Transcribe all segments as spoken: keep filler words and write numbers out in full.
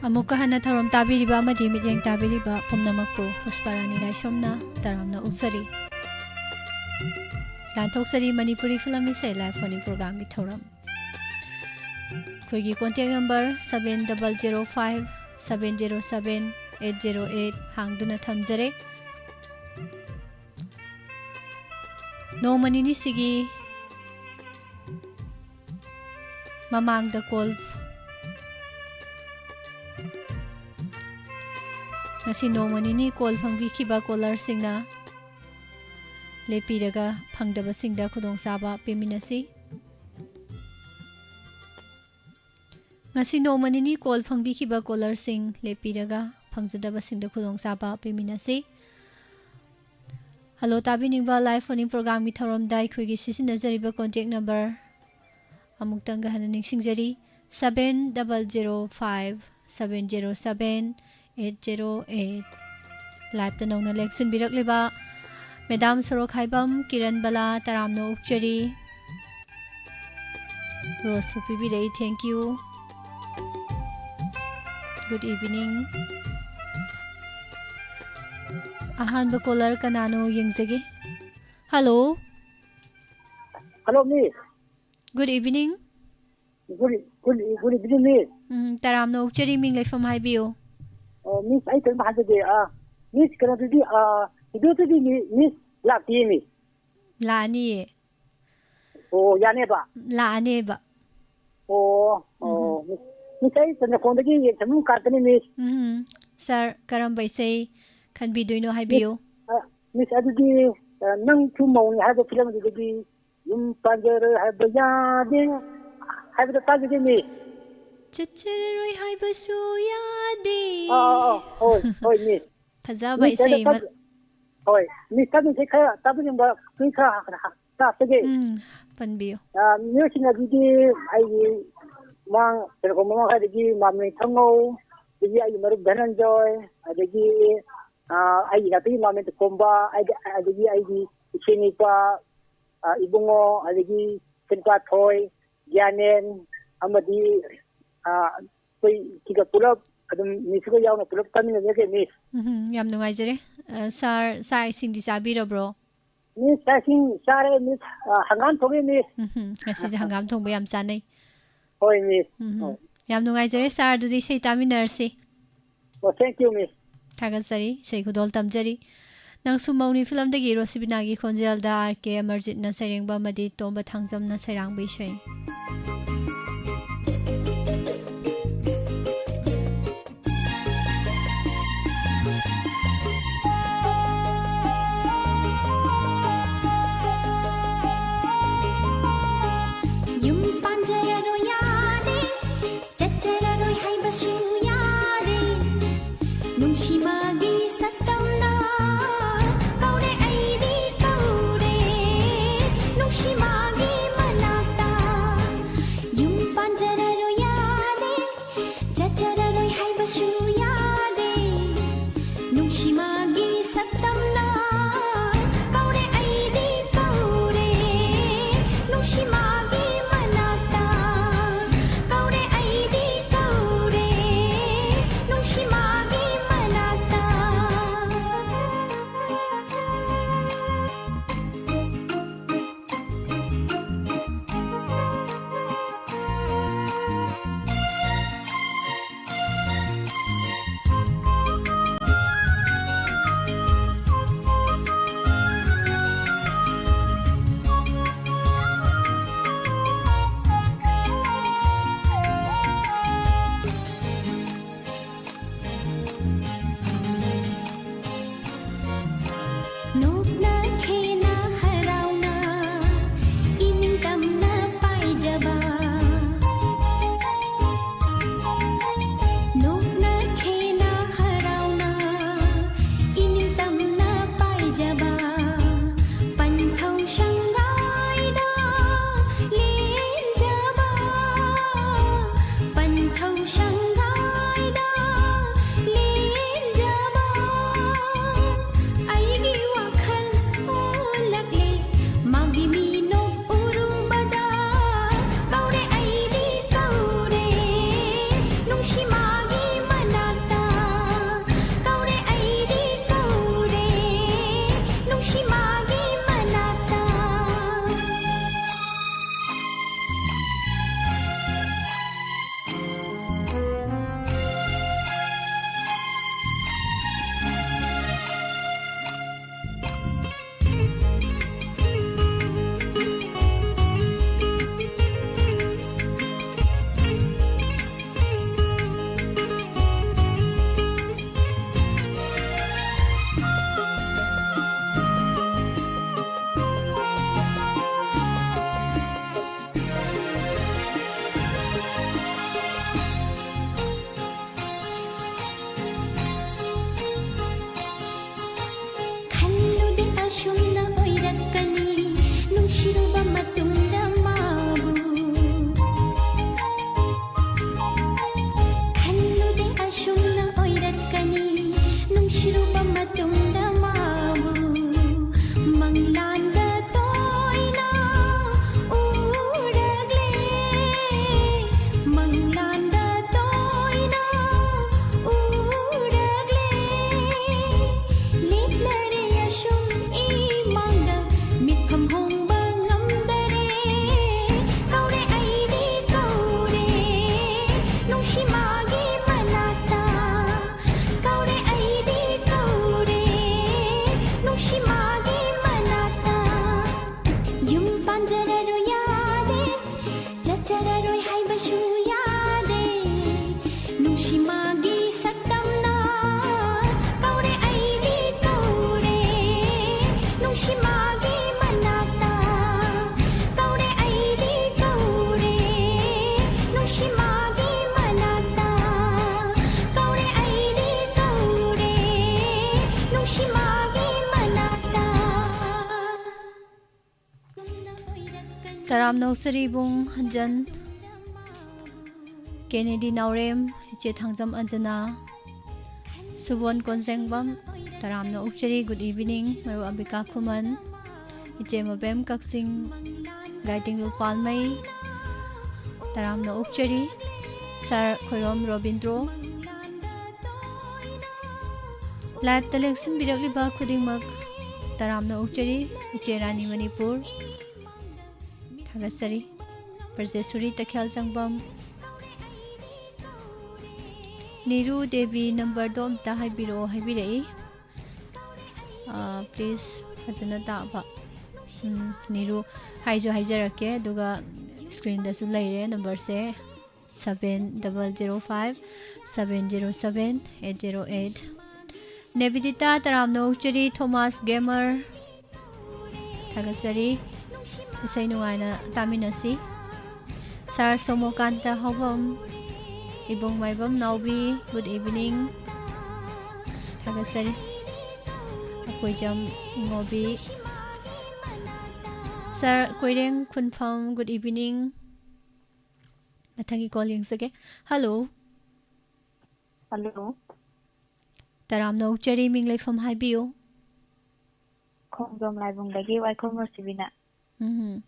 ꯑꯃꯨꯛꯀ ꯍꯟꯅ ꯊꯧꯔꯝ ꯇꯥꯕꯤꯔꯤꯕ ꯑꯃꯗꯤ ꯃꯤꯠꯌꯦꯡ ꯇꯥꯕꯤꯔꯤꯕ ꯄꯨꯝꯅꯃꯛꯄꯨ ꯄꯨꯁꯄꯥꯔꯥꯅꯤ ꯂꯥꯏꯁ꯭ꯔꯝꯅ ꯇꯔꯥꯝꯅ ꯑꯣꯛꯆꯔꯤ꯫ ꯂꯥꯟꯊꯣꯛꯆꯔꯤ ꯃꯅꯤꯄꯨꯔꯤ ꯐꯤꯂꯝ ꯏꯁꯩ live phone-in programme-ꯒꯤ ꯊꯧꯔꯝ꯫ ꯑꯩꯈꯣꯏꯒꯤ contact number seven double zero five seven zero seven eight zero eight ꯍꯥꯡꯗꯨꯅ ꯊꯝꯖꯔꯦ꯫ ꯅꯣꯡꯃ ꯅꯤꯅꯤꯁꯤꯒꯤ ꯃꯃꯥꯡꯗ call, ꯉꯁꯤ ꯅꯣꯡꯃ ꯅꯤꯅꯤ call ꯐꯪꯕꯤꯈꯤꯕ callerꯁꯤꯡꯅ ꯂꯦꯞꯄꯤꯔꯒ ꯐꯪꯗꯕꯁꯤꯡꯗ ꯈꯨꯗꯣꯡꯆꯥꯕ ꯄꯤꯃꯤꯟꯅꯁꯤ꯫ ꯉꯁꯤ ꯅꯣꯡꯃ ꯅꯤꯅꯤ call ꯐꯪꯕꯤꯈꯤꯕ callerꯁꯤꯡ ꯂꯦꯞꯄꯤꯔꯒ ꯐꯪꯖꯗꯕꯁꯤꯡꯗ ꯈꯨꯗꯣꯡꯆꯥꯕ ꯄꯤꯃꯤꯟꯅꯁꯤ꯫ Hello ꯇꯥꯕꯤꯅꯤꯡꯕ live phone-in programme-ꯒꯤ ꯊꯧꯔꯝꯗ ꯑꯩꯈꯣꯏꯒꯤ ꯁꯤꯖꯤꯟꯅꯖꯔꯤꯕ contact number ꯑꯃꯨꯛꯇꯪꯒ ꯍꯟꯅ ꯅꯤꯡꯁꯤꯡꯖꯔꯤ, seven double zero five seven zero seven eight zero eight꯫ Live-ꯇ ꯅꯧꯅ ꯂꯦꯡꯁꯤꯟꯕꯤꯔꯛꯂꯤꯕ Madam ꯁꯣꯔꯣꯛꯈꯥꯏꯕꯝ ꯀꯤꯔꯟ ꯕꯂꯥ ꯇꯔꯥꯝꯅ ꯑꯣꯛꯆꯔꯤ꯫ Rose-ꯁꯨ ꯄꯤꯕꯤꯔꯛꯏ, thank you꯫ Good evening꯫ ꯑꯍꯥꯟꯕ caller ꯀꯅꯥꯅꯣ ꯌꯦꯡꯖꯒꯦ꯫ Hello꯫ Hello, miss꯫ Good evening꯫ Good, good, good evening, miss꯫ ꯎꯝ, ꯇꯔꯥꯝꯅ ꯑꯣꯛꯆꯔꯤ, ꯃꯤꯡ ꯂꯩꯐꯝ ꯍꯥꯏꯕꯤꯌꯨ꯫ ꯑꯣ, miss, ꯑꯩ ꯀꯩꯅꯣꯝ ꯍꯥꯏꯖꯒꯦ꯫ ꯑ, miss, ꯀꯩꯅꯣꯗꯨꯗꯤ, ꯑ, studio-ꯗꯨꯗꯤ mi-, miss ꯂꯥꯛꯇꯤꯌꯦ, miss꯫ ꯂꯥꯛꯑꯅꯤꯌꯦ꯫ ꯑꯣ, ꯌꯥꯅꯦꯕ? ꯂꯥꯛꯑꯅꯦꯕ꯫ ꯑꯣ, ꯑꯣ, ꯎꯝ꯫ Miss, miss, ꯑꯩ ꯆꯟꯗ꯭ꯔꯀꯣꯟꯗꯒꯤ ꯌꯦꯡꯁꯝꯕꯝ ꯀꯥꯔꯛꯇꯅꯤ, miss꯫ ꯎꯝ, sir, ꯀꯔꯝꯕ ꯏꯁꯩ ꯈꯟꯕꯤꯗꯣꯏꯅꯣ ꯍꯥꯏꯕꯤꯌꯨ꯫ Miss, ꯑ, miss, ꯑꯗꯨꯗꯤ, ꯑ, ꯅꯪꯁꯨ ꯃꯧꯅꯤ ꯍꯥꯏꯕ film-ꯗꯨꯗꯒꯤ ꯌꯨꯝ ꯄꯥꯟꯖꯔꯣꯏ ꯍꯥꯏꯕ ꯌꯥꯗꯦ ꯍꯥꯏꯕꯗꯣ ꯇꯥꯖꯒꯦ, miss꯫ ꯆꯠꯆꯔꯔꯣꯏ ꯍꯥꯏꯕꯁꯨ ꯌꯥꯗꯦ꯫ ꯑꯥ, ꯑꯥ, ꯑꯥ, ꯍꯣꯏ, ꯍꯣꯏ, miss꯫ ꯐꯖꯕ miss, ꯏꯁꯩ ꯑꯗꯣ ꯑꯃ꯫ ꯇꯥꯕ-, ꯍꯣꯏ, miss, ꯇꯥꯕꯤꯁꯦ ꯈꯔ ꯇꯥꯕꯤꯅꯤꯡꯕ ꯈꯔ ꯍꯥꯞꯆꯒꯦ꯫ ꯎꯝ, ꯄꯟꯕꯤꯌꯨ꯫ ꯑꯥ, ꯃꯤꯑꯣꯏꯁꯤꯡ ꯑꯗꯨꯗꯤ ꯑꯩꯒꯤ ꯃꯃꯥꯡ, ꯀꯩꯅꯣ, ꯃꯃꯥꯡ ꯍꯥꯏꯗꯒꯤ ꯃꯥꯝꯅ ꯏꯊꯪꯉꯧ, ꯑꯗꯒꯤ ꯑꯩꯒꯤ ꯃꯔꯨꯞ ꯙꯅꯟꯖꯣꯏ, ꯑꯗꯒꯤ, ꯑꯥ, ꯑꯩꯒꯤ ꯅꯥꯇꯩꯒꯤ ꯃꯥꯝꯅ ꯇꯣꯝꯕ, ꯑꯩꯒꯤ, ꯑꯗꯒꯤ ꯑꯩꯒꯤ ꯏꯆꯦ ꯅꯨꯄꯥ, ꯑꯥ, ꯏꯕꯨꯡꯉꯣ, ꯑꯗꯒꯤ ꯏꯆꯦ ꯅꯨꯄꯥ ꯊꯣꯏ, ꯒ꯭ꯌꯥꯅꯦꯟ, ꯑꯃꯗꯤ, ꯑꯥ, ꯑꯩꯈꯣꯏ ꯁꯤꯒ ꯄꯨꯂꯞ ꯑꯗꯨꯝ ꯃꯤꯁꯀ ꯌꯥꯎꯅ ꯄꯨꯂꯞ ꯇꯥꯃꯤꯟꯅꯖꯒꯦ, ꯃꯤꯁ꯫ ꯎꯝ, ꯌꯥꯝ ꯅꯨꯡꯉꯥꯏꯖꯔꯦ꯫ ꯑ, ꯁꯥꯔ, ꯆꯥꯛ ꯏꯁꯤꯡꯗꯤ ꯆꯥꯕꯤꯔꯕ꯭ꯔꯣ? ꯃꯤꯁ, ꯆꯥꯛ ꯏꯁꯤꯡ ꯆꯥꯔꯦ, ꯃꯤꯁ꯫ ꯑ, ꯍꯪꯒꯥꯝ ꯊꯣꯡꯉꯦ, ꯃꯤꯁ꯫ ꯎꯝ, ꯉꯁꯤꯁꯦ ꯍꯪꯒꯥꯝ ꯊꯣꯡꯕ ꯌꯥꯝ ꯆꯥꯅꯩ꯫ ꯍꯣꯏ, ꯃꯤꯁ꯫ ꯎꯝ, ꯍꯣꯏ꯫ ꯌꯥꯝ ꯅꯨꯡꯉꯥꯏꯖꯔꯦ, ꯁꯥꯔ꯫ ꯑꯗꯨꯗꯤ ꯏꯁꯩ ꯇꯥꯃꯤꯟꯅꯔꯁꯤ꯫ ꯑꯣ, thank you, ꯃꯤꯁ꯫ ꯊꯥꯒꯠꯆꯔꯤ, ꯏꯁꯩ ꯈꯨꯗꯣꯜ ꯇꯝꯖꯔꯤ꯫ ꯅꯪꯁꯨ ꯃꯧꯅꯤ ꯐꯤꯂꯝꯗꯒꯤ ꯔꯣꯁꯤꯕꯤꯅꯥꯒꯤ ꯈꯣꯟꯖꯦꯜꯗ ꯑꯥꯔ ꯀꯦ ꯑꯃꯔꯖꯤꯠꯅ ꯁꯩꯔꯦꯡꯕ ꯑꯃꯗꯤ ꯇꯣꯝꯕ ꯊꯥꯡꯖꯝꯅ ꯁꯩꯔꯥꯡꯕ ꯏꯁꯩ꯫ ꯌꯨꯝ ꯄꯥꯟꯖꯔꯔꯣꯏ ꯌꯥꯗꯦ, ꯆꯠꯆꯔꯔꯣꯏ ꯍꯥꯏꯕꯁꯨ ꯌꯥꯗꯦ꯫ ꯅꯨꯡꯁꯤ ꯃꯥꯒꯤ ꯁꯛꯇꯝꯅ ꯀꯧꯔꯦ, ꯑꯩꯗꯤ ꯀꯧꯔꯦ꯫ ꯅꯨꯡꯁꯤ ꯃꯥꯒꯤ ꯃꯅꯥꯛꯇ ꯇꯔꯥꯝꯅ ꯑꯣꯛꯆꯔꯤ ꯏꯕꯨꯡ ꯍꯟꯖꯟ꯫ ꯀꯦꯅꯦꯗꯤ ꯅꯥꯎꯔꯦꯝ, ꯏꯆꯦ ꯊꯥꯡꯖꯝ ꯑꯟꯖꯅꯥ, ꯁꯨꯕꯣꯟ ꯀꯣꯟꯖꯦꯡꯕꯝ, ꯇꯔꯥꯝꯅ ꯑꯣꯛꯆꯔꯤ꯫ Good evening, ꯃꯔꯨꯞ ꯑꯝꯕꯤꯀꯥ ꯈꯨꯃꯟ, ꯏꯆꯦ ꯃꯕꯦꯝ ꯀꯛꯆꯤꯡ, ꯒꯥꯏꯇꯤꯡꯂꯨ ꯄꯥꯜꯃꯩ, ꯇꯔꯥꯝꯅ ꯑꯣꯛꯆꯔꯤ꯫ ꯁꯥꯔ ꯈꯣꯏꯔꯣꯝ ꯔꯣꯕꯤꯟꯗ꯭ꯔꯣ, ꯂꯥꯏꯞꯇ ꯂꯦꯡꯁꯤꯟꯕꯤꯔꯛꯂꯤꯕ ꯈꯨꯗꯤꯡꯃꯛ ꯇꯔꯥꯝꯅ ꯑꯣꯛꯆꯔꯤ꯫ ꯏꯆꯦ ꯔꯥꯅꯤ ꯃꯅꯤꯄꯨꯔ, ꯊꯥꯒꯠꯆꯔꯤ꯫ ꯄ꯭ꯔꯖꯦꯁꯣꯔꯤ ꯇꯈꯦꯜ ꯆꯪꯕꯝ, ꯅꯤꯔꯨ ꯗꯦꯕꯤ ꯅꯝꯕꯔꯗꯣ ꯑꯝꯇ ꯍꯥꯏꯕꯤꯔꯛꯑꯣ ꯍꯥꯏꯕꯤꯔꯛꯏ꯫ ꯄ꯭ꯂꯤꯖ ꯐꯖꯅ ꯇꯥꯕ꯫ ꯎꯝ, ꯅꯤꯔꯨ ꯍꯥꯏꯁꯨ ꯍꯥꯏꯖꯔꯛꯀꯦ, ꯑꯗꯨꯒ ꯁ꯭ꯀ꯭ꯔꯤꯟꯗꯁꯨ ꯂꯩꯔꯦ ꯅꯝꯕꯔꯁꯦ, seven double zero five seven zero seven eight zero eight꯫ ꯅꯦꯕꯤꯗꯤꯇꯥ ꯇꯔꯥꯝꯅ ꯑꯣꯛꯆꯔꯤ, ꯊꯣꯃꯥꯁ ꯒꯦꯃꯔ, ꯊꯥꯒꯠꯆꯔꯤ꯫ ꯏꯁꯩ ꯅꯨꯡꯉꯥꯏꯅ ꯇꯥꯃꯤꯟꯅꯁꯤ꯫ ꯁꯥꯔ ꯁꯣꯃꯣꯀꯥꯟꯇ ꯍꯥꯎꯕꯝ, ꯏꯕꯨꯡ ꯃꯥꯏꯕꯝ ꯅꯥꯎꯕꯤ, good evening꯫ ꯊꯥꯒꯠꯆꯔꯤ꯫ ꯑꯩꯈꯣꯏꯖꯝ ꯉꯣꯕꯤ꯫ ꯁꯥꯔ ꯀꯣꯏꯔꯦꯡ ꯈꯨꯟꯐꯝ, good evening꯫ ꯃꯊꯪꯒꯤ ꯀꯣꯜ ꯌꯦꯡꯖꯒꯦ꯫ ꯍꯜꯂꯣ꯫ ꯍꯜꯂꯣ꯫ ꯇꯔꯥꯝꯅ ꯑꯣꯛꯆꯔꯤ, ꯃꯤꯡ ꯂꯩꯐꯝ ꯍꯥꯏꯕꯤꯌꯨ꯫ ꯈꯣꯡꯖꯣꯝ ꯂꯥꯏꯕꯨꯡꯗꯒꯤ ꯋꯥꯏꯈꯣꯝ ꯔꯣꯁꯤꯕꯤꯅ꯫ ꯎꯝ꯫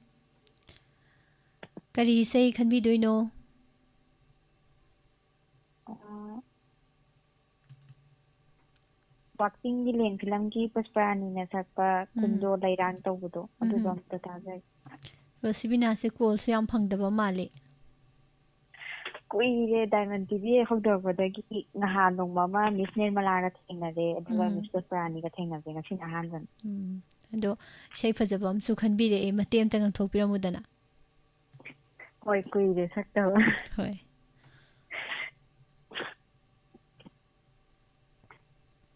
ꯀꯔꯤ ꯏꯁꯩ ꯈꯟꯕꯤꯗꯣꯏꯅꯣ? ꯑꯥ, ꯋꯥꯛꯆꯤꯡꯒꯤ ꯂꯦꯟ ꯐꯤꯂꯝꯒꯤ ꯄꯨꯁꯄꯔꯥꯅꯤꯅ ꯁꯛꯄ ꯎꯝ꯫ ꯈꯨꯟꯗꯣ ꯂꯩꯔꯥꯡ ꯇꯧꯕꯗꯣ, ꯑꯗꯨꯗꯣ ꯎꯝ꯫ ꯑꯝꯇ ꯇꯥꯖꯒꯦ꯫ ꯔꯣꯁꯤꯕꯤꯅꯥꯁꯦ ꯀꯣꯜꯁꯨ ꯌꯥꯝ ꯐꯪꯗꯕ ꯃꯥꯜꯂꯤ꯫ ꯀꯨꯏꯔꯦ, ꯗꯥꯏꯃꯟ ꯇꯤ ꯚꯤ ꯍꯦꯛ ꯍꯧꯗꯣꯔꯛꯄꯗꯒꯤ ꯅꯍꯥꯟ ꯅꯣꯡꯃ ꯑꯃ ꯃꯤꯁ ꯅꯤꯔꯃꯂꯥꯒ ꯊꯦꯡꯅꯔꯦ, ꯑꯗꯨꯒ ꯎꯝ꯫ ꯃꯤꯁ ꯄꯨꯁꯄꯔꯥꯅꯤꯒ ꯊꯦꯡꯅꯁꯦ, ꯉꯁꯤꯅ ꯑꯍꯥꯟꯕꯅꯤ꯫ ꯎꯝ꯫ ꯑꯗꯣ ꯏꯁꯩ ꯐꯖꯕ ꯑꯃꯁꯨ ꯈꯟꯕꯤꯔꯛꯑꯦ, ꯃꯇꯦꯛ ꯑꯃꯇ ꯉꯪꯊꯣꯛꯄꯤꯔꯝꯃꯨꯗꯅ꯫ ꯍꯣꯏ, ꯀꯨꯏꯔꯦ ꯁꯛꯇꯕ꯫ ꯍꯣꯏ꯫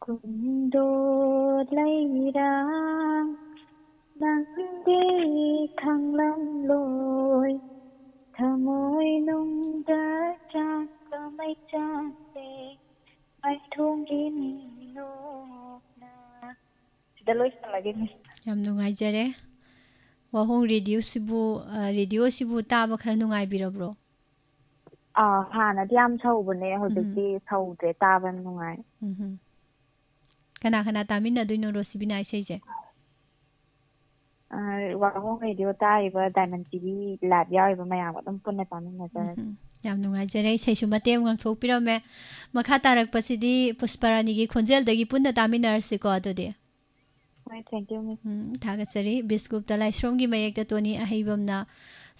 ꯈꯨꯟꯗꯣ ꯂꯩꯔꯥꯡ ꯅꯪꯗꯤ ꯈꯪꯂꯝꯂꯣꯏ, ꯊꯃꯣꯏꯅꯨꯡꯗ ꯆꯥꯛꯄ ꯃꯩꯆꯥꯛꯁꯦ, ꯃꯥꯏꯊꯣꯡꯒꯤ ꯃꯤꯅꯣꯛꯅ꯫ ꯁꯤꯗ ꯂꯣꯏꯁꯤꯜꯂꯒꯦ, ꯃꯤꯁ꯫ ꯌꯥꯝ ꯅꯨꯡꯉꯥꯏꯖꯔꯦ꯫ ꯋꯥꯍꯣꯡ ꯔꯦꯗꯤꯑꯣꯁꯤꯕꯨ, ꯑ, ꯔꯦꯗꯤꯑꯣꯁꯤꯕꯨ ꯇꯥꯕ ꯈꯔ ꯅꯨꯡꯉꯥꯏꯕꯤꯔꯕ꯭ꯔꯣ? ꯑꯥ, ꯍꯥꯟꯅꯗꯤ ꯌꯥꯝ ꯁꯧꯕꯅꯦ, ꯍꯧꯖꯤꯛꯇꯤ ꯎꯝ꯫ ꯁꯧꯗ꯭ꯔꯦ, ꯇꯥꯕ ꯌꯥꯝ ꯅꯨꯡꯉꯥꯏ꯫ ꯎꯝ꯫ ꯀꯅꯥ ꯀꯅꯥ ꯇꯥꯃꯤꯟꯅꯗꯣꯏꯅꯣ ꯔꯣꯁꯤꯕꯤꯅꯥ ꯏꯁꯩꯁꯦ? ꯑ, ꯋꯥꯍꯣꯡ ꯔꯦꯗꯤꯑꯣ ꯇꯥꯔꯤꯕ ꯗꯥꯏꯃꯟ ꯇꯤꯚꯤ ꯂꯥꯏꯚ ꯌꯥꯎꯔꯤꯕ ꯃꯌꯥꯝꯒ ꯑꯗꯨꯝ ꯄꯨꯟꯅ ꯇꯥꯃꯤꯟꯅꯖꯔꯒꯦ꯫ ꯎꯝ꯫ ꯌꯥꯝ ꯅꯨꯡꯉꯥꯏꯖꯔꯦ, ꯏꯁꯩꯁꯨ ꯃꯇꯦꯛ ꯑꯃ ꯉꯥꯡꯊꯣꯛꯄꯤꯔꯝꯃꯦ꯫ ꯃꯈꯥ ꯇꯥꯔꯛꯄꯁꯤꯗꯤ ꯄꯨꯁꯄꯔꯥꯅꯤꯒꯤ ꯈꯣꯟꯖꯦꯜꯗꯒꯤ ꯄꯨꯟꯅ ꯇꯥꯃꯤꯟꯅꯔꯁꯤꯀꯣ ꯑꯗꯨꯗꯤ꯫ ꯍꯣꯏ, thank you, miss꯫ ꯎꯝ, ꯊꯥꯒꯠꯆꯔꯤ꯫ ꯕꯤꯁꯀꯨꯞꯇ ꯂꯥꯏꯁ꯭ꯔꯣꯝꯒꯤ ꯃꯌꯦꯛꯇ ꯇꯣꯅꯤ ꯑꯍꯩꯕꯝꯅ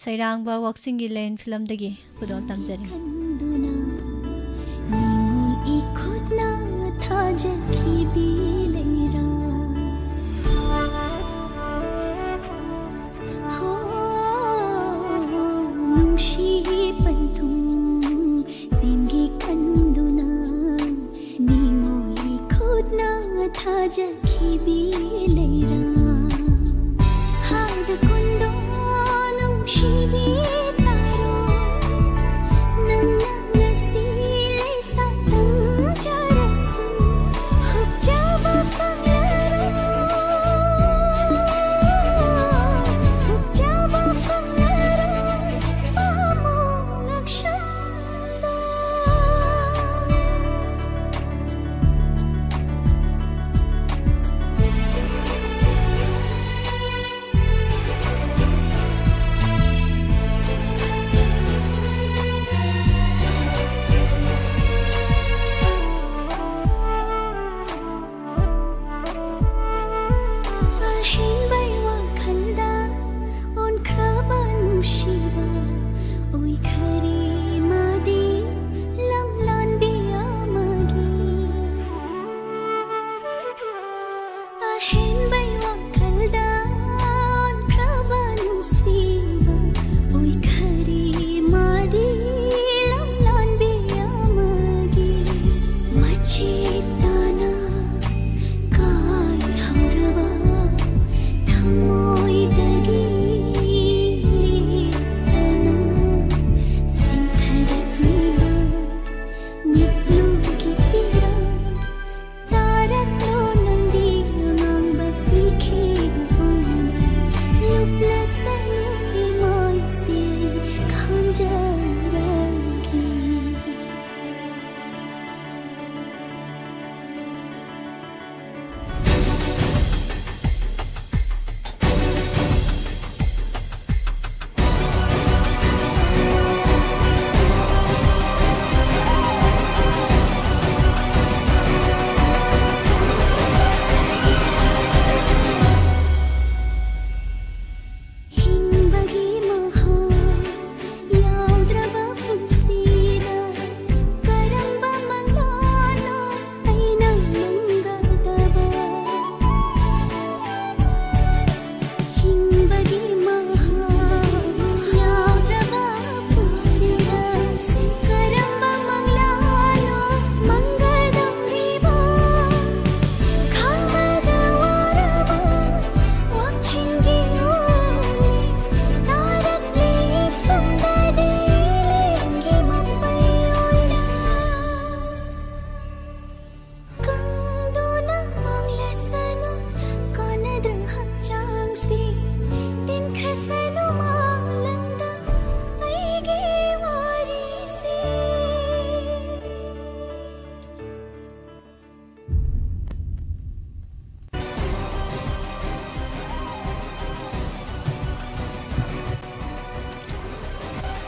ꯁꯩꯔꯥꯡꯕ ꯋꯥꯛꯆꯤꯡꯒꯤ ꯂꯦꯟ ꯐꯤꯂꯝꯗꯒꯤ ꯈꯨꯗꯣꯜ ꯇꯝꯖꯔꯤ꯫ ꯈꯟꯗꯨꯅ ꯅꯤꯡꯉꯣꯜ ꯏꯈꯨꯠꯅ ꯊꯥꯖꯈꯤꯕꯤ ꯂꯩꯔꯥ꯫ ꯍꯣ, ꯅꯨꯡꯁꯤ ꯄꯟꯊꯨꯡ ꯁꯦꯝꯒꯦ ꯈꯟꯗꯨꯅ ꯅꯤꯡꯉꯣꯜ ꯏꯈꯨꯠꯅ ꯊꯥꯖꯈꯤꯕꯤ ꯂꯩꯔꯥ꯫ ꯍꯥꯏꯗ ꯀꯨꯟꯗꯣ ꯅꯨꯡꯁꯤꯕꯤ ꯇꯥꯔꯣ, ꯅꯪꯅ ꯉꯁꯤ ꯂꯩꯁꯥ ꯇꯝꯖꯔꯁꯨ, ꯍꯨꯞꯆꯕ ꯐꯪꯂꯔꯣꯏ, ꯍꯨꯞꯆꯕ ꯐꯪꯂꯔꯣꯏ, ꯄꯥꯝꯃꯨ ꯉꯛꯁꯝ ꯑꯍꯦꯟꯕꯩ ꯋꯥꯈꯜꯗ ꯑꯣꯟꯈ꯭ꯔꯕ ꯅꯨꯡꯁꯤꯕ ꯑꯣꯏꯈꯔꯦ ꯃꯥꯗꯤ ꯂꯝꯂꯥꯟꯕꯤ ꯑꯃꯒꯤ꯫ ꯑꯍꯦꯟꯕꯩ ꯋꯥꯈꯜꯗ ꯑꯣꯟꯈ꯭ꯔꯕ ꯅꯨꯡꯁꯤꯕ ꯑꯣꯏꯈꯔꯦ ꯃꯥꯗꯤ ꯂꯝꯂꯥꯟꯕꯤ ꯑꯃꯒꯤ꯫ ꯃꯆꯦꯠ ꯇꯥꯅ ꯀꯥꯏꯍꯧꯔꯕ ꯊꯃꯣꯏꯗꯒꯤ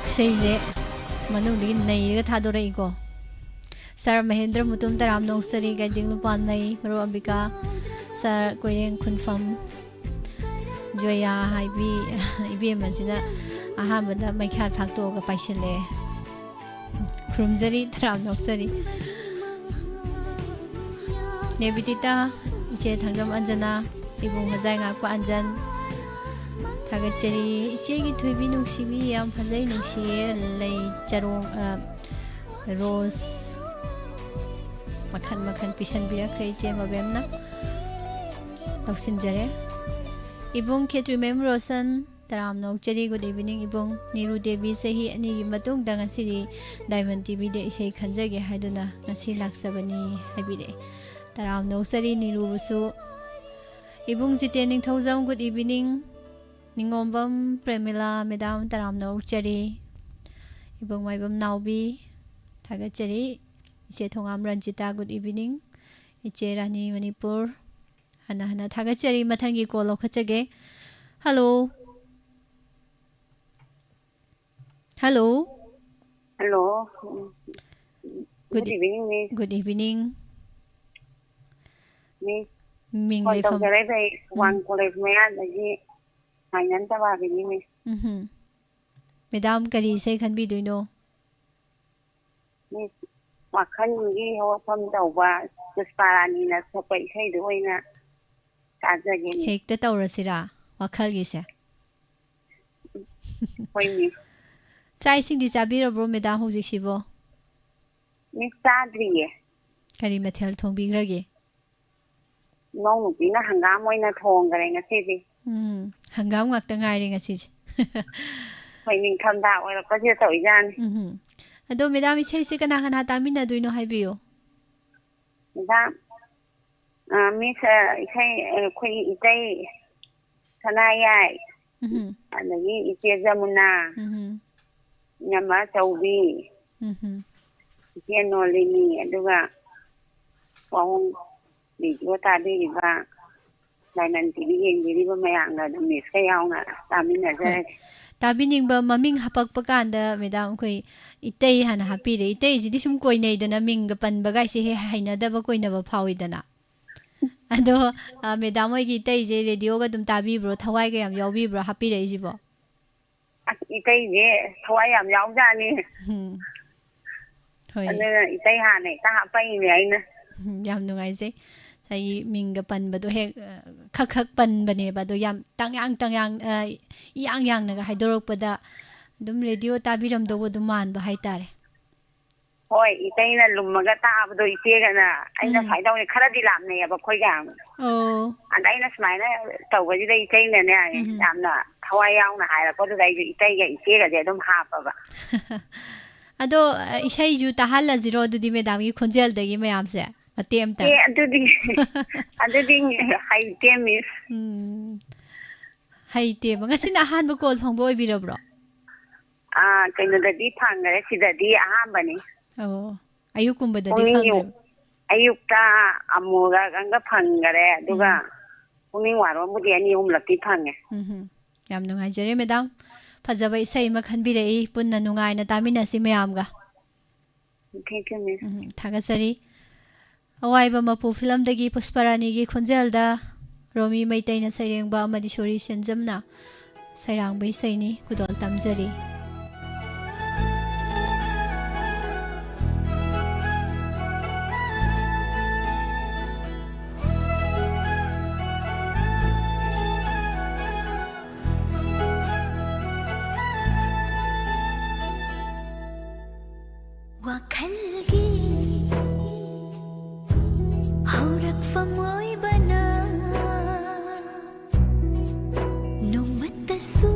ꯏꯁꯩꯁꯦ ꯃꯅꯨꯡꯗꯒꯤ ꯅꯩꯔꯒ ꯊꯥꯗꯣꯔꯛꯏꯀꯣ꯫ ꯁꯥꯔ ꯃꯍꯦꯟꯗ꯭ꯔ ꯃꯨꯇꯨꯝ, ꯇꯔꯥꯝꯅ ꯑꯣꯛꯆꯔꯤ꯫ ꯒꯥꯏꯗꯤꯡ ꯂꯨꯄꯥꯟꯃꯩ, ꯃꯔꯨꯞ ꯑꯝꯕꯤꯀꯥ, ꯁꯥꯔ ꯀꯣꯏꯔꯦꯡ ꯈꯨꯟꯐꯝ, ꯖꯣꯌꯥ ꯍꯥꯏꯕꯤ ꯏꯕꯦꯝꯃꯁꯤꯅ ꯑꯍꯥꯟꯕꯗ ꯃꯩꯈꯥ ꯐꯥꯛꯇꯣꯛꯑꯒ ꯄꯥꯏꯁꯤꯜꯂꯛꯑꯦ꯫ ꯈꯨꯔꯨꯝꯖꯔꯤ, ꯇꯔꯥꯝꯅ ꯑꯣꯛꯆꯔꯤ꯫ ꯅꯦꯕꯤꯗꯤꯇꯥ, ꯏꯆꯦ ꯊꯥꯡꯖꯝ ꯑꯟꯖꯅꯥ, ꯏꯕꯨꯡ ꯃꯖꯥꯏ ꯉꯥꯛꯄ ꯑꯟꯖꯟ, ꯊꯥꯒꯠꯆꯔꯤ꯫ ꯏꯆꯦꯒꯤ ꯊꯣꯏꯕꯤ ꯅꯨꯡꯁꯤꯕꯤ, ꯌꯥꯝ ꯐꯖꯩ, ꯅꯨꯡꯁꯤꯌꯦ꯫ ꯂꯩ ꯆꯔꯣꯡ, ꯑ, ꯔꯣꯁ ꯃꯈꯜ ꯃꯈꯜ ꯄꯤꯁꯟꯕꯤꯔꯛꯈ꯭ꯔꯦ ꯏꯆꯦ ꯃꯕꯦꯝꯅ꯫ ꯂꯧꯁꯤꯟꯖꯔꯦ꯫ ꯏꯕꯨꯡ ꯈꯦꯇ꯭ꯔꯤꯃꯌꯨꯝ ꯔꯣꯁꯟ, ꯇꯔꯥꯝꯅ ꯑꯣꯛꯆꯔꯤ꯫ Good evening ꯏꯕꯨꯡ꯫ ꯅꯤꯔꯨ ꯗꯦꯕꯤ, ꯆꯍꯤ ꯑꯅꯤꯒꯤ ꯃꯇꯨꯡꯗ ꯉꯁꯤꯗꯤ Diamond ꯇꯤꯚꯤꯗ ꯏꯁꯩ ꯈꯟꯖꯒꯦ ꯍꯥꯏꯗꯨꯅ ꯉꯁꯤ ꯂꯥꯛꯆꯕꯅꯤ ꯍꯥꯏꯕꯤꯔꯛꯑꯦ꯫ ꯇꯔꯥꯝꯅ ꯑꯣꯛꯆꯔꯤ ꯅꯤꯔꯨꯕꯨꯁꯨ꯫ ꯏꯕꯨꯡ ꯖꯤꯇꯦꯟ ꯅꯤꯡꯊꯧꯖꯝ, good evening꯫ ꯅꯤꯉꯣꯝꯕꯝ ꯄ꯭ꯔꯦꯃꯤꯂꯥ ꯃꯦꯗꯥꯝ, ꯇꯔꯥꯝꯅ ꯑꯣꯛꯆꯔꯤ꯫ ꯏꯕꯨꯡ ꯃꯥꯏꯕꯝ ꯅꯥꯎꯕꯤ, ꯊꯥꯒꯠꯆꯔꯤ꯫ ꯏꯆꯦ ꯊꯣꯉꯥꯝ ꯔꯟꯖꯤꯇꯥ, good evening꯫ ꯏꯆꯦ ꯔꯥꯅꯤ ꯃꯅꯤꯄꯨꯔ, ꯍꯟꯅ ꯍꯟꯅ ꯊꯥꯒꯠꯆꯔꯤ꯫ ꯃꯊꯪꯒꯤ call ꯂꯧꯈꯠꯆꯒꯦ꯫ Hello꯫ Hello꯫ Hello꯫ Good Good e-, evening, Miss꯫ Good evening꯫ Miss, ꯃꯤꯡ phone ꯂꯩꯐꯝ꯫ ꯇꯧꯖꯔꯛꯏꯁꯦ ꯑꯩ ꯎꯝ꯫ ꯋꯥꯡ ꯀꯣꯂꯦꯖ ꯃꯌꯥꯗꯒꯤ ꯃꯥꯏꯅꯟ ꯇꯕꯥꯕꯤꯅꯤ, Miss꯫ ꯎꯝꯍꯨꯝ꯫ ꯃꯦꯗꯥꯝ, ꯀꯔꯤ ꯏꯁꯩ ꯈꯟꯕꯤꯗꯣꯏꯅꯣ? Miss, ꯋꯥꯈꯜꯒꯤ ꯍꯧꯔꯛꯐꯝ ꯇꯧꯕ ꯄꯨꯁꯄꯥ ꯔꯥꯅꯤꯅ ꯁꯛꯄ ꯏꯁꯩꯗꯨ ꯑꯣꯏꯅ ꯇꯥꯖꯒꯦ, Miss꯫ ꯍꯦꯛꯇ ꯇꯧꯔꯁꯤꯔꯥ ꯋꯥꯈꯜꯒꯤꯁꯦ? ꯍꯣꯏ, Miss꯫ ꯆꯥꯛ ꯏꯁꯤꯡꯗꯤ ꯆꯥꯕꯤꯔꯕ꯭ꯔꯣ, ꯃꯦꯗꯥꯝ, ꯍꯧꯖꯤꯛꯁꯤꯕꯣ? Miss, ꯆꯥꯗ꯭ꯔꯤꯌꯦ꯫ ꯀꯔꯤ ꯃꯊꯦꯜ ꯊꯣꯡꯕꯤꯈ꯭ꯔꯒꯦ? ꯏꯅꯥꯎꯅꯨꯄꯤꯅ ꯍꯪꯒꯥꯝ ꯑꯣꯏꯅ ꯊꯣꯡꯈ꯭ꯔꯦ ꯉꯁꯤꯗꯤ꯫ ꯎꯝ, ꯍꯪꯒꯥꯝ ꯉꯥꯛꯇ ꯉꯥꯏꯔꯦ ꯉꯁꯤꯁꯦ꯫ ꯍꯣꯏ, ꯅꯤꯡꯊꯝꯊꯥ ꯑꯣꯏꯔꯛꯄꯁꯤꯗ ꯇꯧꯔꯤꯖꯥꯠꯅꯤ꯫ ꯎꯝꯍꯨꯝ꯫ ꯑꯗꯣ ꯃꯦꯗꯥꯝ, ꯏꯁꯩꯁꯦ ꯀꯅꯥ ꯀꯅꯥ ꯇꯥꯃꯤꯟꯅꯗꯣꯏꯅꯣ ꯍꯥꯏꯕꯤꯌꯨ꯫ ꯃꯦꯗꯥꯝ, ꯑ, Miss, ꯑ, ꯏꯁꯩ, ꯑ, ꯑꯩꯈꯣꯏꯒꯤ ꯏꯇꯩ ꯁꯅꯥꯌꯥꯏ, ꯎꯝꯍꯨꯝ꯫ ꯑꯗꯒꯤ ꯏꯆꯦ ꯖꯃꯨꯅꯥ, ꯎꯝꯍꯨꯝ꯫ ꯏꯅꯝꯃ ꯆꯧꯕꯤ, ꯎꯝꯍꯨꯝ꯫ ꯏꯆꯦ ꯅꯣꯂꯤꯅꯤ, ꯑꯗꯨꯒ ꯋꯥꯍꯣꯡ ꯔꯦꯗꯤꯑꯣ ꯇꯥꯕꯤꯔꯤꯕ, Diamond ꯇꯤꯚꯤ ꯌꯦꯡꯕꯤꯔꯤꯕ ꯃꯌꯥꯝꯒ ꯑꯗꯨꯝ Miss ꯀ ꯌꯥꯎꯅ ꯇꯥꯃꯤꯟꯅꯖꯔꯒꯦ꯫ ꯍꯣꯏ꯫ ꯇꯥꯕꯤꯅꯤꯡꯕ ꯃꯃꯤꯡ ꯍꯥꯄꯛꯄ ꯀꯥꯟꯗ, ꯃꯦꯗꯥꯝ, ꯑꯩꯈꯣꯏ ꯏꯇꯩ ꯍꯥꯟꯅ ꯍꯥꯞꯄꯤꯔꯦ꯫ ꯏꯇꯩꯁꯤꯗꯤ ꯁꯨꯝ ꯀꯣꯏꯅꯩꯗꯅ, ꯃꯤꯡꯒ ꯄꯟꯕꯒꯥꯏꯁꯦ ꯍꯦꯛ ꯍꯩꯅꯗꯕ ꯀꯣꯏꯅꯕ ꯐꯥꯎꯏꯗꯅ꯫ ꯑꯗꯣ, ꯑ, ꯃꯦꯗꯥꯝ ꯍꯣꯏꯒꯤ ꯏꯇꯩꯁꯦ ꯔꯦꯗꯤꯑꯣꯒ ꯑꯗꯨꯝ ꯇꯥꯕꯤꯕ꯭ꯔꯣ? ꯊꯋꯥꯏꯒ ꯌꯥꯝ ꯌꯥꯎꯕꯤꯕ꯭ꯔꯣ ꯍꯥꯞꯄꯤꯔꯛꯏꯁꯤꯕꯣ? ꯑꯁ, ꯏꯇꯩꯁꯦ ꯊꯋꯥꯏ ꯌꯥꯝ ꯌꯥꯎꯖꯥꯠꯅꯤ꯫ ꯎꯝ꯫ ꯍꯣꯏ꯫ ꯑꯗꯨꯅ ꯏꯇꯩ ꯍꯥꯟꯅ ꯍꯦꯛꯇ ꯍꯥꯞꯄꯛꯏꯅꯦ ꯑꯩꯅ꯫ ꯎꯝ, ꯌꯥꯝ ꯅꯨꯡꯉꯥꯏꯖꯩ꯫ ꯉꯁꯥꯏꯒꯤ ꯃꯤꯡꯒ ꯄꯟꯕꯗꯣ ꯍꯦꯛ, ꯑ, ꯈꯛ ꯈꯛ ꯄꯟꯕꯅꯦꯕ, ꯑꯗꯣ ꯌꯥꯝ ꯇꯪꯌꯥꯡ ꯇꯪꯌꯥꯡ, ꯑ, ꯏꯌꯥꯡ ꯌꯥꯡꯅꯒ ꯍꯥꯏꯗꯣꯔꯛꯄꯗ ꯑꯗꯨꯝ ꯔꯦꯗꯤꯑꯣ ꯇꯥꯕꯤꯔꯝꯗꯧꯕ ꯑꯗꯨꯝ ꯃꯥꯟꯕ ꯍꯥꯏꯇꯥꯔꯦ꯫ ꯍꯣꯏ, ꯏꯇꯩꯅ ꯂꯨꯝꯃꯒ ꯇꯥꯕꯗꯣ ꯏꯆꯦꯒꯅ ꯑꯩꯅ ꯎꯝ꯫ ꯁꯨꯃꯥꯏꯅ ꯇꯧꯅꯤ, ꯈꯔꯗꯤ ꯂꯥꯞꯅꯩꯌꯦꯕ ꯑꯩꯈꯣꯏꯒ꯫ ꯑꯣ꯫ ꯑꯗ ꯑꯩꯅ ꯁꯨꯃꯥꯏꯅ ꯇꯧꯕꯁꯤꯗ ꯏꯇꯩꯅꯅꯦ, ꯎꯝ꯫ ꯌꯥꯝꯅ ꯊꯋꯥꯏ ꯌꯥꯎꯅ ꯍꯥꯏꯔꯛꯄꯗꯨꯗ ꯑꯩꯁꯨ ꯏꯇꯩꯒ ꯏꯆꯦꯒꯁꯦ ꯑꯗꯨꯝ ꯍꯥꯞꯄꯕ꯫ ꯑꯗꯣ, ꯑ, ꯏꯁꯩꯁꯨ ꯇꯥꯍꯜꯂꯁꯤꯔꯣ ꯑꯗꯨꯗꯤ ꯃꯦꯗꯥꯝꯒꯤ ꯈꯣꯟꯖꯦꯜꯗꯒꯤ ꯃꯌꯥꯝꯁꯦ? ꯃꯇꯦꯛ ꯑꯝꯇ꯫ ꯑꯦ, ꯑꯗꯨꯗꯤ, ꯑꯗꯨꯗꯤ ꯍꯩꯇꯦ, ꯃꯤꯁ꯫ ꯎꯝ꯫ ꯍꯩꯇꯦꯕ꯫ ꯉꯁꯤꯅ ꯑꯍꯥꯟꯕ ꯀꯣꯜ ꯐꯪꯕ ꯑꯣꯏꯕꯤꯔꯕ꯭ꯔꯣ? ꯑꯥ, ꯀꯩꯅꯣꯗꯗꯤ ꯐꯪꯈ꯭ꯔꯦ, ꯁꯤꯗꯗꯤ ꯑꯍꯥꯟꯕꯅꯤ꯫ ꯑꯣ, ꯑꯌꯨꯛꯀꯨꯝꯕꯗꯗꯤ ꯄꯨꯡ ꯐꯪꯈ꯭ꯔꯦꯕ? ꯑꯌꯨꯛꯇ ꯑꯃꯨꯔꯛ ꯑꯃꯒ ꯐꯪꯈꯔꯦ, ꯑꯗꯨꯒ ꯎꯝ꯫ ꯄꯨꯛꯅꯤꯡ ꯋꯥꯔꯣꯝꯕꯨꯗꯤ ꯑꯅꯤ ꯑꯍꯨꯝꯂꯛꯇꯤ ꯐꯪꯉꯦ꯫ ꯎꯝ ꯍꯨꯝ꯫ ꯌꯥꯝ ꯅꯨꯡꯉꯥꯏꯖꯔꯦ, ꯃꯦꯗꯥꯝ꯫ ꯐꯖꯕ ꯏꯁꯩ ꯑꯃ ꯈꯟꯕꯤꯔꯛꯏ, ꯄꯨꯟꯅ ꯅꯨꯡꯉꯥꯏꯅ ꯇꯥꯃꯤꯟꯅꯁꯤ ꯃꯌꯥꯝꯒ꯫ Thank you, miss. ꯎꯝ, ꯊꯥꯒꯠꯆꯔꯤ꯫ ꯑꯋꯥꯏꯕ ꯃꯄꯨ ꯐꯤꯂꯝꯗꯒꯤ ꯄꯨꯁꯄꯔꯥꯅꯤꯒꯤ ꯈꯣꯟꯖꯦꯜꯗ ꯔꯣꯃꯤ ꯃꯩꯇꯩꯅ ꯁꯩꯔꯦꯡꯕ ꯑꯃꯗꯤ ꯁꯣꯔꯤ ꯁꯦꯟꯖꯝꯅ ꯁꯩꯔꯥꯡꯕ ꯏꯁꯩꯅꯤ, ꯈꯨꯗꯣꯜ ꯇꯝꯖꯔꯤ꯫ ꯋꯥꯈꯜꯒꯤ ꯍꯧꯔꯛꯐꯝ ꯑꯣꯏꯕꯅ ꯅꯣꯡꯃꯠꯇꯁꯨ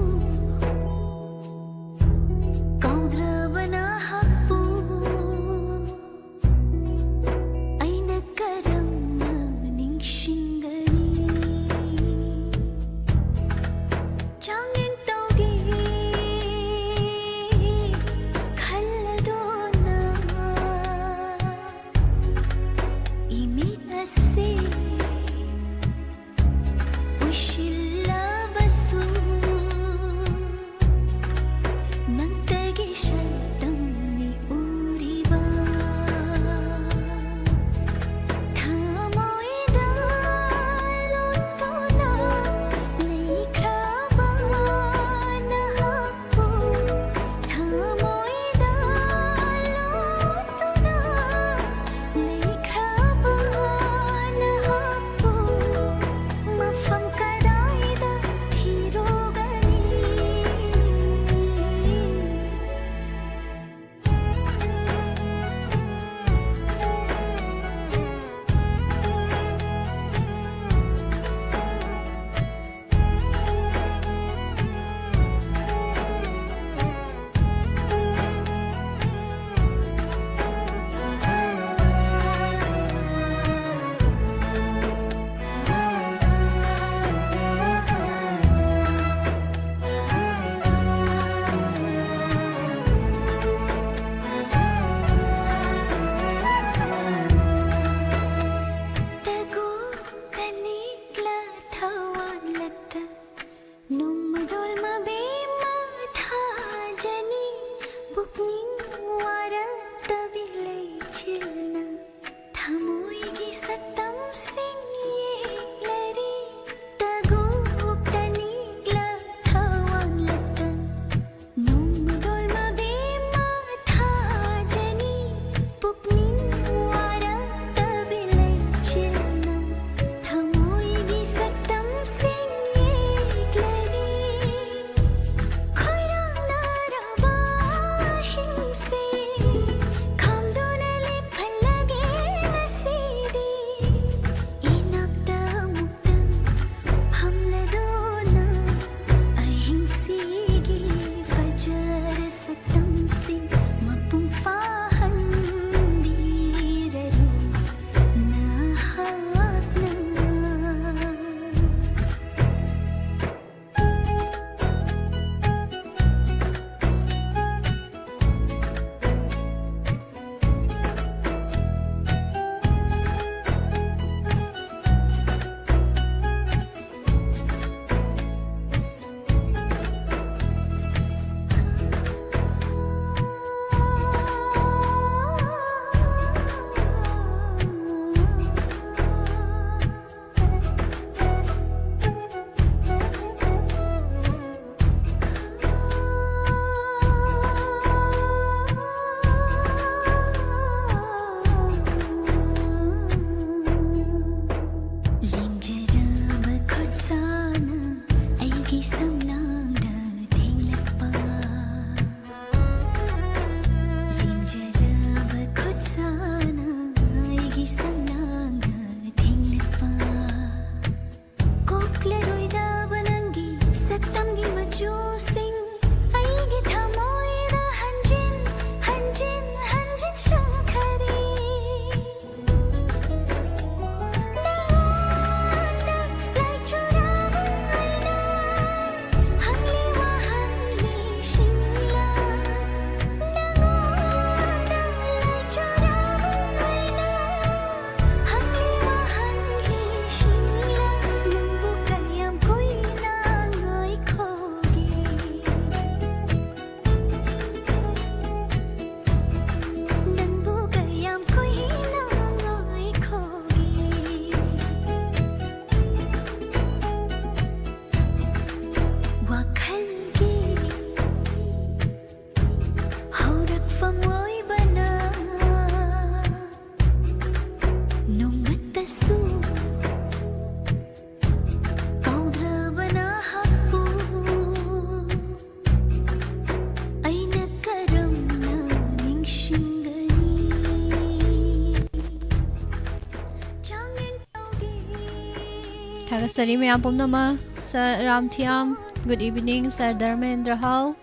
ꯁꯔꯤ ꯃꯌꯥꯝ ꯄꯨꯝꯅꯃꯛ, Sir ꯔꯥꯝꯊꯤꯌꯥꯝ, good evening, Sir Dharmendra ꯍꯥꯎ,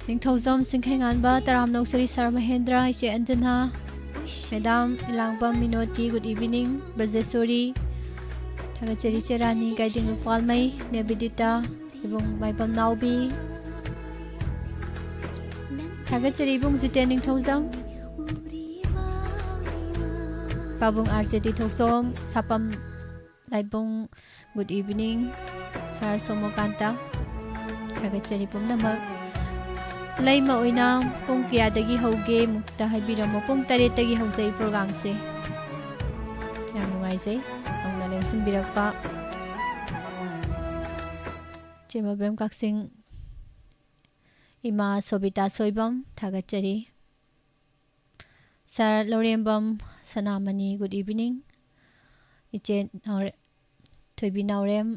ꯅꯤꯡꯊꯧꯖꯝ ꯆꯤꯡꯈꯩꯉꯥꯟꯕ, ꯇꯔꯥꯝꯅ ꯑꯣꯛꯆꯔꯤ Sir ꯃꯍꯦꯟꯗ꯭ꯔ, ꯏꯆꯦ ꯑꯟꯖꯅꯥ, Madam ꯏꯂꯥꯡꯕꯝ ꯃꯤꯅꯣꯇꯤ, good evening, ꯕ꯭ꯔꯖꯦꯁꯣꯔꯤ, ꯊꯥꯒꯠꯆꯔꯤ ꯏꯆꯦ ꯔꯥꯅꯤ, ꯒꯥꯏꯗꯤꯡ ꯂꯨꯄꯥꯜꯃꯩ, ꯅꯦꯕꯤꯗꯤꯇꯥ, ꯏꯕꯨꯡ ꯃꯥꯏꯕꯝ ꯅꯥꯎꯕꯤ, ꯊꯥꯒꯠꯆꯔꯤ ꯏꯕꯨꯡ ꯖꯤꯇꯦꯟ ꯅꯤꯡꯊꯧꯖꯝ, ꯄꯥꯕꯨꯡ ꯑꯥꯔ ꯖꯦ ꯗꯤ ꯊꯣꯛꯆꯣꯝ, ꯁꯥꯄꯝ ꯂꯥꯏꯕꯨꯡ, good evening, Sir ꯁꯣꯃꯣꯀꯥꯟꯇ, ꯊꯥꯒꯠꯆꯔꯤ ꯄꯨꯝꯅꯃꯛ꯫ ꯂꯩꯃ ꯑꯣꯏꯅ ꯄꯨꯡ ꯀꯌꯥꯗꯒꯤ ꯍꯧꯒꯦ ꯑꯃꯨꯛꯇ ꯍꯥꯏꯕꯤꯔꯝꯃꯣ꯫ ꯄꯨꯡ ꯇꯔꯦꯠꯇꯒꯤ ꯍꯧꯖꯩ programꯁꯦ꯫ ꯌꯥꯝ ꯅꯨꯡꯉꯥꯏꯖꯩ ꯅꯧꯅ ꯂꯦꯡꯁꯤꯟꯕꯤꯔꯛꯄ ꯆꯦ ꯃꯕꯦꯝ ꯀꯛꯆꯤꯡ, ꯏꯃꯥ ꯁꯣꯕꯤꯇꯥ ꯁꯣꯏꯕꯝ, ꯊꯥꯒꯠꯆꯔꯤ꯫ Sir ꯂꯧꯔꯦꯝꯕꯝ ꯁꯅꯥꯃꯅꯤ, good evening꯫ ꯏꯆꯦ ꯅꯥꯎꯔꯦ-, ꯊꯣꯏꯕꯤ ꯅꯥꯎꯔꯦꯝ,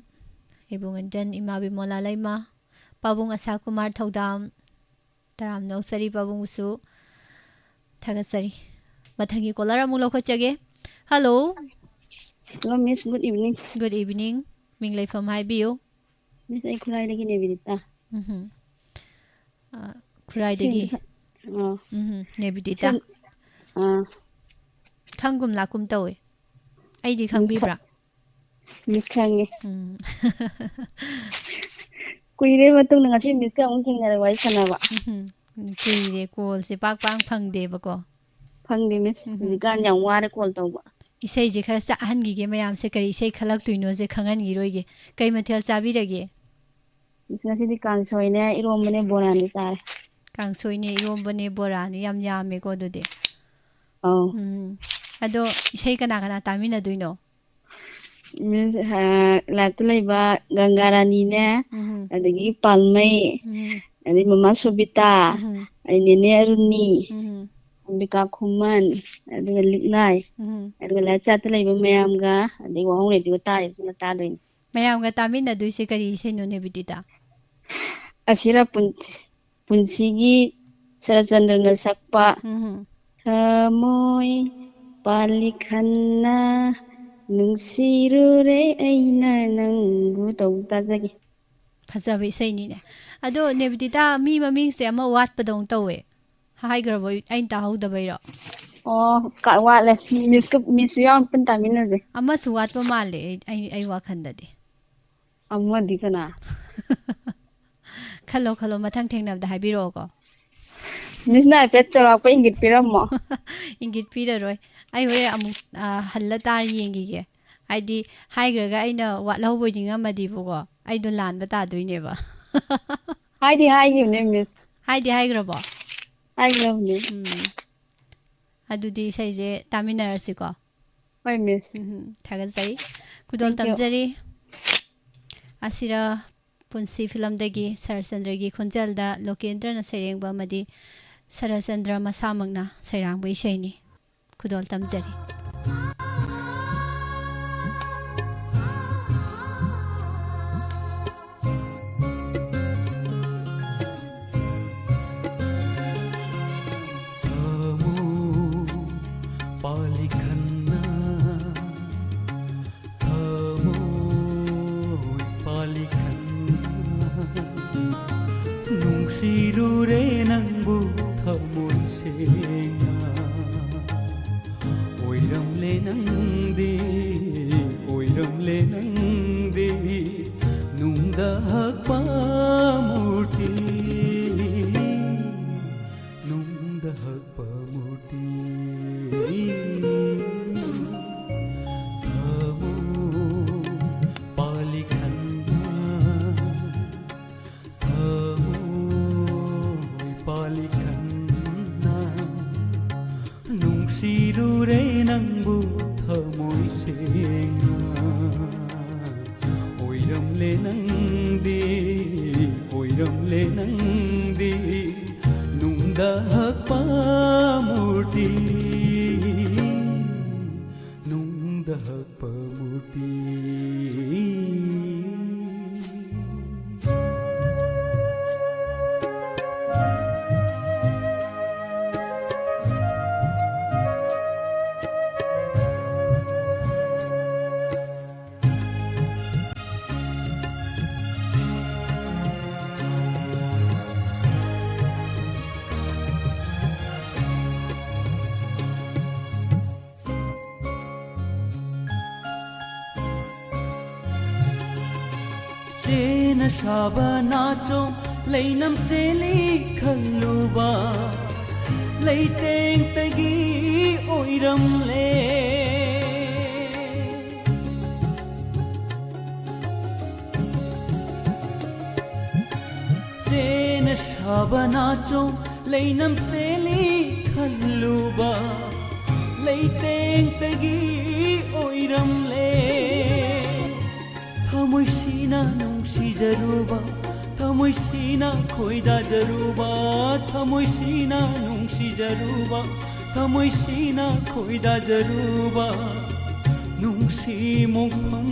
ꯏꯕꯨꯡ ꯑꯟꯖꯟ, ꯏꯃꯥ ꯕꯤꯃꯣꯂꯥ ꯂꯩꯃ, ꯄꯥꯕꯨꯡ ꯑꯁꯥ ꯀꯨꯃꯥꯔ ꯊꯧꯗꯥꯝ, ꯇꯔꯥꯝꯅ ꯑꯣꯛꯆꯔꯤ ꯄꯥꯕꯨꯡꯕꯨꯁꯨ ꯊꯥꯒꯠꯆꯔꯤ꯫ ꯃꯊꯪꯒꯤ caller ꯑꯃꯨꯛ ꯂꯧꯈꯠꯆꯒꯦ꯫ Hello꯫ Hello, Miss, good evening꯫ Good evening꯫ ꯃꯤꯡ ꯂꯩꯐꯝ ꯍꯥꯏꯕꯤꯌꯨ꯫ Miss, ꯑꯩ ꯈꯨꯔꯥꯏꯗꯒꯤꯅꯦ, ꯕꯤꯅꯤꯇꯥ꯫ ꯎꯝꯍꯨꯝ꯫ ꯑ, ꯈꯨꯔꯥꯏꯗꯒꯤ꯫ ꯁꯦꯡꯗꯤ ꯈ-, ꯑꯥ꯫ ꯎꯝꯍꯨꯝ, ꯅꯦꯕꯤꯗꯤꯇꯥ꯫ ꯁꯦꯡ-, ꯑꯥ꯫ ꯈꯪꯒꯨꯝ ꯂꯥꯛꯀꯨꯝ ꯇꯧꯋꯦ꯫ ꯑꯩꯗꯤ Miss ꯈꯪꯕꯤꯕ꯭ꯔꯥ? ꯈ-, Miss ꯈꯪꯉꯦ꯫ ꯎꯝ꯫ ꯀꯨꯏꯔꯦ ꯃꯇꯨꯡꯗ ꯉꯁꯤ Missꯀ ꯑꯃꯨꯛ ꯊꯦꯡꯅꯔꯦ ꯋꯥꯔꯤ ꯁꯥꯟꯅꯕ꯫ ꯎꯝꯍꯨꯝ꯫ ꯀꯨꯏꯔꯦ, callꯁꯦ ꯄꯥꯛ ꯄꯥꯛ ꯐꯪꯗꯦꯕꯀꯣ꯫ ꯐꯪꯗꯦ, Miss꯫ ꯎꯝꯍꯨꯝ꯫ ꯍꯧꯖꯤꯛꯀꯥꯟ ꯌꯥꯝ ꯋꯥꯔꯦ call ꯇꯧꯕ꯫ ꯏꯁꯩꯁꯦ ꯈꯔ ꯆꯥꯛꯍꯟꯈꯤꯒꯦ, ꯃꯌꯥꯝꯁꯦ ꯀꯔꯤ ꯏꯁꯩ ꯈꯜꯂꯛꯇꯣꯏꯅꯣꯁꯦ ꯈꯪꯍꯟꯈꯤꯔꯣꯏꯒꯦ꯫ ꯀꯩ ꯃꯊꯦꯜ ꯆꯥꯕꯤꯔꯒꯦ? Miss, ꯉꯁꯤꯗꯤ ꯀꯥꯡꯁꯣꯏꯅꯦ, ꯏꯔꯣꯝꯕꯅꯦ, ꯕꯣꯔꯥꯅꯦ ꯆꯥꯔꯦ꯫ ꯀꯥꯡꯁꯣꯏꯅꯦ, ꯏꯔꯣꯝꯕꯅꯦ, ꯕꯣꯔꯥꯅꯦ, ꯌꯥꯝ ꯌꯥꯝꯃꯦꯀꯣ ꯑꯗꯨꯗꯤ꯫ ꯑꯧ꯫ ꯎꯝ꯫ ꯑꯗꯣ ꯏꯁꯩ ꯀꯅꯥ ꯀꯅꯥ ꯇꯥꯃꯤꯟꯅꯗꯣꯏꯅꯣ? Miss, ꯑ, liveꯇ ꯂꯩꯕ ꯒꯪꯒꯥ ꯔꯥꯅꯤꯅꯦ, ꯎꯝ꯫ ꯑꯗꯒꯤ ꯄꯥꯜꯃꯩ, ꯎꯝ꯫ ꯑꯗꯩ ꯃꯃꯥ ꯁꯣꯕꯤꯇꯥ, ꯎꯝ꯫ ꯑꯗꯩ ꯅꯦꯅꯦ ꯑꯔꯨꯅꯤ, ꯎꯝ꯫ ꯑꯝꯕꯤꯀꯥ ꯈꯨꯃꯟ, ꯑꯗꯨꯒ ꯂꯤꯛꯂꯥꯏ, ꯎꯝ꯫ ꯑꯗꯨꯒ live chatꯇ ꯂꯩꯕ ꯃꯌꯥꯝꯒ, ꯑꯗꯩ ꯋꯥꯍꯣꯡ radio ꯇꯥꯔꯤꯕꯁꯤꯡꯒ ꯇꯥꯗꯣꯏꯅꯤ꯫ ꯃꯌꯥꯝꯒ ꯇꯥꯃꯤꯟꯅꯗꯣꯏꯁꯦ ꯀꯔꯤ ꯏꯁꯩꯅꯣ, ꯅꯦꯕꯤꯗꯤꯇꯥ? ꯑꯁꯤꯔ ꯄꯨꯟꯁꯤ-, ꯄꯨꯟꯁꯤꯒꯤ ꯁꯔꯠꯆꯟꯗ꯭ꯔꯅ ꯁꯛꯄ ꯎꯝ꯫ ꯊꯃꯣꯏ ꯄꯥꯜꯂꯤ ꯈꯟꯅ ꯅꯨꯡꯁꯤꯔꯨꯔꯦ ꯑꯩꯅ ꯅꯪꯕꯨ ꯇꯧ ꯇꯥꯖꯒꯦ꯫ ꯐꯖꯕ ꯏꯁꯩꯅꯤꯅꯦ꯫ ꯑꯗꯣ ꯅꯦꯕꯤꯗꯤꯇꯥ, ꯃꯤ ꯃꯃꯤꯡꯁꯦ ꯑꯃ ꯋꯥꯠꯄꯗꯧꯅ ꯇꯧꯋꯦ꯫ ꯍꯥꯏꯈ꯭ꯔꯕꯣ? ꯑꯩꯅ ꯇꯥꯍꯧꯗꯕꯩꯔꯣ? ꯑꯣ, ꯀ-, ꯋꯥꯠꯂꯦ꯫ ꯃꯤꯁꯀ, ꯃꯤꯁꯁꯨ ꯌꯥꯎꯅ ꯄꯨꯟ ꯇꯥꯃꯤꯟꯅꯁꯦ꯫ ꯑꯃꯁꯨ ꯋꯥꯠꯄ ꯃꯥꯜꯂꯦ ꯑꯩ, ꯑꯩ, ꯑꯩ ꯋꯥꯈꯟꯗꯗꯤ꯫ ꯑꯃꯗꯤ ꯀꯅꯥ? ꯈꯜꯂꯣ, ꯈꯜꯂꯣ, ꯃꯊꯪ ꯊꯦꯡꯅꯕꯗ ꯍꯥꯏꯕꯤꯔꯛꯑꯣꯀꯣ꯫ ꯃꯤꯁꯅ ꯍꯥꯏꯐꯦꯠ ꯆꯥꯎꯔꯥꯛꯄ ꯏꯪꯒꯤꯠ ꯄꯤꯔꯝꯃꯣ꯫ ꯏꯪꯒꯤꯠ ꯄꯤꯔꯔꯣꯏ꯫ ꯑꯩ ꯍꯣꯔꯦꯟ ꯑꯃꯨꯛ, ꯑ, ꯍꯜꯂ ꯇꯥꯔ ꯌꯦꯡꯈꯤꯒꯦ꯫ ꯍꯥꯏꯗꯤ, ꯍꯥꯏꯈ꯭ꯔꯒ ꯑꯩꯅ ꯋꯥꯠꯍꯧꯕ ꯑꯣꯏꯗꯤ ꯉꯝꯃꯗꯤꯕꯀꯣ, ꯑꯩꯗꯣ ꯂꯥꯟꯕ ꯇꯥꯗꯣꯏꯅꯦꯕ꯫ ꯍꯥꯏꯗꯤ ꯍꯥꯏꯈꯤꯕꯅꯦ, ꯃꯤꯁ꯫ ꯍꯥꯏꯗꯤ ꯍꯥꯏꯈ꯭ꯔꯕꯣ? ꯍꯥꯏꯈ꯭ꯔꯕꯅꯦ꯫ ꯎꯝ꯫ ꯑꯗꯨꯗꯤ ꯏꯁꯩꯁꯦ ꯇꯥꯃꯤꯟꯅꯔꯁꯤꯀꯣ꯫ ꯍꯣꯏ, ꯃꯤꯁ꯫ ꯎꯝ, ꯊꯥꯒꯠꯆꯔꯤ꯫ ꯈꯨꯗꯣꯜ Thank you. ꯇꯝꯖꯔꯤ꯫ ꯑꯁꯤꯔ ꯄꯨꯟꯁꯤ ꯐꯤꯂꯝꯗꯒꯤ ꯁꯔꯆꯟꯗ꯭ꯔꯒꯤ ꯈꯣꯟꯖꯦꯜꯗ ꯂꯣꯀꯦꯟꯗ꯭ꯔꯅ ꯁꯩꯔꯦꯡꯕ ꯑꯃꯗꯤ ꯁꯔꯆꯟꯗ꯭ꯔ ꯃꯁꯥꯃꯛꯅ ꯁꯩꯔꯥꯡꯕ ꯏꯁꯩꯅꯤ꯫ ꯈꯨꯗꯣꯜ ꯇꯝꯖꯔꯤ꯫ ꯊꯃꯣꯏ ꯄꯥꯂꯤ ꯈꯟꯅ, ꯊꯃꯣꯏ ꯄꯥꯂꯤ ꯈꯟꯅ, ꯅꯨꯡꯁꯤꯔꯨꯔꯦ ꯅꯪꯕꯨ ꯊꯃꯣꯏ ꯁꯦꯡꯅ꯫ ꯑꯣꯏꯔꯝꯂꯦ ꯅꯪꯗꯤ, ꯑꯣꯏꯔꯝꯂꯦ ꯅꯪꯗꯤ, ꯅꯨꯡꯗ ꯍꯛꯄ ꯃꯨꯔꯇꯤ, ꯅꯨꯡꯗ ꯍꯛꯄ ꯃꯨꯔꯇꯤ꯫ ꯊꯃꯣꯏ ꯄꯥꯂꯤ ꯈꯟꯅ, ꯊꯃꯣꯏ ꯄꯥꯂꯤ ꯈꯟꯅ, ꯅꯨꯡꯁꯤꯔꯨꯔꯦ ꯅꯪꯕꯨ ꯊꯃꯣꯏ ꯁꯦꯡꯅ꯫ ꯑꯣꯏꯔꯝꯂꯦ ꯅꯪꯗꯤ, ꯑꯣꯏꯔꯝꯂꯦ ꯅꯪꯗꯤ, ꯅꯨꯡꯗ ꯍꯛꯄ ꯃꯨꯔꯇꯤ, ꯅꯨꯡꯗ ꯍꯛꯄ ꯃꯨꯔꯇꯤ꯫ ꯁꯥꯕ ꯅꯥꯆꯣꯝ ꯂꯩꯅꯝ ꯆꯦꯜꯂꯤ ꯈꯜꯂꯨꯕ ꯂꯩꯇꯦꯡꯇꯒꯤ ꯑꯣꯏꯔꯝꯂꯦ꯫ ꯆꯦꯅ ꯁꯥꯕ ꯅꯥꯆꯣꯝ ꯂꯩꯅꯝ ꯆꯦꯜꯂꯤ ꯈꯜꯂꯨꯕ ꯂꯩꯇꯦꯡꯇꯒꯤ ꯑꯣꯏꯔꯝꯂꯦ꯫ ꯊꯃꯣꯏꯁꯤꯅ ꯅꯨꯡꯁꯤꯖꯔꯨꯕ, ꯊꯃꯣꯏꯁꯤꯅ ꯈꯣꯏꯗꯥꯖꯔꯨꯕ, ꯊꯃꯣꯏꯁꯤꯅ ꯅꯨꯡꯁꯤꯖꯔꯨꯕ, ꯊꯃꯣꯏꯁꯤꯅ ꯈꯣꯏꯗꯥꯖꯔꯨꯕ ꯅꯨꯡꯁꯤ ꯃꯣꯡꯐꯝ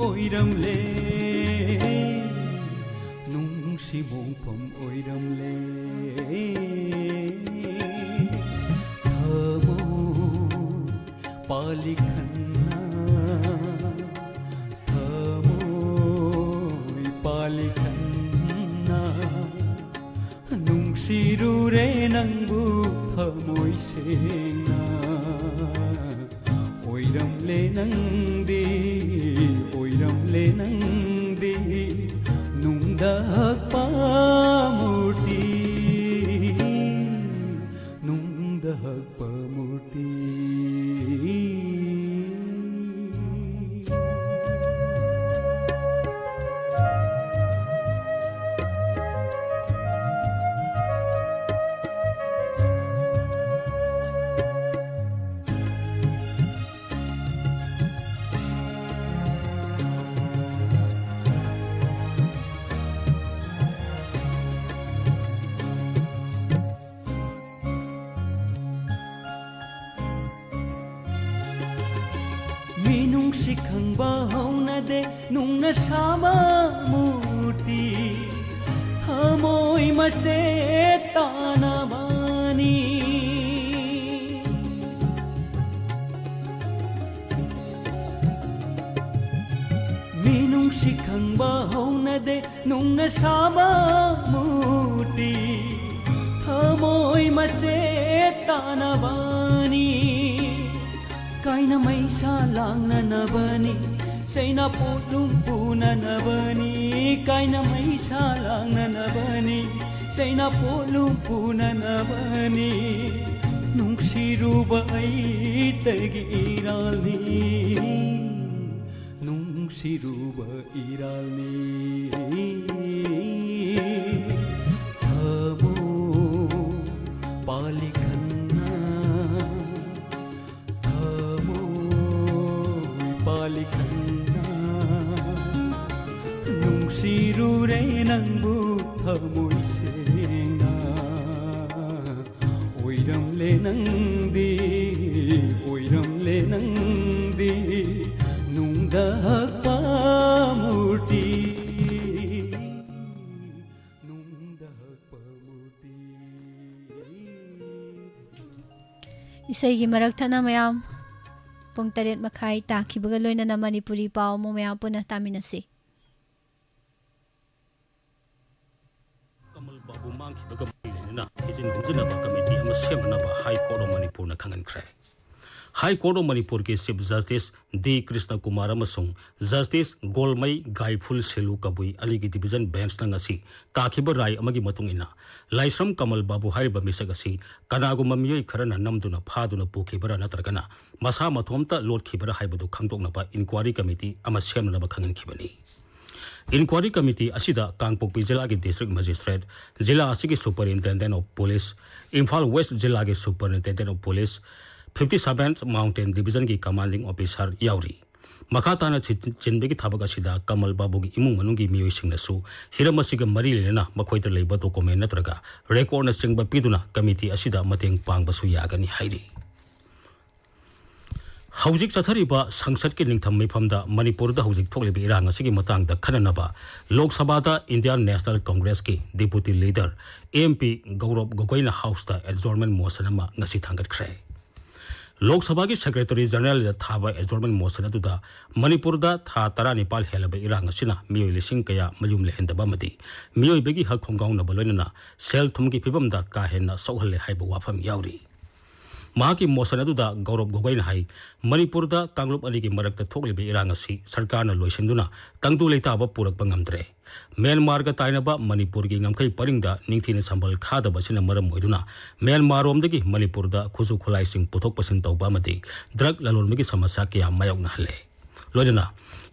ꯑꯣꯏꯔꯝꯂꯦ꯫ ꯅꯨꯡꯁꯤ ꯃꯣꯡꯐꯝ ꯑꯣꯏꯔꯝꯂꯦ꯫ ꯊꯃꯣꯏ ꯄꯥꯜꯂꯤ ꯈꯟꯅ, ꯊꯃꯣꯏ ꯄꯥꯜꯂꯤ ꯈꯟꯅ, ꯅꯨꯡꯁꯤꯔꯨꯔꯦ ꯅꯪꯕꯨ ꯊꯃꯣꯏ ꯁꯦꯡꯅ꯫ ꯑꯣꯏꯔꯝꯂꯦ ꯅꯪꯗꯤ, ꯑꯣꯏꯔꯝꯂꯦ ꯅꯪꯗꯤ, ꯅꯨꯡꯗ ꯍꯛꯄ ꯃꯨꯔꯇꯤ, ꯅꯨꯡꯗ ꯍꯛꯄ ꯃꯨꯔꯇꯤ꯫ ꯃꯤꯅꯨꯡꯁꯤ ꯈꯪꯕ ꯍꯧꯅꯗꯦ, ꯅꯨꯡꯅ ꯁꯥꯕ ꯃꯨꯔꯇꯤ, ꯊꯃꯣꯏ ꯃꯆꯦꯠ ꯇꯥꯅꯕꯅꯤ꯫ ꯃꯤꯅꯨꯡꯁꯤ ꯈꯪꯕ ꯍꯧꯅꯗꯦ, ꯅꯨꯡꯅ ꯁꯥꯕ ꯃꯨꯔꯇꯤ, ꯊꯃꯣꯏ ꯃꯆꯦꯠ ꯇꯥꯅꯕꯅꯤ꯫ ꯀꯥꯏꯅ ꯃꯩꯁꯥ ꯂꯥꯡꯅꯅꯕꯅꯤ, ꯆꯩꯅꯥ ꯄꯣꯠꯂꯨꯝ ꯄꯨꯅꯅꯕꯅꯤ, ꯀꯥꯏꯅ ꯃꯩꯁꯥ ꯂꯥꯡꯅꯅꯕꯅꯤ, ꯆꯩꯅꯥ ꯄꯣꯠꯂꯨꯝ ꯄꯨꯅꯅꯕꯅꯤ, ꯅꯨꯡꯁꯤꯔꯨꯕ ꯑꯩꯇꯒꯤ ꯏꯔꯥꯜꯅꯤ, ꯅꯨꯡꯁꯤꯔꯨꯕ ꯏꯔꯥꯜꯅꯤ꯫ ꯊꯃꯣꯏ ꯄꯥꯜꯂꯤ ꯈꯟꯅ, ꯊꯃꯣꯏ ꯄꯥꯜꯂꯤ ꯈꯟꯅ, ꯅꯨꯡꯁꯤꯔꯨꯔꯦ ꯅꯪꯕꯨ ꯊꯃꯣꯏ ꯁꯦꯡꯅ꯫ ꯑꯣꯏꯔꯝꯂꯦ ꯅꯪꯗꯤ, ꯑꯣꯏꯔꯝꯂꯦ ꯅꯪꯗꯤ, ꯅꯨꯡꯗ ꯍꯛꯄ ꯃꯨꯔꯇꯤ, ꯅꯨꯡꯗ ꯍꯛꯄ ꯃꯨꯔꯇꯤ꯫ ꯏꯁꯩꯒꯤ ꯃꯔꯛ ꯊꯠꯅ ꯃꯌꯥꯝ, ꯄꯨꯡ ꯇꯔꯦꯠ ꯃꯈꯥꯏ ꯇꯥꯈꯤꯕꯒ ꯂꯣꯏꯅꯅ ꯃꯅꯤꯄꯨꯔꯤ ꯄꯥꯎ ꯑꯃꯨꯛ ꯃꯌꯥꯝ ꯄꯨꯟꯅ ꯇꯥꯃꯤꯟꯅꯁꯤ꯫ ꯀꯃꯜ ꯕꯥꯕꯨ ꯃꯥꯡꯈꯤꯕꯒ ꯃꯔꯤ ꯂꯩꯅꯅ ꯊꯤꯖꯤꯟ ꯍꯨꯝꯖꯤꯟꯅꯕ ꯀꯃꯤꯇꯤ ꯑꯃ ꯁꯦꯝꯅꯅꯕ ꯍꯥꯏ ꯀꯣꯔꯠ ꯑꯣꯐ ꯃꯅꯤꯄꯨꯔꯅ ꯈꯪꯍꯟꯈ꯭ꯔꯦ꯫ ꯍꯥꯏ ꯀꯣꯔꯠ ꯑꯣꯐ ꯃꯅꯤꯄꯨꯔꯒꯤ ꯆꯤꯐ ꯖꯁꯇꯤꯁ ꯗꯤ ꯀ꯭ꯔꯤꯁꯅ ꯀꯨꯃꯥꯔ ꯑꯃꯁꯨꯡ ꯖꯁꯇꯤꯁ ꯒꯣꯜꯃꯩ ꯒꯥꯏꯐꯨꯜ ꯁꯦꯂꯨ ꯀꯕꯨꯏ ꯑꯅꯤꯒꯤ ꯗꯤꯚꯤꯖꯟ ꯕꯦꯟꯆꯅ ꯉꯁꯤ ꯇꯥꯈꯤꯕ ꯔꯥꯏ ꯑꯃꯒꯤ ꯃꯇꯨꯡ ꯏꯟꯅ, ꯂꯥꯏꯁ꯭ꯔꯝ ꯀꯃꯜ ꯕꯥꯕꯨ ꯍꯥꯏꯔꯤꯕ ꯃꯤꯁꯛ ꯑꯁꯤ ꯀꯅꯥꯒꯨꯝꯕ ꯃꯤꯑꯣꯏ ꯈꯔꯅ ꯅꯝꯗꯨꯅ ꯐꯥꯗꯨꯅ ꯄꯨꯈꯤꯕꯔꯥ ꯅꯠꯇ꯭ꯔꯒꯅ ꯃꯁꯥ ꯃꯇꯣꯝꯇ ꯂꯣꯠꯈꯤꯕꯔꯥ ꯍꯥꯏꯕꯗꯨ ꯈꯪꯗꯣꯛꯅꯕ ꯏꯟꯀ꯭ꯋꯥꯔꯤ ꯀꯃꯤꯇꯤ ꯑꯃ ꯁꯦꯝꯅꯅꯕ ꯈꯪꯍꯟꯈꯤꯕꯅꯤ꯫ ꯏꯟꯀ꯭ꯋꯥꯔꯤ ꯀꯃꯤꯇꯤ ꯑꯁꯤꯗ ꯀꯥꯡꯄꯣꯛꯄꯤ ꯖꯤꯂꯥꯒꯤ ꯗꯤꯁꯇ꯭ꯔꯤꯛ ꯃꯦꯖꯤꯁꯇ꯭ꯔꯦꯠ, ꯖꯤꯂꯥ ꯑꯁꯤꯒꯤ superintendent of police, Imphal west ꯖꯤꯂꯥꯒꯤ superintendent of police, fifty seven mountain ꯗꯤꯚꯤꯖꯟꯒꯤ ꯀꯃꯥꯟꯗꯤꯡ ꯑꯣꯐꯤꯁꯥꯔ ꯌꯥꯎꯔꯤ꯫ ꯃꯈꯥ ꯇꯥꯅ ꯊꯤ-, ꯆꯤꯟꯕꯒꯤ ꯊꯕꯛ ꯑꯁꯤꯗ ꯀꯃꯜ ꯕꯥꯕꯨꯒꯤ ꯏꯃꯨꯡ ꯃꯅꯨꯡꯒꯤ ꯃꯤꯑꯣꯏꯁꯤꯡꯅꯁꯨ ꯍꯤꯔꯝ ꯑꯁꯤꯒ ꯃꯔꯤ ꯂꯩꯅꯅ ꯃꯈꯣꯏꯗ ꯂꯩꯕ ꯗꯣꯀꯨꯃꯦꯟ ꯅꯠꯇ꯭ꯔꯒ ꯔꯦꯀꯣꯔꯗꯅꯆꯤꯡꯕ ꯄꯤꯗꯨꯅ ꯀꯃꯤꯇꯤ ꯑꯁꯤꯗ ꯃꯇꯦꯡ ꯄꯥꯡꯕꯁꯨ ꯌꯥꯒꯅꯤ ꯍꯥꯏꯔꯤ꯫ ꯍꯧꯖꯤꯛ ꯆꯠꯊꯔꯤꯕ ꯁꯪꯁꯠꯀꯤ ꯅꯤꯡꯊꯝ ꯃꯤꯐꯝꯗ ꯃꯅꯤꯄꯨꯔꯗ ꯍꯧꯖꯤꯛ ꯊꯣꯛꯂꯤꯕ ꯏꯔꯥꯡ ꯑꯁꯤꯒꯤ ꯃꯇꯥꯡꯗ ꯈꯟꯅꯅꯕ ꯂꯣꯛ ꯁꯚꯥꯗ ꯏꯟꯗꯤꯌꯥꯟ ꯅꯦꯁꯅꯦꯜ ꯀꯣꯡꯒ꯭ꯔꯦꯁꯀꯤ deputy leader M P Gaurav ꯒꯣꯒꯣꯏꯅ ꯍꯥꯎꯁꯇ ꯑꯦꯗꯖꯣꯔꯟꯃꯦꯟ ꯃꯣꯁꯟ ꯑꯃ ꯉꯁꯤ ꯊꯥꯡꯒꯠꯈ꯭ꯔꯦ꯫ ꯂꯣꯛ ꯁꯚꯥꯒꯤ ꯁꯦꯀ꯭ꯔꯦꯇꯔꯤ ꯖꯦꯅꯔꯦꯜꯗ ꯊꯥꯕ ꯑꯦꯗꯖꯣꯔꯟꯃꯦꯟ ꯃꯣꯁꯟ ꯑꯗꯨꯗ ꯃꯅꯤꯄꯨꯔꯗ ꯊꯥ ꯇꯔꯥꯅꯤꯄꯥꯜ ꯍꯦꯜꯂꯕ ꯏꯔꯥꯡ ꯑꯁꯤꯅ ꯃꯤꯑꯣꯏ ꯂꯤꯁꯤꯡ ꯀꯌꯥ ꯃꯌꯨꯝ ꯂꯩꯍꯟꯗꯕ ꯑꯃꯗꯤ ꯃꯤꯑꯣꯏꯕꯒꯤ ꯍꯛ ꯈꯣꯡꯒꯥꯎꯅꯕ ꯂꯣꯏꯅꯅ ꯁꯦꯜ ꯊꯨꯝꯒꯤ ꯐꯤꯕꯝꯗ ꯀꯥ ꯍꯦꯟꯅ ꯁꯣꯛꯍꯜꯂꯦ ꯍꯥꯏꯕ ꯋꯥꯐꯝ ꯌꯥꯎꯔꯤ꯫ ꯃꯍꯥꯛꯀꯤ ꯃꯣꯁꯟ ꯑꯗꯨꯗ ꯒꯧꯔꯕ ꯒꯣꯒꯣꯏꯅ ꯍꯥꯏ, ꯃꯅꯤꯄꯨꯔꯗ ꯀꯥꯡꯂꯨꯞ ꯑꯅꯤꯒꯤ ꯃꯔꯛꯇ ꯊꯣꯛꯂꯤꯕ ꯏꯔꯥꯡ ꯑꯁꯤ ꯁꯔꯀꯥꯔꯅ ꯂꯣꯏꯁꯤꯟꯗꯨꯅ ꯇꯪꯗꯨ ꯂꯩꯇꯥꯕ ꯄꯨꯔꯛꯄ ꯉꯝꯗ꯭ꯔꯦ꯫ ꯃ꯭ꯌꯥꯟꯃꯥꯔꯒ ꯇꯥꯏꯅꯕ ꯃꯅꯤꯄꯨꯔꯒꯤ ꯉꯝꯈꯩ ꯄꯔꯤꯡꯗ ꯅꯤꯡꯊꯤꯅ ꯁꯝꯕꯜ ꯈꯥꯗꯕ ꯑꯁꯤꯅ ꯃꯔꯝ ꯑꯣꯏꯗꯨꯅ ꯃ꯭ꯌꯥꯟꯃꯥꯔꯔꯣꯝꯗꯒꯤ ꯃꯅꯤꯄꯨꯔꯗ ꯈꯨꯠꯁꯨ ꯈꯨꯠꯂꯥꯏꯁꯤꯡ ꯄꯨꯊꯣꯛ ꯄꯨꯁꯤꯟ ꯇꯧꯕ ꯑꯃꯗꯤ ꯗ꯭ꯔꯒ ꯂꯂꯣꯟꯕꯒꯤ ꯁꯃꯁ꯭ꯌꯥ ꯀꯌꯥ ꯃꯥꯌꯣꯛꯅꯍꯜꯂꯦ꯫ ꯂꯣꯏꯅꯅ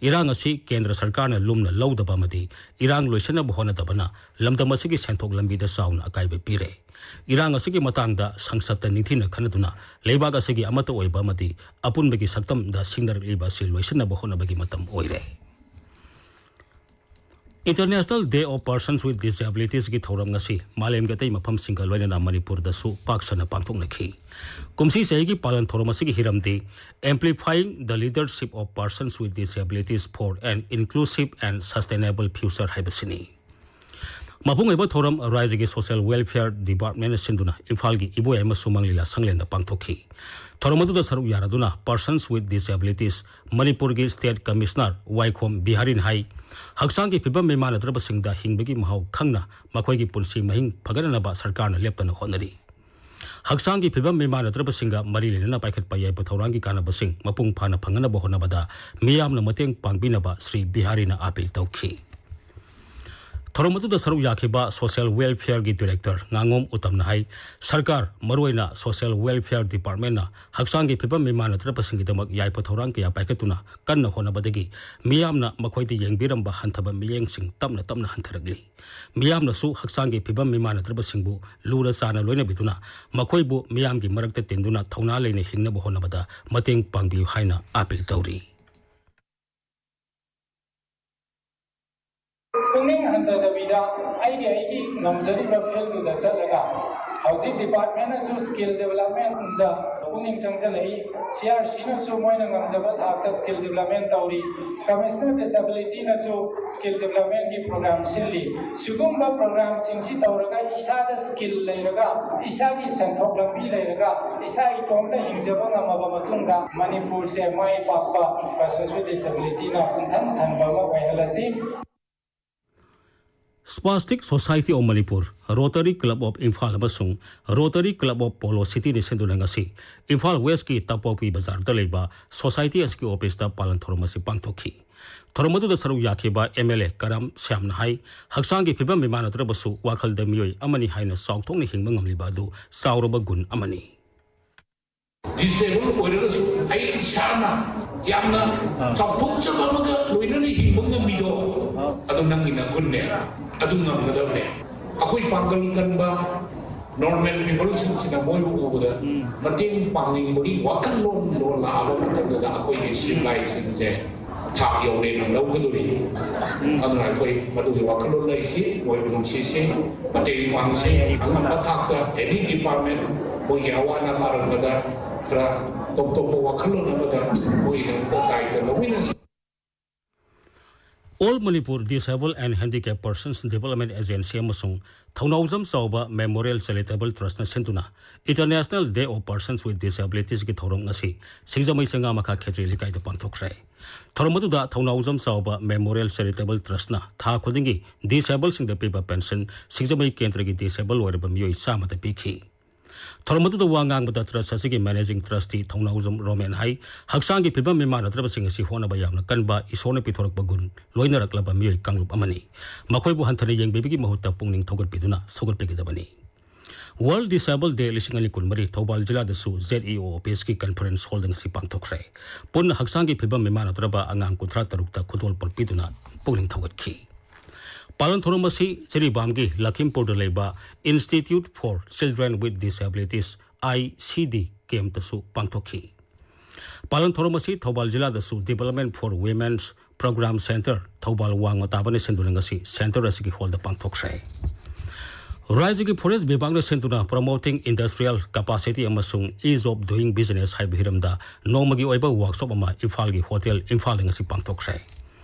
ꯏꯔꯥꯡ ꯑꯁꯤ ꯀꯦꯟꯗ꯭ꯔ ꯁꯔꯀꯥꯔꯅ ꯂꯨꯝꯅ ꯂꯧꯗꯕ ꯑꯃꯗꯤ ꯏꯔꯥꯡ ꯂꯣꯏꯁꯤꯟꯅꯕ ꯍꯣꯠꯅꯗꯕꯅ ꯂꯝꯗꯝ ꯑꯁꯤꯒꯤ ꯁꯦꯟꯊꯣꯛ ꯂꯝꯕꯤꯗ ꯆꯥꯎꯅ ꯑꯀꯥꯏꯕ ꯄꯤꯔꯦ꯫ ꯏꯔꯥꯡ ꯑꯁꯤꯒꯤ ꯃꯇꯥꯡꯗ ꯁꯪꯁꯠꯇ ꯅꯤꯡꯊꯤꯅ ꯈꯟꯅꯗꯨꯅ ꯂꯩꯕꯥꯛ ꯑꯁꯤꯒꯤ ꯑꯃꯠꯇ ꯑꯣꯏꯕ ꯑꯃꯗꯤ ꯑꯄꯨꯟꯕꯒꯤ ꯁꯛꯇꯝꯗ ꯁꯤꯡꯅꯔꯛꯂꯤꯕ ꯑꯁꯤ ꯂꯣꯏꯁꯤꯟꯅꯕ ꯍꯣꯠꯅꯕꯒꯤ ꯃꯇꯝ ꯑꯣꯏꯔꯦ꯫ International Day of Persons with Disabilitiesꯀꯤ ꯊꯧꯔꯝ ꯉꯁꯤ ꯃꯥꯂꯦꯝꯒꯤ ꯑꯇꯩ ꯃꯐꯝꯁꯤꯡꯒ ꯂꯣꯏꯅꯅ ꯃꯅꯤꯄꯨꯔꯗꯁꯨ ꯄꯥꯛ ꯁꯟꯅ ꯄꯥꯡꯊꯣꯛꯅꯈꯤ꯫ ꯀꯨꯝꯁꯤ ꯆꯍꯤꯒꯤ ꯄꯥꯂꯟ ꯊꯧꯔꯝ ꯑꯁꯤꯒꯤ ꯍꯤꯔꯝꯗꯤ Amplifying the Leadership of Persons with Disabilities for an Inclusive and Sustainable Future ꯍꯥꯏꯕꯁꯤꯅꯤ꯫ ꯃꯄꯨꯡ ꯑꯣꯏꯕ ꯊꯧꯔꯝ ꯔꯥꯖ꯭ꯌꯒꯤ Social Welfare Departmentꯅ ꯁꯤꯟꯗꯨꯅ ꯏꯝꯐꯥꯜꯒꯤ ꯏꯕꯣꯌꯥꯏꯃ ꯁꯨꯃꯥꯡ ꯂꯤꯂꯥ ꯁꯪꯂꯦꯟꯗ ꯄꯥꯡꯊꯣꯛꯈꯤ꯫ ꯊꯧꯔꯝ ꯑꯗꯨꯗ ꯁꯔꯨꯛ ꯌꯥꯔꯗꯨꯅ Persons with Disabilities ꯃꯅꯤꯄꯨꯔꯒꯤ State Commissioner ꯋꯥꯏꯈꯣꯝ ꯕꯤꯍꯥꯔꯤꯅ ꯍꯥꯏ, ꯍꯛꯆꯥꯡꯒꯤ ꯐꯤꯕꯝ ꯃꯤꯃꯥꯟꯅꯗ꯭ꯔꯕꯁꯤꯡꯗ ꯍꯤꯡꯕꯒꯤ ꯃꯍꯥꯎ ꯈꯪꯅ ꯃꯈꯣꯏꯒꯤ ꯄꯨꯟꯁꯤ ꯃꯍꯤꯡ ꯐꯒꯠꯅꯅꯕ ꯁꯔꯀꯥꯔꯅ ꯂꯦꯞꯇꯅ ꯍꯣꯠꯅꯔꯤ꯫ ꯍꯛꯆꯥꯡꯒꯤ ꯐꯤꯕꯝ ꯃꯤꯃꯥꯟꯅꯗ꯭ꯔꯕꯁꯤꯡꯒ ꯃꯔꯤ ꯂꯩꯅꯅ ꯄꯥꯏꯈꯠꯄ ꯌꯥꯏꯐ ꯊꯧꯔꯥꯡꯒꯤ ꯀꯥꯟꯅꯕꯁꯤꯡ ꯃꯄꯨꯡ ꯐꯥꯅ ꯐꯪꯅꯅꯕ ꯍꯣꯠꯅꯕꯗ ꯃꯤꯌꯥꯝꯅ ꯃꯇꯦꯡ ꯄꯥꯡꯕꯤꯅꯕ ꯁ꯭ꯔꯤ ꯕꯤꯍꯥꯔꯤꯅ ꯑꯥꯄꯤꯜ ꯇꯧꯈꯤ꯫ ꯊꯧꯔꯝ ꯑꯗꯨꯗ ꯁꯔꯨꯛ ꯌꯥꯈꯤꯕ Social Welfareꯒꯤ Director ꯉꯥꯉꯣꯝ ꯎꯇꯝꯅ ꯍꯥꯏ, ꯁꯔꯀꯥꯔ, ꯃꯔꯨꯑꯣꯏꯅ Social Welfare Departmentꯅ ꯍꯛꯆꯥꯡꯒꯤ ꯐꯤꯕꯝ ꯃꯤꯃꯥꯟꯅꯗ꯭ꯔꯕꯁꯤꯡꯒꯤꯗꯃꯛ ꯌꯥꯏꯐ ꯊꯧꯔꯥꯡ ꯀꯌꯥ ꯄꯥꯏꯈꯠꯇꯨꯅ ꯀꯟꯅ ꯍꯣꯠꯅꯕꯗꯒꯤ ꯃꯤꯌꯥꯝꯅ ꯃꯈꯣꯏꯗ ꯌꯦꯡꯕꯤꯔꯝꯕ ꯍꯟꯊꯕ ꯃꯤꯠꯌꯦꯡꯁꯤꯡ ꯇꯞꯅ ꯇꯞꯅ ꯍꯟꯊꯔꯛꯂꯤ꯫ ꯃꯤꯌꯥꯝꯅꯁꯨ ꯍꯛꯆꯥꯡꯒꯤ ꯐꯤꯕꯝ ꯃꯤꯃꯥꯟꯅꯗ꯭ꯔꯕꯁꯤꯡꯕꯨ ꯂꯨꯅ ꯆꯥꯟꯅ ꯂꯣꯏꯅꯕꯤꯗꯨꯅ ꯃꯈꯣꯏꯕꯨ ꯃꯤꯌꯥꯝꯒꯤ ꯃꯔꯛꯇ ꯇꯤꯟꯗꯨꯅ ꯊꯧꯅꯥ ꯂꯩꯅ ꯍꯤꯡꯅꯕ ꯍꯣꯠꯅꯕꯗ ꯃꯇꯦꯡ ꯄꯥꯡꯕꯤꯌꯨ ꯍꯥꯏꯅ ꯑꯥꯄꯤꯜ ꯇꯧꯔꯤ꯫ ꯄꯨꯛꯅꯤꯡ ꯍꯟꯊꯗꯕꯤꯗ ꯑꯩꯒꯤ ꯑꯩꯒꯤ ꯉꯝꯖꯔꯤꯕ fieldꯗꯨꯗ ꯆꯠꯂꯒ ꯍꯧꯖꯤꯛ departmentꯅꯁꯨ skill developmentꯗ ꯄꯨꯛꯅꯤꯡ ꯆꯪꯁꯤꯜꯂꯛꯏ꯫ CRCꯅꯁꯨ ꯃꯣꯏꯅ ꯉꯝꯖꯕ ꯊꯥꯛꯇ skill development ꯇꯧꯔꯤ꯫ Commissioner Disabilityꯅꯁꯨ skill developmentꯀꯤ program ꯁꯤꯜꯂꯤ꯫ ꯁꯤꯒꯨꯝꯕ programꯁꯤꯡꯁꯤ ꯇꯧꯔꯒ ꯏꯁꯥꯗ skill ꯂꯩꯔꯒ, ꯏꯁꯥꯒꯤ ꯁꯦꯟꯊꯣꯛ ꯂꯝꯕꯤ ꯂꯩꯔꯒ, ꯏꯁꯥ ꯏꯇꯣꯝꯇ ꯍꯤꯡꯖꯕ ꯉꯝꯃꯕ ꯃꯇꯨꯡꯗ ꯃꯅꯤꯄꯨꯔꯁꯦ ꯃꯥꯏ ꯄꯥꯛꯄ Persons with Disabilityꯅ ꯄꯨꯡꯊꯟ ꯊꯟꯕ ꯑꯃ ꯑꯣꯏꯍꯜꯂꯁꯤ꯫ Spastic Society of Manipur, Rotary Club of Imphal ꯑꯃꯁꯨꯡ Rotary Club of Polo Cityꯅ ꯁꯤꯟꯗꯨꯅ ꯉꯁꯤ ꯏꯝꯐꯥꯜ ꯋꯦꯁꯀꯤ ꯇꯄꯣꯛꯄꯤ ꯕꯖꯥꯔꯗ ꯂꯩꯕ ꯁꯣꯁꯥꯏꯇꯤ ꯑꯁꯤꯒꯤ ꯑꯣꯐꯤꯁꯇ ꯄꯥꯂꯟ ꯊꯧꯔꯝ ꯑꯁꯤ ꯄꯥꯡꯊꯣꯛꯈꯤ꯫ ꯊꯧꯔꯝ ꯑꯗꯨꯗ ꯁꯔꯨꯛ ꯌꯥꯈꯤꯕ ꯑꯦꯝ ꯑꯦꯜ ꯑꯦ ꯀꯔꯥꯝ ꯁ꯭ꯌꯥꯝꯅ ꯍꯥꯏ, ꯍꯛꯆꯥꯡꯒꯤ ꯐꯤꯕꯝ ꯃꯤꯃꯥꯟꯅꯗ꯭ꯔꯕꯁꯨ ꯋꯥꯈꯜꯗ ꯃꯤꯑꯣꯏ ꯑꯃꯅꯤ ꯍꯥꯏꯅ ꯆꯥꯎꯊꯣꯛꯅ ꯍꯤꯡꯕ ꯉꯝꯂꯤꯕ ꯑꯗꯨ ꯆꯥꯎꯔꯕ ꯒꯨꯟ ꯑꯃꯅꯤ꯫ Disabled ꯑꯣꯏꯔꯒꯁꯨ ꯑꯩ ꯏꯁꯥꯅ ꯌꯥꯝꯅ ꯆꯥꯎꯊꯣꯛꯆꯕ ꯑꯃꯒ ꯂꯣꯏꯅꯅ ꯍꯤꯡꯕ ꯉꯝꯃꯤꯗꯣ, ꯑꯗꯨ ꯅꯪꯒꯤ ꯅꯒꯨꯟꯅꯦ꯫ ꯑꯗꯨ ꯉꯝꯒꯗꯕꯅꯦ꯫ ꯑꯩꯈꯣꯏ ꯄꯥꯡꯒꯜ ꯀꯟꯕ normal peopleꯁꯤꯡꯁꯤꯅ ꯃꯣꯏꯕꯨ ꯎꯕꯗ ꯃꯇꯦꯡ ꯄꯥꯡꯅꯤꯡꯕꯒꯤ ꯋꯥꯈꯜꯂꯣꯟꯗꯣ ꯂꯥꯛꯑꯕ ꯃꯇꯝꯗꯨꯗ ꯑꯩꯈꯣꯏꯒꯤ ꯁꯤꯚꯤꯂꯥꯏꯖꯦꯁꯟꯁꯦ ꯊꯥꯛ ꯌꯧꯔꯦꯅ ꯂꯧꯒꯗꯣꯔꯤ꯫ ꯑꯗꯨꯅ ꯑꯩꯈꯣꯏ ꯃꯗꯨꯒꯤ ꯋꯥꯈꯜꯂꯣꯟ ꯂꯩꯁꯤ, ꯃꯣꯏꯕꯨ ꯅꯨꯡꯁꯤꯁꯤ, ꯃꯇꯦꯡ ꯄꯥꯡꯁꯤ꯫ ꯑꯉꯝꯕ ꯊꯥꯛꯇ any department, ꯃꯣꯏꯒꯤ ꯑꯋꯥ ꯑꯅꯥ ꯇꯥꯔꯛꯄꯗ ꯈꯔ ꯇꯣꯞ ꯇꯣꯞꯄ ꯋꯥꯈꯜꯂꯣꯟ ꯑꯃꯗ ꯃꯣꯏꯒꯤꯗꯃꯛꯇ ꯗꯥꯏꯇ ꯂꯧꯃꯤꯟꯅꯁꯤ꯫ All Manipur Disabled and Handicap Persons Development Agency ꯑꯃꯁꯨꯡ ꯊꯧꯅꯥꯎꯖꯝ ꯆꯥꯎꯕ Memorial Charitable Trustꯅ ꯁꯤꯟꯗꯨꯅ International Day of Persons with Disabilitiesꯀꯤ ꯊꯧꯔꯝ ꯉꯁꯤ ꯁꯤꯡꯖꯃꯩ ꯆꯉꯥꯃꯈꯥ ꯈꯦꯇ꯭ꯔꯤ ꯂꯩꯀꯥꯏꯗ ꯄꯥꯡꯊꯣꯛꯈ꯭ꯔꯦ꯫ ꯊꯧꯔꯝ ꯑꯗꯨꯗ ꯊꯧꯅꯥꯎꯖꯝ ꯆꯥꯎꯕ Memorial Charitable Trustꯅ ꯊꯥ ꯈꯨꯗꯤꯡꯒꯤ disabledꯁꯤꯡꯗ ꯄꯤꯕ ꯄꯦꯟꯁꯟ ꯁꯤꯡꯖꯃꯩ ꯀꯦꯟꯗ꯭ꯔꯒꯤ disable ꯑꯣꯏꯔꯕ ꯃꯤꯑꯣꯏ ꯆꯥꯝꯃꯗ ꯄꯤꯈꯤ꯫ ꯊꯧꯔꯝ ꯑꯗꯨꯗ ꯋꯥ ꯉꯥꯡꯕꯗ ꯇ꯭ꯔꯁ ꯑꯁꯤꯒꯤ ꯃꯦꯅꯦꯖꯤꯡ ꯇ꯭ꯔꯁꯇꯤ ꯊꯧꯅꯥꯎꯖꯝ ꯔꯣꯃꯦꯟ ꯍꯥꯏ, ꯍꯛꯆꯥꯡꯒꯤ ꯐꯤꯕꯝ ꯃꯤꯃꯥꯟꯅꯗ꯭ꯔꯕꯁꯤꯡ ꯑꯁꯤ ꯍꯣꯠꯅꯕ ꯌꯥꯝꯅ ꯀꯟꯕ, ꯏꯁꯣꯔꯅ ꯄꯤꯊꯣꯔꯛꯄ ꯒꯨꯟ ꯂꯣꯏꯅꯔꯛꯂꯕ ꯃꯤꯑꯣꯏ ꯀꯥꯡꯂꯨꯞ ꯑꯃꯅꯤ꯫ ꯃꯈꯣꯏꯕꯨ ꯍꯟꯊꯅ ꯌꯦꯡꯕꯤꯕꯒꯤ ꯃꯍꯨꯠꯇ ꯄꯨꯛꯅꯤꯡ ꯊꯧꯒꯠꯄꯤꯗꯨꯅ ꯁꯧꯒꯠꯄꯤꯒꯗꯕꯅꯤ꯫ World Disable Day ꯂꯤꯁꯤꯡ ꯑꯅꯤ ꯀꯨꯟꯃꯔꯤ Thoubal ꯖꯤꯂꯥꯗꯁꯨ Z E O officeꯀꯤ conference hallꯗ ꯉꯁꯤ ꯄꯥꯡꯊꯣꯛꯈ꯭ꯔꯦ꯫ ꯄꯨꯟꯅ ꯍꯛꯆꯥꯡꯒꯤ ꯐꯤꯕꯝ ꯃꯤꯃꯥꯟꯅꯗ꯭ꯔꯕ ꯑꯉꯥꯡ ꯀꯨꯟꯊ꯭ꯔꯥ ꯇꯔꯨꯛꯇ ꯈꯨꯗꯣꯜꯄꯣꯠ ꯄꯤꯗꯨꯅ ꯄꯨꯛꯅꯤꯡ ꯊꯧꯒꯠꯈꯤ꯫ ꯄꯥꯂꯟ ꯊꯧꯔꯝ ꯑꯁꯤ ꯖꯤꯔꯤꯕꯥꯝꯒꯤ ꯂꯈꯤꯝꯄꯨꯔꯗ ꯂꯩꯕ Institute for Children with Disabilities, I C D campꯇꯁꯨ ꯄꯥꯡꯊꯣꯛꯈꯤ꯫ ꯄꯥꯂꯟ ꯊꯧꯔꯝ ꯑꯁꯤ Thoubal ꯖꯤꯂꯥꯗꯁꯨ Development for Women's Program Center, Thoubal ꯋꯥꯡꯃ ꯇꯥꯕꯅ ꯁꯤꯟꯗꯨꯅ ꯉꯁꯤ centre ꯑꯁꯤꯒꯤ hallꯗ ꯄꯥꯡꯊꯣꯛꯈ꯭ꯔꯦ꯫ ꯔꯥꯖ꯭ꯌꯒꯤ forest ꯕꯤꯚꯥꯒꯅ ꯁꯤꯟꯗꯨꯅ Promoting Industrial Capacity ꯑꯃꯁꯨꯡ Ease of Doing Business ꯍꯥꯏꯕ ꯍꯤꯔꯝꯗ ꯅꯣꯡꯃꯒꯤ ꯑꯣꯏꯕ workshop ꯑꯃ ꯏꯝꯐꯥꯜꯒꯤ ꯍꯣꯇꯦꯜ ꯏꯝꯐꯥꯜꯗ ꯉꯁꯤ ꯄꯥꯡꯊꯣꯛꯈ꯭ꯔꯦ꯫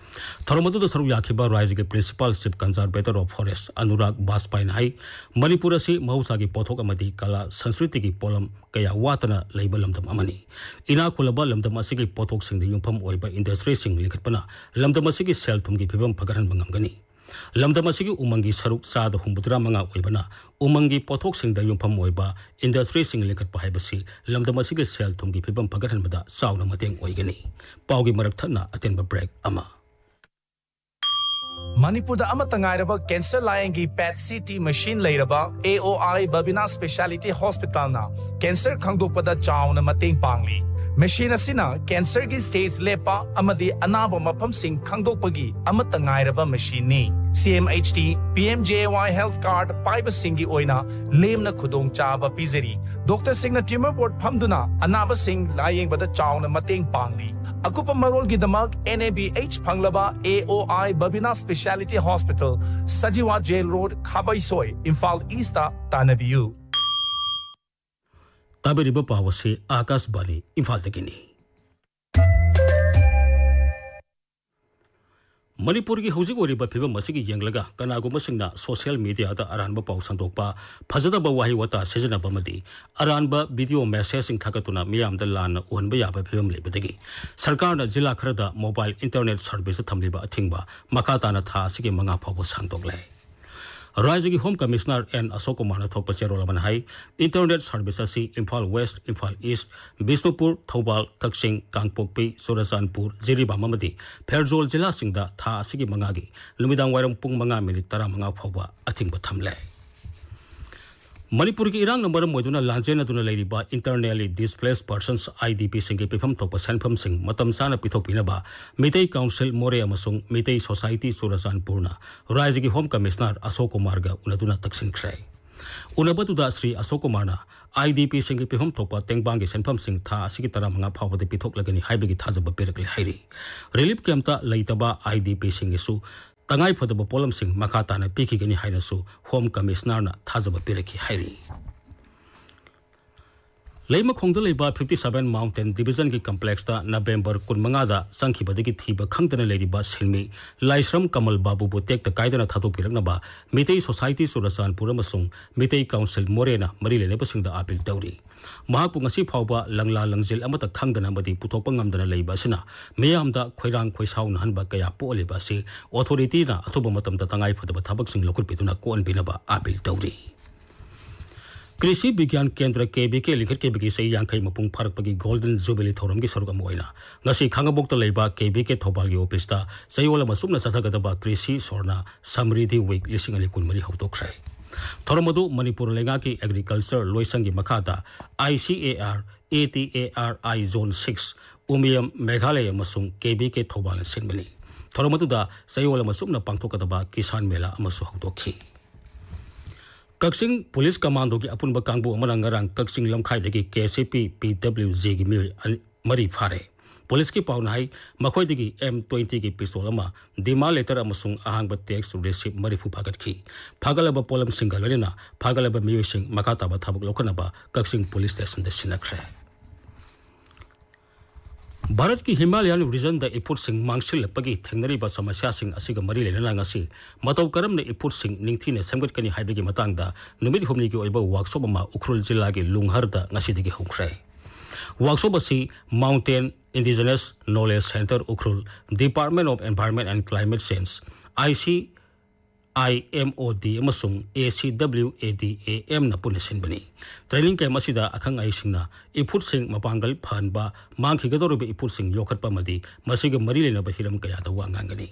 ꯊꯧꯔꯝ ꯑꯗꯨꯗ ꯁꯔꯨꯛ ꯌꯥꯈꯤꯕ ꯔꯥꯖ꯭ꯌꯒꯤ Principal Chief Conservator of Forest Anurag ꯕꯥꯖꯄꯥꯏꯅ ꯍꯥꯏ, ꯃꯅꯤꯄꯨꯔ ꯑꯁꯤ ꯃꯍꯧꯁꯥꯒꯤ ꯄꯣꯠꯊꯣꯛ ꯑꯃꯗꯤ ꯀꯂꯥ ꯁꯪꯁꯀ꯭ꯔꯤꯇꯤꯒꯤ ꯄꯣꯠꯂꯝ ꯀꯌꯥ ꯋꯥꯠꯇꯅ ꯂꯩꯕ ꯂꯝꯗꯝ ꯑꯃꯅꯤ꯫ ꯏꯅꯥꯛ ꯈꯨꯜꯂꯕ ꯂꯝꯗꯝ ꯑꯁꯤꯒꯤ ꯄꯣꯠꯊꯣꯛꯁꯤꯡꯗ ꯌꯨꯝꯐꯝ ꯑꯣꯏꯕ industryꯁꯤꯡ ꯂꯤꯡꯈꯠꯄꯅ ꯂꯝꯗꯝ ꯑꯁꯤꯒꯤ ꯁꯦꯜ ꯊꯨꯝꯒꯤ ꯐꯤꯕꯝ ꯐꯒꯠꯍꯟꯕ ꯉꯝꯒꯅꯤ꯫ ꯂꯝꯗꯝ ꯑꯁꯤꯒꯤ ꯎꯃꯪꯒꯤ ꯁꯔꯨꯛ ꯆꯥꯗ ꯍꯨꯝꯐꯨꯇꯔꯥ ꯃꯉꯥ ꯑꯣꯏꯕꯅ ꯎꯃꯪꯒꯤ ꯄꯣꯠꯊꯣꯛꯁꯤꯡꯗ ꯌꯨꯝꯐꯝ ꯑꯣꯏꯕ ꯏꯟꯗꯁꯇ꯭ꯔꯤꯁꯤꯡ ꯂꯤꯡꯈꯠꯄ ꯍꯥꯏꯕꯁꯤ ꯂꯝꯗꯝ ꯑꯁꯤꯒꯤ ꯁꯦꯜ ꯊꯨꯝꯒꯤ ꯐꯤꯕꯝ ꯐꯒꯠꯍꯟꯕꯗ ꯆꯥꯎꯅ ꯃꯇꯦꯡ ꯑꯣꯏꯒꯅꯤ꯫ ꯄꯥꯎꯒꯤ ꯃꯔꯛ ꯊꯠꯅ ꯑꯇꯦꯟꯕ ꯕ꯭ꯔꯦꯛ ꯑꯃ꯫ ꯃꯅꯤꯄꯨꯔꯗ ꯑꯃꯠꯇ ꯉꯥꯏꯔꯕ ꯀꯦꯟꯁꯔ ꯂꯥꯌꯦꯡꯒꯤ ꯄꯦꯠ ꯁꯤ ꯇꯤ ꯃꯦꯁꯤꯟ ꯂꯩꯔꯕ ꯑꯦ ꯑꯣ ꯑꯥꯏ ꯕꯕꯤꯅꯥ ꯁ꯭ꯄꯦꯁꯤꯌꯥꯂꯤꯇꯤ ꯍꯣꯁꯄꯤꯇꯥꯜꯅ ꯀꯦꯟꯁꯔ ꯈꯪꯗꯣꯛꯄꯗ ꯆꯥꯎꯅ ꯃꯇꯦꯡ ꯄꯥꯡꯂꯤ꯫ ꯃꯦꯁꯤꯟ ꯑꯁꯤꯅ ꯀꯦꯟꯁꯔꯒꯤ ꯁ꯭ꯇꯦꯖ ꯂꯦꯞꯄ ꯑꯃꯗꯤ ꯑꯅꯥꯕ ꯃꯐꯝꯁꯤꯡ ꯈꯪꯗꯣꯛꯄꯒꯤ ꯑꯃꯠꯇ ꯉꯥꯏꯔꯕ ꯃꯦꯁꯤꯟꯅꯤ꯫ C M H T, P M J A Y health card ꯄꯥꯏꯕꯁꯤꯡꯒꯤ ꯑꯣꯏꯅ ꯂꯦꯝꯅ ꯈꯨꯗꯣꯡꯆꯥꯕ ꯄꯤꯖꯔꯤ꯫ ꯗꯣꯛꯇꯔꯁꯤꯡꯅ ꯇ꯭ꯌꯨꯃꯔ ꯕꯣꯔꯗ ꯐꯝꯗꯨꯅ ꯑꯅꯥꯕꯁꯤꯡ ꯂꯥꯌꯦꯡꯕꯗ ꯆꯥꯎꯅ ꯃꯇꯦꯡ ꯄꯥꯡꯂꯤ꯫ ꯑꯀꯨꯞꯄ ꯃꯔꯣꯜꯒꯤꯗꯃꯛ ꯑꯦꯟ ꯑꯦ ꯕꯤ ꯑꯩꯆ ꯐꯪꯂꯕ A O I Babina speciality hospital, Sajiwa jail road, Khabeisoi, Imphal east ꯇꯥꯟꯅꯕꯤꯌꯨ꯫ ꯇꯥꯕꯤꯔꯤꯕ ꯄꯥꯎ ꯑꯁꯤ ꯑꯥꯀꯥꯁꯕꯥꯅꯤ ꯏꯝꯐꯥꯜꯗꯒꯤꯅꯤ꯫ ꯃꯅꯤꯄꯨꯔꯒꯤ ꯍꯧꯖꯤꯛ ꯑꯣꯏꯔꯤꯕ ꯐꯤꯕꯝ ꯑꯁꯤꯒꯤ ꯌꯦꯡꯂꯒ ꯀꯅꯥꯒꯨꯝꯕꯁꯤꯡꯅ ꯁꯣꯁꯤꯌꯦꯜ ꯃꯤꯗꯤꯌꯥꯗ ꯑꯔꯥꯟꯕ ꯄꯥꯎ ꯁꯟꯗꯣꯛꯄ, ꯐꯖꯗꯕ ꯋꯥꯍꯩ ꯋꯥꯇꯥ ꯁꯤꯖꯤꯟꯅꯕ ꯑꯃꯗꯤ ꯑꯔꯥꯟꯕ ꯚꯤꯗꯤꯑꯣ ꯃꯦꯁꯦꯖꯁꯤꯡ ꯊꯥꯒꯠꯇꯨꯅ ꯃꯤꯌꯥꯝꯗ ꯂꯥꯟꯅ ꯎꯍꯟꯕ ꯌꯥꯕ ꯐꯤꯕꯝ ꯂꯩꯕꯗꯒꯤ ꯁꯔꯀꯥꯔꯅ ꯖꯤꯂꯥ ꯈꯔꯗ ꯃꯣꯕꯥꯏꯜ ꯏꯟꯇꯔꯅꯦꯠ ꯁꯔꯚꯤꯁꯇ ꯊꯝꯂꯤꯕ ꯑꯊꯤꯡꯕ ꯃꯈꯥ ꯇꯥꯅ ꯊꯥ ꯑꯁꯤꯒꯤ ꯃꯉꯥ ꯐꯥꯎꯕ ꯁꯥꯡꯗꯣꯛꯂꯦ꯫ ꯔꯥꯖ꯭ꯌꯒꯤ ꯍꯣꯝ ꯀꯃꯤꯁꯅꯔ ꯑꯦꯟ ꯑꯁꯣꯛ ꯀꯨꯃꯥꯔꯅ ꯊꯣꯛꯄ ꯆꯦꯔꯣꯜ ꯑꯃꯅ ꯍꯥꯏ, ꯏꯟꯇꯔꯅꯦꯠ ꯁꯔꯚꯤꯁ ꯑꯁꯤ ꯏꯝꯐꯥꯜ ꯋꯦꯁ, ꯏꯝꯐꯥꯜ ꯏꯁ, ꯕꯤꯁꯅꯨꯄꯨꯔ, ꯊꯧꯕꯥꯜ, ꯀꯛꯆꯤꯡ, ꯀꯥꯡꯄꯣꯛꯄꯤ, ꯆꯨꯔꯆꯥꯟꯄꯨꯔ, ꯖꯤꯔꯤꯕꯥꯝ ꯑꯃꯗꯤ ꯐꯦꯔꯖꯣꯜ ꯖꯤꯂꯥꯁꯤꯡꯗ ꯊꯥ ꯑꯁꯤꯒꯤ ꯃꯉꯥꯒꯤ ꯅꯨꯃꯤꯗꯥꯡ ꯋꯥꯏꯔꯝ ꯄꯨꯡ ꯃꯉꯥ ꯃꯤꯅꯤꯠ ꯇꯔꯥꯃꯉꯥ ꯐꯥꯎꯕ ꯑꯊꯤꯡꯕ ꯊꯝꯂꯦ꯫ ꯃꯅꯤꯄꯨꯔꯒꯤ ꯏꯔꯥꯡꯅ ꯃꯔꯝ ꯑꯣꯏꯗꯨꯅ ꯂꯥꯟꯖꯦꯟꯅꯗꯨꯅ ꯂꯩꯔꯤꯕ internally displaced persons, I D P ꯁꯤꯡꯒꯤ ꯄꯤꯐꯝ ꯊꯣꯛꯄ ꯁꯦꯟꯐꯝꯁꯤꯡ ꯃꯇꯝ ꯆꯥꯅ ꯄꯤꯊꯣꯛꯄꯤꯅꯕ ꯃꯤꯇꯩ ꯀꯥꯎꯟꯁꯤꯜ ꯃꯣꯔꯦ ꯑꯃꯁꯨꯡ ꯃꯤꯇꯩ ꯁꯣꯁꯥꯏꯇꯤ ꯆꯨꯔꯆꯥꯟꯄꯨꯔꯅ ꯔꯥꯖ꯭ꯌꯒꯤ ꯍꯣꯝ ꯀꯃꯤꯁꯅꯔ ꯑꯁꯣꯛ ꯀꯨꯃꯥꯔꯒ ꯎꯅꯗꯨꯅ ꯇꯛꯁꯤꯟꯈ꯭ꯔꯦ꯫ ꯎꯅꯕꯗꯨꯗ ꯁ꯭ꯔꯤ ꯑꯁꯣꯛ ꯀꯨꯃꯥꯔꯅ I D P ꯁꯤꯡꯒꯤ ꯄꯤꯐꯝ ꯊꯣꯛꯄ ꯇꯦꯡꯕꯥꯡꯒꯤ ꯁꯦꯟꯐꯝꯁꯤꯡ ꯊꯥ ꯑꯁꯤꯒꯤ ꯇꯔꯥꯃꯉꯥ ꯐꯥꯎꯕꯗ ꯄꯤꯊꯣꯛꯂꯒꯅꯤ ꯍꯥꯏꯕꯒꯤ ꯊꯥꯖꯕ ꯄꯤꯔꯛꯂꯦ ꯍꯥꯏꯔꯤ꯫ ꯔꯤꯂꯤꯐ ꯀꯦꯝꯞꯇ ꯂꯩꯇꯕ I D P ꯁꯤꯡꯒꯤꯁꯨ ꯇꯉꯥꯏꯐꯗꯕ ꯄꯣꯠꯂꯝꯁꯤꯡ ꯃꯈꯥ ꯇꯥꯅ ꯄꯤꯈꯤꯒꯅꯤ ꯍꯥꯏꯅꯁꯨ ꯍꯣꯝ ꯀꯃꯤꯁꯅꯔꯅ ꯊꯥꯖꯕ ꯄꯤꯔꯛꯈꯤ ꯍꯥꯏꯔꯤ꯫ ꯂꯩꯃꯈꯣꯡꯗ ꯂꯩꯕ fifty seven Mountain Divisionꯒꯤ complexꯇ November ꯀꯨꯟꯃꯉꯥꯗ ꯆꯪꯈꯤꯕꯗꯒꯤ ꯊꯤꯕ ꯈꯪꯗꯅ ꯂꯩꯔꯤꯕ ꯁꯤꯟꯃꯤ ꯂꯥꯏꯁ꯭ꯔꯝ ꯀꯃꯜ ꯕꯥꯕꯨꯕꯨ ꯇꯦꯛꯇ ꯀꯥꯏꯗꯅ ꯊꯥꯗꯣꯛꯄꯤꯔꯛꯅꯕ ꯃꯤꯇꯩ Society ꯆꯨꯔꯆꯥꯟꯄꯨꯔ ꯑꯃꯁꯨꯡ ꯃꯤꯇꯩ Council ꯃꯣꯔꯦꯅ ꯃꯔꯤ ꯂꯩꯅꯕꯁꯤꯡꯗ ꯑꯥꯄꯤꯜ ꯇꯧꯔꯤ꯫ ꯃꯍꯥꯛꯄꯨ ꯉꯁꯤ ꯐꯥꯎꯕ ꯂꯪꯂꯥ ꯂꯪꯖꯦꯜ ꯑꯃꯠꯇ ꯈꯪꯗꯅ ꯑꯃꯗꯤ ꯄꯨꯊꯣꯛꯄ ꯉꯝꯗꯅ ꯂꯩꯕ ꯑꯁꯤꯅ ꯃꯤꯌꯥꯝꯗ ꯈꯣꯏꯔꯥꯡ ꯈꯣꯏꯁꯥꯎꯅꯍꯟꯕ ꯀꯌꯥ ꯄꯣꯛꯍꯜꯂꯤꯕ ꯑꯁꯤ authorityꯅ ꯑꯊꯨꯕ ꯃꯇꯝꯗ ꯇꯉꯥꯏ ꯐꯗꯕ ꯊꯕꯛꯁꯤꯡ ꯂꯧꯈꯠꯄꯤꯗꯨꯅ ꯀꯣꯛꯍꯟꯕꯤꯅꯕ ꯑꯥꯄꯤꯜ ꯇꯧꯔꯤ꯫ ꯀ꯭ꯔꯤꯁꯤ ꯕꯤꯒ꯭ꯌꯥꯟ ꯀꯦꯟꯗ꯭ꯔ, KVK, ꯂꯤꯡꯈꯠꯈꯤꯕꯒꯤ ꯆꯍꯤ ꯌꯥꯡꯈꯩ ꯃꯄꯨꯡ ꯐꯥꯔꯛꯄꯒꯤ Golden Jubilee ꯊꯧꯔꯝꯒꯤ ꯁꯔꯨꯛ ꯑꯃ ꯑꯣꯏꯅ ꯉꯁꯤ ꯈꯥꯉꯕꯣꯛꯇ ꯂꯩꯕ KVK ꯊꯧꯕꯥꯜꯒꯤ officeꯇ ꯆꯌꯣꯜ ꯑꯃ ꯆꯨꯞꯅ ꯆꯠꯊꯒꯗꯕ ꯀ꯭ꯔꯤꯁꯤ ꯁ꯭ꯋꯔꯅ ꯁꯃ꯭ꯔꯤꯗꯤ Week ꯂꯤꯁꯤꯡ ꯑꯅꯤ ꯀꯨꯟꯃꯔꯤ ꯍꯧꯗꯣꯛꯈ꯭ꯔꯦ꯫ ꯊꯧꯔꯝ ꯑꯗꯨ ꯃꯅꯤꯄꯨꯔ ꯂꯩꯉꯥꯛꯀꯤ Agriculture ꯂꯣꯏꯁꯪꯒꯤ ꯃꯈꯥꯗ ICAR, ATARI Zone six, ꯎꯃꯤꯌꯝ, ꯃꯦꯘꯥꯂꯌ ꯑꯃꯁꯨꯡ KVK ꯊꯧꯕꯥꯜꯅ ꯁꯤꯟꯕꯅꯤ꯫ ꯊꯧꯔꯝ ꯑꯗꯨꯗ ꯆꯌꯣꯜ ꯑꯃ ꯆꯨꯞꯅ ꯄꯥꯡꯊꯣꯛꯀꯗꯕ ꯀꯤꯁꯥꯟ ꯃꯦꯂꯥ ꯑꯃꯁꯨ ꯍꯧꯗꯣꯛꯈꯤ꯫ ꯀꯛꯆꯤꯡ ꯄꯨꯂꯤꯁ ꯀꯃꯥꯟꯗꯣꯒꯤ ꯑꯄꯨꯟꯕ ꯀꯥꯡꯕꯨ ꯑꯃꯅ ꯉꯔꯥꯡ ꯀꯛꯆꯤꯡ ꯂꯝꯈꯥꯏꯗꯒꯤ KCP PWGꯒꯤ ꯃꯤꯑꯣꯏ ꯑꯅꯤ, ꯃꯔꯤ ꯐꯥꯔꯦ꯫ ꯄꯨꯂꯤꯁꯀꯤ ꯄꯥꯎꯅ ꯍꯥꯏ, ꯃꯈꯣꯏꯗꯒꯤ M twentyꯒꯤ pistol ꯑꯃ, demand letter ꯑꯃꯁꯨꯡ ꯑꯍꯥꯡꯕ tax receipt ꯃꯔꯤꯐꯨ ꯐꯥꯒꯠꯈꯤ꯫ ꯐꯥꯒꯠꯂꯕ ꯄꯣꯠꯂꯝꯁꯤꯡꯒ ꯂꯣꯏꯅꯅ ꯐꯥꯒꯠꯂꯕ ꯃꯤꯑꯣꯏꯁꯤꯡ ꯃꯈꯥ ꯇꯥꯕ ꯊꯕꯛ ꯂꯧꯈꯠꯅꯕ ꯀꯛꯆꯤꯡ ꯄꯨꯂꯤꯁ stationꯗ ꯁꯤꯟꯅꯈ꯭ꯔꯦ꯫ ꯚꯥꯔꯠꯀꯤ Himalayan regionꯗ ꯏꯐꯨꯠꯁꯤꯡ ꯃꯥꯡꯁꯤꯜꯂꯛꯄꯒꯤ ꯊꯦꯡꯅꯔꯤꯕ ꯁꯃꯁ꯭ꯌꯥꯁꯤꯡ ꯑꯁꯤꯒ ꯃꯔꯤ ꯂꯩꯅꯅ ꯉꯁꯤ ꯃꯇꯧ ꯀꯔꯝꯅ ꯏꯐꯨꯠꯁꯤꯡ ꯅꯤꯡꯊꯤꯅ ꯁꯦꯝꯒꯠꯀꯅꯤ ꯍꯥꯏꯕꯒꯤ ꯃꯇꯥꯡꯗ ꯅꯨꯃꯤꯠ ꯍꯨꯝꯅꯤꯒꯤ ꯑꯣꯏꯕ workshop ꯑꯃ ꯎꯈ꯭ꯔꯨꯜ ꯖꯤꯂꯥꯒꯤ ꯂꯨꯡꯍꯔꯗ ꯉꯁꯤꯗꯒꯤ ꯍꯧꯈ꯭ꯔꯦ꯫ Workshop ꯑꯁꯤ Mountain Indigenous Knowledge Centre Ukhrul, Department of Environment and Climate Change, IC IMOD ꯑꯃꯁꯨꯡ ACWADAMꯅ ꯄꯨꯟꯅ ꯁꯤꯟꯕꯅꯤ꯫ Training camp ꯑꯁꯤꯗ ꯑꯈꯪ ꯑꯍꯩꯁꯤꯡꯅ ꯏꯐꯨꯠꯁꯤꯡ ꯃꯄꯥꯡꯒꯜ ꯐꯍꯟꯕ, ꯃꯥꯡꯈꯤꯒꯗꯧꯔꯤꯕ ꯏꯐꯨꯠꯁꯤꯡ ꯌꯣꯛꯈꯠꯄ ꯑꯃꯗꯤ ꯃꯁꯤꯒ ꯃꯔꯤ ꯂꯩꯅꯕ ꯍꯤꯔꯝ ꯀꯌꯥꯗ ꯋꯥ ꯉꯥꯡꯒꯅꯤ꯫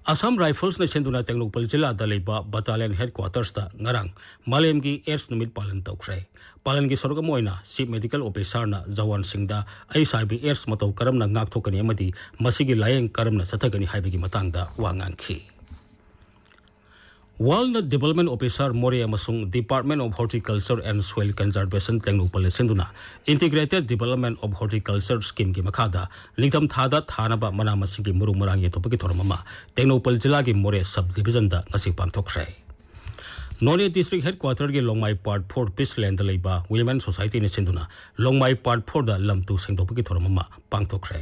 Assam Riflesꯅ ꯁꯤꯟꯗꯨꯅ ꯇꯦꯡꯅꯧꯄꯜ ꯖꯤꯂꯥꯗ ꯂꯩꯕ battalion headquartersꯇ ꯉꯔꯥꯡ ꯃꯥꯂꯦꯝꯒꯤ AIDS ꯅꯨꯃꯤꯠ ꯄꯥꯂꯟ ꯇꯧꯈ꯭ꯔꯦ꯫ ꯄꯥꯂꯟꯒꯤ ꯁꯔꯨꯛ ꯑꯃ ꯑꯣꯏꯅ Chief Medical Officerꯅ ꯖꯋꯥꯟꯁꯤꯡꯗ HIV AIDS ꯃꯇꯧ ꯀꯔꯝꯅ ꯉꯥꯛꯊꯣꯛꯀꯅꯤ ꯑꯃꯗꯤ ꯃꯁꯤꯒꯤ ꯂꯥꯌꯦꯡ ꯀꯔꯝꯅ ꯆꯠꯊꯒꯅꯤ ꯍꯥꯏꯕꯒꯤ ꯃꯇꯥꯡꯗ ꯋꯥ ꯉꯥꯡꯈꯤ꯫ World Development Officer ꯃꯣꯔꯦ ꯑꯃꯁꯨꯡ Department of Horticulture and Soil Conservation ꯇꯦꯡꯅꯧꯄꯜꯅ ꯁꯤꯟꯗꯨꯅ Integrated Development of Horticulture Schemeꯒꯤ ꯃꯈꯥꯗ ꯅꯤꯡꯊꯝꯊꯥꯗ ꯊꯥꯅꯕ ꯃꯅꯥ ꯃꯁꯤꯡꯒꯤ ꯃꯔꯨ ꯃꯔꯥꯡ ꯌꯦꯟꯊꯣꯛꯄꯒꯤ ꯊꯧꯔꯝ ꯑꯃ ꯇꯦꯡꯅꯧꯄꯜ ꯖꯤꯂꯥꯒꯤ ꯃꯣꯔꯦ sub divisionꯗ ꯉꯁꯤ ꯄꯥꯡꯊꯣꯛꯈ꯭ꯔꯦ꯫ ꯅꯣꯅꯦ ꯗꯤꯁꯇ꯭ꯔꯤꯛ ꯍꯦꯗꯀ꯭ꯋꯥꯇꯔꯒꯤ ꯂꯣꯡꯃꯥꯏ ꯄꯥꯔꯠ ꯐꯣꯔ ꯄꯤꯁ ꯂꯦꯟꯗ ꯂꯩꯕ ꯋꯤꯃꯦꯟ ꯁꯣꯁꯥꯏꯇꯤꯅ ꯁꯤꯟꯗꯨꯅ ꯂꯣꯡꯃꯥꯏ ꯄꯥꯔꯠ ꯐꯣꯔꯗ ꯂꯝ ꯇꯨ ꯁꯦꯡꯗꯣꯛꯄꯒꯤ ꯊꯧꯔꯝ ꯑꯃ ꯄꯥꯡꯊꯣꯛꯈ꯭ꯔꯦ꯫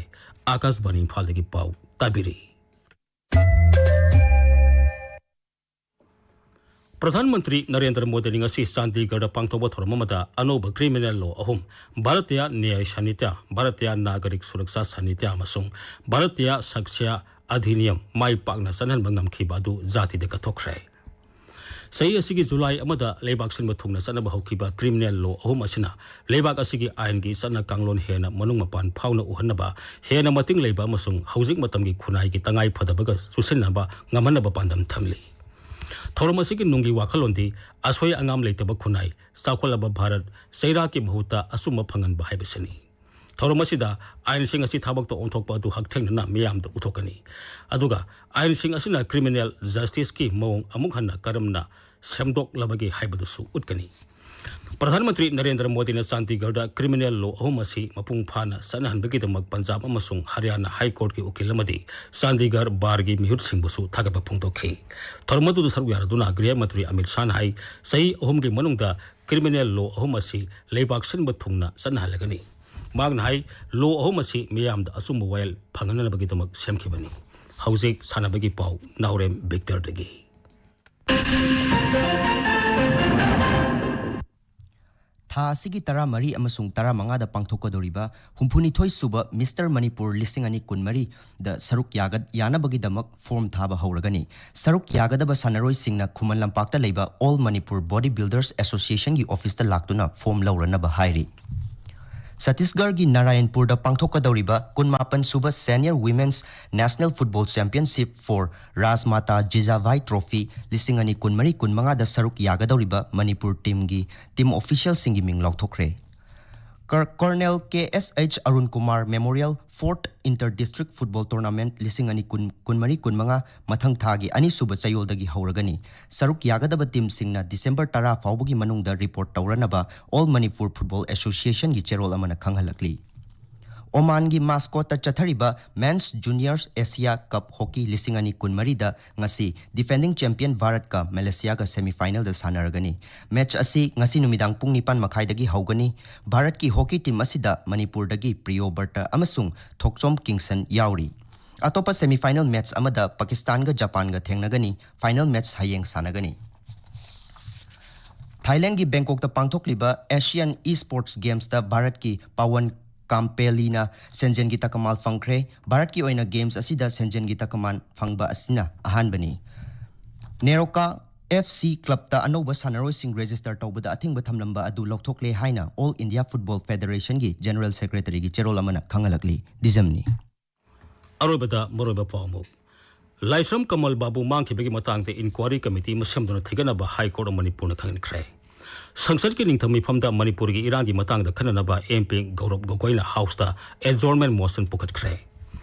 ꯑꯥꯀꯥꯁꯕꯥꯅꯤ ꯏꯝꯐꯥꯜꯗꯒꯤ ꯄꯥꯎ ꯇꯥꯕꯤꯔꯤ꯫ ꯄ꯭ꯔꯙꯥꯟ ꯃꯟꯇ꯭ꯔꯤ ꯅꯔꯦꯟꯗ꯭ꯔ ꯃꯣꯗꯤꯅ ꯉꯁꯤ ꯆꯥꯟꯗꯤꯒꯔꯗ ꯄꯥꯡꯊꯣꯛꯄ ꯊꯧꯔꯝ ꯑꯃꯗ ꯑꯅꯧꯕ ꯀ꯭ꯔꯤꯃꯤꯅꯦꯜ ꯂꯣ ꯑꯍꯨꯝ, ꯚꯥꯔꯇꯤꯌꯥ ꯅ꯭ꯌꯥꯌ ꯁꯥꯅꯤꯇ꯭ꯌ, ꯚꯥꯔꯇꯤꯌꯥ ꯅꯥꯒꯔꯤꯛ ꯁꯨꯔꯛꯁꯥ ꯁꯥꯅꯤꯇ꯭ꯌ ꯑꯃꯁꯨꯡ ꯚꯥꯔꯇꯤꯌꯥ ꯁꯥꯛꯁ꯭ꯌ ꯑꯙꯤꯅꯤꯌꯝ ꯃꯥꯏ ꯄꯥꯛꯅ ꯆꯠꯍꯟꯕ ꯉꯝꯈꯤꯕ ꯑꯗꯨ ꯖꯥꯇꯤꯗ ꯀꯠꯊꯣꯛꯈ꯭ꯔꯦ꯫ ꯆꯍꯤ ꯑꯁꯤꯒꯤ ꯖꯨꯂꯥꯏ ꯑꯃꯗ ꯂꯩꯕꯥꯛ ꯁꯤꯟꯕ ꯊꯨꯡꯅ ꯆꯠꯅꯕ ꯍꯧꯈꯤꯕ ꯀ꯭ꯔꯤꯃꯤꯅꯦꯜ ꯂꯣ ꯑꯍꯨꯝ ꯑꯁꯤꯅ ꯂꯩꯕꯥꯛ ꯑꯁꯤꯒꯤ ꯑꯥꯏꯟꯒꯤ ꯆꯠꯅ ꯀꯥꯡꯂꯣꯟ ꯍꯦꯟꯅ ꯃꯅꯨꯡ ꯃꯄꯥꯟ ꯐꯥꯎꯅ ꯎꯍꯟꯅꯕ, ꯍꯦꯟꯅ ꯃꯇꯤꯡ ꯂꯩꯕ ꯑꯃꯁꯨꯡ ꯍꯧꯖꯤꯛ ꯃꯇꯝꯒꯤ ꯈꯨꯟꯅꯥꯏꯒꯤ ꯇꯉꯥꯏ ꯐꯗꯕꯒ ꯆꯨꯁꯤꯟꯅꯕ ꯉꯝꯍꯟꯅꯕ ꯄꯥꯟꯗꯝ ꯊꯝꯂꯤ꯫ ꯊꯧꯔꯝ ꯑꯁꯤꯒꯤ ꯅꯨꯡꯒꯤ ꯋꯥꯈꯜꯂꯣꯟꯗꯤ ꯑꯁꯣꯏ ꯑꯉꯥꯝ ꯂꯩꯇꯕ ꯈꯨꯟꯅꯥꯏ, ꯆꯥꯎꯈꯠꯂꯕ ꯚꯥꯔꯠ, ꯆꯩꯔꯥꯛꯀꯤ ꯃꯍꯨꯠꯇ ꯑꯆꯨꯝꯕ ꯐꯪꯍꯟꯕ ꯍꯥꯏꯕꯁꯤꯅꯤ꯫ ꯊꯧꯔꯝ ꯑꯁꯤꯗ ꯑꯥꯏꯟꯁꯤꯡ ꯑꯁꯤ ꯊꯕꯛꯇ ꯑꯣꯟꯊꯣꯛꯄ ꯑꯗꯨ ꯍꯛꯊꯦꯡꯅꯅ ꯃꯤꯌꯥꯝꯗ ꯎꯠꯊꯣꯛꯀꯅꯤ꯫ ꯑꯗꯨꯒ ꯑꯥꯏꯟꯁꯤꯡ ꯑꯁꯤꯅ ꯀ꯭ꯔꯤꯃꯤꯅꯦꯜ ꯖꯁꯇꯤꯁꯀꯤ ꯃꯑꯣꯡ ꯑꯃꯨꯛ ꯍꯟꯅ ꯀꯔꯝꯅ ꯁꯦꯝꯗꯣꯛꯂꯕꯒꯦ ꯍꯥꯏꯕꯗꯨꯁꯨ ꯎꯠꯀꯅꯤ꯫ ꯄ꯭ꯔꯙꯥꯟ ꯃꯟꯇ꯭ꯔꯤ ꯅꯔꯦꯟꯗ꯭ꯔ ꯃꯣꯗꯤꯅ ꯆꯥꯟꯗꯤꯒꯔꯗ ꯀ꯭ꯔꯤꯃꯤꯅꯦꯜ ꯂꯣ ꯑꯍꯨꯝ ꯑꯁꯤ ꯃꯄꯨꯡ ꯐꯥꯅ ꯆꯠꯅꯍꯟꯕꯒꯤꯗꯃꯛ ꯄꯟꯖꯥꯕ ꯑꯃꯁꯨꯡ ꯍꯔꯤꯌꯥꯅꯥ ꯍꯥꯏ ꯀꯣꯔꯠꯀꯤ ꯎꯀꯤꯜ ꯑꯃꯗꯤ ꯆꯥꯟꯗꯤꯒꯔ ꯕꯥꯔꯒꯤ ꯃꯤꯍꯨꯠꯁꯤꯡꯕꯨꯁꯨ ꯊꯥꯒꯠꯄ ꯐꯣꯡꯗꯣꯛꯈꯤ꯫ ꯊꯧꯔꯝ ꯑꯗꯨꯗ ꯁꯔꯨꯛ ꯌꯥꯔꯗꯨꯅ ꯒ꯭ꯔꯤꯍ ꯃꯟꯇ꯭ꯔꯤ ꯑꯃꯤꯠ ꯁꯥꯍꯅ ꯍꯥꯏ, ꯆꯍꯤ ꯑꯍꯨꯝꯒꯤ ꯃꯅꯨꯡꯗ ꯀ꯭ꯔꯤꯃꯤꯅꯦꯜ ꯂꯣ ꯑꯍꯨꯝ ꯑꯁꯤ ꯂꯩꯕꯥꯛ ꯁꯤꯟꯕ ꯊꯨꯡꯅ ꯆꯠꯅꯍꯜꯂꯒꯅꯤ꯫ ꯃꯍꯥꯛꯅ ꯍꯥꯏ, ꯂꯣ ꯑꯍꯨꯝ ꯑꯁꯤ ꯃꯤꯌꯥꯝꯗ ꯑꯆꯨꯝꯕ ꯋꯥꯌꯦꯜ ꯐꯪꯍꯟꯅꯕꯒꯤꯗꯃꯛ ꯁꯦꯝꯈꯤꯕꯅꯤ꯫ ꯍꯧꯖꯤꯛ ꯁꯥꯟꯅꯕꯒꯤ ꯄꯥꯎ, ꯅꯥꯎꯔꯦꯝ ꯕꯤꯛꯇꯔꯗꯒꯤ꯫ ꯊꯥ ꯑꯁꯤꯒꯤ ꯇꯔꯥꯃꯔꯤ ꯑꯃꯁꯨꯡ ꯇꯔꯥꯃꯉꯥꯗ ꯄꯥꯡꯊꯣꯛꯀꯗꯧꯔꯤꯕ ꯍꯨꯝꯐꯨꯅꯤꯊꯣꯏ ꯁꯨꯕ ꯃꯤꯁꯇꯔ ꯃꯅꯤꯄꯨꯔ ꯂꯤꯁꯤꯡ ꯑꯅꯤ ꯀꯨꯟꯃꯔꯤꯗ ꯁꯔꯨꯛ ꯌꯥꯒ-, ꯌꯥꯅꯕꯒꯤꯗꯃꯛ ꯐꯣꯔꯝ ꯊꯥꯕ ꯍꯧꯔꯒꯅꯤ꯫ ꯁꯔꯨꯛ ꯌꯥꯒꯗꯕ ꯁꯥꯟꯅꯔꯣꯏꯁꯤꯡꯅ ꯈꯨꯃꯟ ꯂꯝꯄꯥꯛꯇ ꯂꯩꯕ ꯑꯣꯜ ꯃꯅꯤꯄꯨꯔ ꯕꯣꯗꯤ ꯕꯤꯜꯗꯔꯁ ꯑꯦꯁꯣꯁꯤꯌꯦꯁꯟꯒꯤ ꯑꯣꯐꯤꯁꯇ ꯂꯥꯛꯇꯨꯅ ꯐꯣꯔꯝ ꯂꯧꯔꯅꯕ ꯍꯥꯏꯔꯤ꯫ ꯁꯠꯇꯤꯁꯒꯔꯒꯤ ꯅꯥꯔꯥꯌꯟꯄꯨꯔꯗ ꯄꯥꯡꯊꯣꯛꯀꯗꯧꯔꯤꯕ ꯀꯨꯟꯃꯥꯄꯟ ꯁꯨꯕ senior women's national football championship for Rajmata Jijabai trophy ꯂꯤꯁꯤꯡ ꯑꯅꯤ ꯀꯨꯟꯃꯔꯤ ꯀꯨꯟꯃꯉꯥꯗ ꯁꯔꯨꯛ ꯌꯥꯒꯗꯧꯔꯤꯕ ꯃꯅꯤꯄꯨꯔ ꯇꯤꯝꯒꯤ ꯇꯤꯝ ꯑꯣꯐꯤꯁꯤꯌꯦꯜꯁꯤꯡꯒꯤ ꯃꯤꯡ ꯂꯥꯎꯊꯣꯛꯈ꯭ꯔꯦ꯫ ꯀꯔ-, colonel K S H Arun Kumar memorial fourth inter district football tournament ꯂꯤꯁꯤꯡ ꯑꯅꯤ ꯀꯨꯟ, ꯀꯨꯟꯃꯔꯤ ꯀꯨꯟꯃꯉꯥ ꯃꯊꯪ ꯊꯥꯒꯤ ꯑꯅꯤꯁꯨꯕ ꯆꯌꯣꯜꯗꯒꯤ ꯍꯧꯔꯒꯅꯤ꯫ ꯁꯔꯨꯛ ꯌꯥꯒꯗꯕ ꯇꯤꯝꯁꯤꯡꯅ ꯗꯤꯁꯦꯝꯕꯔ ꯇꯔꯥ ꯐꯥꯎꯕꯒꯤ ꯃꯅꯨꯡꯗ ꯔꯤꯄꯣꯔꯠ ꯇꯧꯔꯅꯕ ꯑꯣꯜ ꯃꯅꯤꯄꯨꯔ ꯐꯨꯠꯕꯣꯜ ꯑꯦꯁꯣꯁꯤꯌꯦꯁꯟꯒꯤ ꯆꯦꯔꯣꯜ ꯑꯃꯅ ꯈꯪꯍꯜꯂꯛꯂꯤ꯫ ꯑꯣꯃꯥꯟꯒꯤ ꯃꯥꯁꯀꯣꯠꯇ ꯆꯠꯊꯔꯤꯕ Men's Juniors Asia Cup Hockey ꯂꯤꯁꯤꯡ ꯑꯅꯤ ꯀꯨꯟꯃꯔꯤꯗ ꯉꯁꯤ defending champion ꯚꯥꯔꯠꯀ ꯃꯦꯂꯦꯁꯤꯌꯥꯒ semifinalꯗ ꯁꯥꯟꯅꯔꯒꯅꯤ꯫ Match ꯑꯁꯤ ꯉꯁꯤ ꯅꯨꯃꯤꯗꯥꯡ ꯄꯨꯡ ꯅꯤꯄꯥꯟ ꯃꯈꯥꯏꯗꯒꯤ ꯍꯧꯒꯅꯤ꯫ ꯚꯥꯔꯠꯀꯤ hockey team ꯑꯁꯤꯗ ꯃꯅꯤꯄꯨꯔꯗꯒꯤ ꯄ꯭ꯔꯤꯌꯣ ꯕꯔꯇ ꯑꯃꯁꯨꯡ ꯊꯣꯛꯆꯣꯝ ꯀꯤꯡꯁꯟ ꯌꯥꯎꯔꯤ꯫ ꯑꯇꯣꯞꯄ semifinal match ꯑꯃꯗ ꯄꯥꯀꯤꯁꯇꯥꯟꯒ ꯖꯄꯥꯟꯒ ꯊꯦꯡꯅꯒꯅꯤ꯫ Final match ꯍꯌꯦꯡ ꯁꯥꯟꯅꯒꯅꯤ꯫ ꯊꯥꯏꯂꯦꯟꯒꯤ ꯕꯦꯡꯀꯣꯛꯇ ꯄꯥꯡꯊꯣꯛꯂꯤꯕ Asian Esports Gamesꯇ ꯚꯥꯔꯠꯀꯤ ꯄꯥꯋꯟ ꯀꯥꯝꯄꯦꯂꯤꯅ ꯁꯦꯟꯖꯦꯟꯒꯤ ꯇꯀꯃꯥꯟ ꯐꯪꯈ꯭ꯔꯦ꯫ ꯚꯥꯔꯠꯀꯤ ꯑꯣꯏꯅ games ꯑꯁꯤꯗ ꯁꯦꯟꯖꯦꯟꯒꯤ ꯇꯀꯃꯥꯟ ꯐꯪꯕ ꯑꯁꯤꯅ ꯑꯍꯥꯟꯕꯅꯤ꯫ ꯅꯦꯔꯣꯀꯥ F C clubꯇ ꯑꯅꯧꯕ ꯁꯥꯟꯅꯔꯣꯏꯁꯤꯡ register ꯇꯧꯕꯗ ꯑꯊꯤꯡꯕ ꯊꯝꯂꯝꯕ ꯑꯗꯨ ꯂꯧꯊꯣꯛꯂꯦ ꯍꯥꯏꯅ All India Football Federationꯒꯤ General Secretaryꯒꯤ ꯆꯦꯔꯣꯜ ꯑꯃꯅ ꯈꯪꯍꯜꯂꯛꯂꯤ꯫ ꯗꯤꯖꯝꯅꯤ꯫ ꯑꯔꯣꯏꯕꯗ ꯃꯔꯨꯑꯣꯏꯕ ꯄꯥꯎ ꯑꯃꯨꯛ꯫ ꯂꯥꯏꯁ꯭ꯔꯝ ꯀꯃꯜ ꯕꯥꯕꯨ ꯃꯥꯡꯈꯤꯕꯒꯤ ꯃꯇꯥꯡꯗ inquiry committee ꯑꯃ ꯁꯦꯝꯗꯨꯅ ꯊꯤꯒꯠꯅꯕ High Court of ꯃꯅꯤꯄꯨꯔꯅ ꯈꯪꯍꯟꯈ꯭ꯔꯦ꯫ ꯁꯪꯁꯠꯀꯤ ꯅꯤꯡꯊꯧ ꯃꯤꯐꯝꯗ ꯃꯅꯤꯄꯨꯔꯒꯤ ꯏꯔꯥꯡꯒꯤ ꯃꯇꯥꯡꯗ ꯈꯟꯅꯅꯕ M P ꯒꯧꯔꯕ ꯒꯣꯒꯣꯏꯅ Houseꯇ adjournment motion ꯄꯨꯈꯠꯈ꯭ꯔꯦ꯫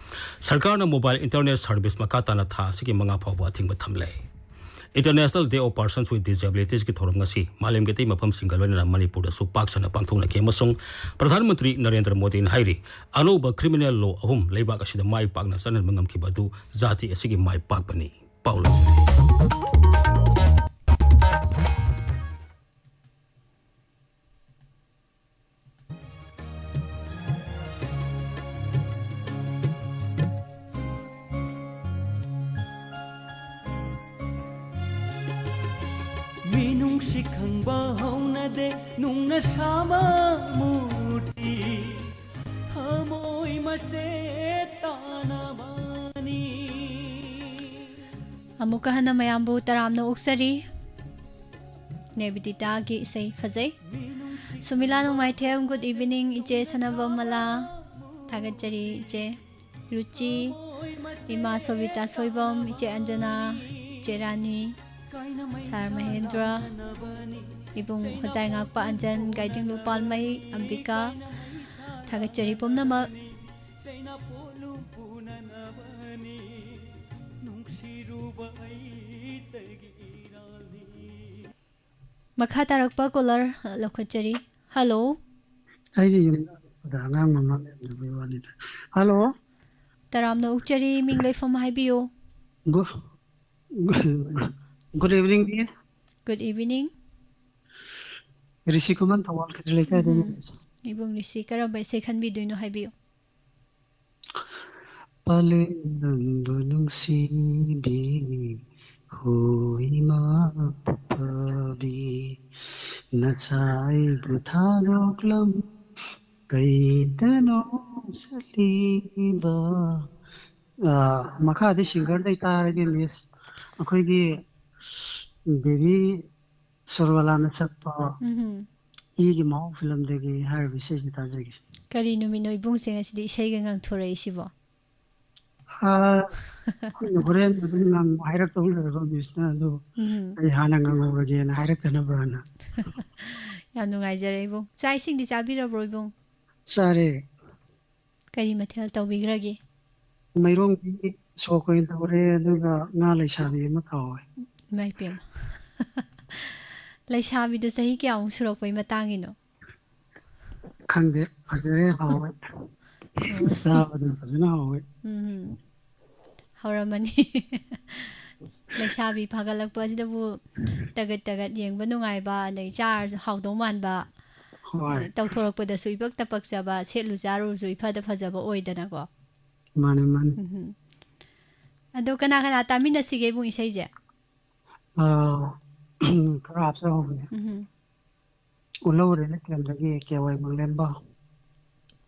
ꯁꯔꯀꯥꯔꯅ mobile internet service ꯃꯈꯥ ꯇꯥꯅ ꯊꯥ ꯑꯁꯤꯒꯤ ꯃꯉꯥ ꯐꯥꯎꯕ ꯑꯊꯤꯡꯕ ꯊꯝꯂꯦ꯫ International Day of Persons with Disabilitiesꯀꯤ ꯊꯧꯔꯝ ꯉꯁꯤ ꯃꯥꯂꯦꯝꯒꯤ ꯑꯇꯩ ꯃꯐꯝꯁꯤꯡꯒ ꯂꯣꯏꯅꯅ ꯃꯅꯤꯄꯨꯔꯗꯁꯨ ꯄꯥꯛ ꯁꯟꯅ ꯄꯥꯡꯊꯣꯛꯅꯈꯤ ꯑꯃꯁꯨꯡ ꯄ꯭ꯔꯙꯥꯟ ꯃꯟꯇ꯭ꯔꯤ ꯅꯔꯦꯟꯗ꯭ꯔ ꯃꯣꯗꯤꯅ ꯍꯥꯏꯔꯤ, ꯑꯅꯧꯕ criminal law ꯑꯍꯨꯝ ꯂꯩꯕꯥꯛ ꯑꯁꯤꯗ ꯃꯥꯏ ꯄꯥꯛꯅ ꯆꯠꯍꯟꯕ ꯉꯝꯈꯤꯕ ꯑꯗꯨ ꯖꯥꯇꯤ ꯑꯁꯤꯒꯤ ꯃꯥꯏ ꯄꯥꯛꯄꯅꯤ꯫ ꯄꯥꯎ ꯂꯧ꯫ ꯃꯤꯅꯨꯡꯁꯤ ꯈꯪꯕ ꯍꯧꯅꯗꯦ, ꯅꯨꯡꯅ ꯁꯥꯕ ꯃꯨꯔꯇꯤ, ꯊꯃꯣꯏ ꯃꯆꯦꯠ ꯇꯥꯅꯕꯅꯤ꯫ ꯑꯃꯨꯛꯀ ꯍꯟꯅ ꯃꯌꯥꯝꯕꯨ ꯇꯔꯥꯝꯅ ꯑꯣꯛꯆꯔꯤ꯫ ꯅꯦꯕꯤꯗꯤꯇꯥꯒꯤ ꯏꯁꯩ ꯐꯖꯩ꯫ ꯁꯨꯃꯤꯂꯥ ꯅꯣꯡꯃꯥꯏꯊꯦꯝ, good evening꯫ ꯏꯆꯦ ꯁꯅꯥꯕꯝ ꯃꯂꯥ, ꯊꯥꯒꯠꯆꯔꯤ ꯏꯆꯦ꯫ ꯔꯨꯆꯤ, ꯏꯃꯥ ꯁꯣꯕꯤꯇꯥ ꯁꯣꯏꯕꯝ, ꯏꯆꯦ ꯑꯟꯖꯅꯥ, ꯏꯆꯦ ꯔꯥꯅꯤ, ꯁꯥꯔ ꯃꯍꯦꯟꯗ꯭ꯔ, ꯏꯕꯨꯡ ꯍꯣꯖꯥꯏ ꯉꯥꯛꯄ ꯑꯟꯖꯟ, ꯒꯥꯏꯗꯤꯡꯂꯨ ꯄꯥꯜꯃꯩ, ꯑꯝꯕꯤꯀꯥ, ꯊꯥꯒꯠꯆꯔꯤ ꯄꯨꯝꯅꯃꯛ꯫ ꯃꯈꯥ ꯇꯥꯔꯛꯄ caller ꯂꯧꯈꯠꯆꯔꯤ꯫ Hello꯫ ꯑꯩꯒꯤ ꯌꯨꯝ ꯑꯗ ꯑꯉꯥꯡ ꯃꯃꯥ ꯂꯩꯔꯝꯗꯕꯒꯤ ꯋꯥꯅꯤꯗ꯫ ꯍꯜꯂꯣ꯫ ꯇꯔꯥꯝꯅ ꯑꯣꯛꯆꯔꯤ, ꯃꯤꯡ ꯂꯩꯐꯝ ꯍꯥꯏꯕꯤꯌꯨ꯫ Good, good evening, miss. Good evening. ꯔꯤꯁꯤ ꯈꯨꯃꯟ, ꯊꯧꯕꯥꯜ ꯈꯦꯇ꯭ꯔꯤ ꯂꯩꯀꯥꯏꯗꯒꯤ, ꯎꯝ꯫ Miss꯫ ꯏꯕꯨꯡ ꯔꯤꯁꯤ, ꯀꯔꯝꯕ ꯏꯁꯩ ꯈꯟꯕꯤꯗꯣꯏꯅꯣ ꯍꯥꯏꯕꯤꯌꯨ꯫ ꯄꯂꯦꯝ ꯅꯪꯕꯨ ꯅꯨꯡꯁꯤꯕꯤ, ꯍꯣ ꯏꯃꯥ ꯐꯕꯤ, ꯅꯆꯥ ꯑꯩꯕꯨ ꯊꯥꯗꯣꯛꯂꯝ ꯀꯩꯗꯅꯣ ꯆꯠꯂꯤꯕ? ꯑ, ꯃꯈꯥꯗꯤ singerꯗꯩ ꯇꯥꯔꯒꯦ, miss꯫ ꯑꯩꯈꯣꯏꯒꯤ ꯕꯦꯕꯤ ꯁꯣꯔꯣꯂꯥꯅ ꯁꯛꯄ ꯎꯝꯍꯨꯝ꯫ ꯏꯒꯤ ꯃꯍꯥꯎ ꯐꯤꯂꯝꯗꯒꯤ ꯍꯥꯏꯔꯤꯕ ꯏꯁꯩꯁꯤ ꯇꯥꯖꯒꯦ꯫ ꯀꯔꯤ ꯅꯨꯃꯤꯠꯅꯣ ꯏꯕꯨꯡꯁꯦ ꯉꯁꯤꯗꯤ ꯏꯁꯩꯒ ꯉꯪꯊꯣꯔꯛꯏꯁꯤꯕꯣ? ꯑ, ꯑꯩꯈꯣꯏꯅ ꯍꯣꯔꯦꯟ ꯑꯗꯨꯝ ꯉꯪ-, ꯍꯥꯏꯔꯛꯇꯧ ꯂꯩꯔꯕ, missꯅ ꯑꯗꯨ ꯎꯝꯍꯨꯝ꯫ ꯑꯩ ꯍꯥꯟꯅ ꯉꯪꯍꯧꯔꯒꯦꯅ ꯍꯥꯏꯔꯛꯇꯅꯕꯅ꯫ ꯌꯥꯝ ꯅꯨꯡꯉꯥꯏꯖꯔꯦ ꯏꯕꯨꯡ꯫ ꯆꯥꯛ ꯏꯁꯤꯡꯗꯤ ꯆꯥꯕꯤꯔꯕ꯭ꯔꯣ ꯏꯕꯨꯡ? ꯆꯥꯔꯦ꯫ ꯀꯔꯤ ꯃꯊꯦꯜ ꯇꯧꯕꯤꯈ꯭ꯔꯒꯦ? ꯃꯥꯏꯔꯣꯡꯕꯤ ꯁꯣꯛ ꯑꯣꯏꯅ ꯇꯧꯔꯦ, ꯑꯗꯨꯒ ꯉꯥ ꯂꯩꯁꯥꯕꯤ ꯑꯃ ꯇꯧꯔꯦ꯫ ꯏꯃꯥꯏ ꯄꯦꯝꯃ꯫ ꯂꯩꯁꯥꯕꯤꯗꯣ ꯆꯍꯤ ꯀꯌꯥꯃꯨꯛ ꯁꯨꯔꯛꯄꯩ ꯃꯇꯥꯡꯒꯤꯅꯣ? ꯈꯪꯗꯦ, ꯐꯖꯔꯦ, ꯍꯥꯎꯋꯦ꯫ ꯑꯣ꯫ ꯆꯥꯕꯗ ꯐꯖꯅ ꯍꯥꯎꯋꯦ꯫ ꯎꯝ꯫ ꯍꯧꯔꯝꯃꯅꯤ꯫ ꯂꯩꯁꯥꯕꯤ ꯐꯥꯒꯠꯂꯛꯄ ꯑꯁꯤꯗꯕꯨ ꯇꯒꯠ ꯇꯒꯠ ꯌꯦꯡꯕ ꯅꯨꯡꯉꯥꯏꯕ, ꯑꯗꯩ ꯆꯥꯔꯁꯨ ꯍꯥꯎꯗꯧ ꯃꯥꯟꯕ, ꯍꯣꯏ꯫ ꯇꯧꯊꯣꯔꯛꯄꯗꯁꯨ ꯏꯄꯛꯇ ꯄꯛꯆꯕ, ꯁꯦꯠꯂꯨ ꯆꯥꯔꯨꯔꯁꯨ ꯏꯐꯗ ꯐꯖꯕ ꯑꯣꯏꯗꯅꯀꯣ꯫ ꯃꯥꯅꯦ, ꯃꯥꯅꯦ꯫ ꯎꯝ꯫ ꯑꯗꯣ ꯀꯅꯥ ꯀꯅꯥ ꯇꯥꯃꯤꯟꯅꯁꯤꯒꯦ ꯏꯕꯨꯡ ꯏꯁꯩꯁꯦ? ꯑꯥ, ꯈꯔ ꯍꯥꯞꯆꯍꯧꯕꯅꯦ꯫ ꯎꯝ꯫ ꯎꯠꯍꯧꯔꯦ ꯂꯩꯀꯦꯝꯗꯒꯤ ꯀꯦ ꯋꯥꯏ ꯃꯪꯂꯦꯝꯕ,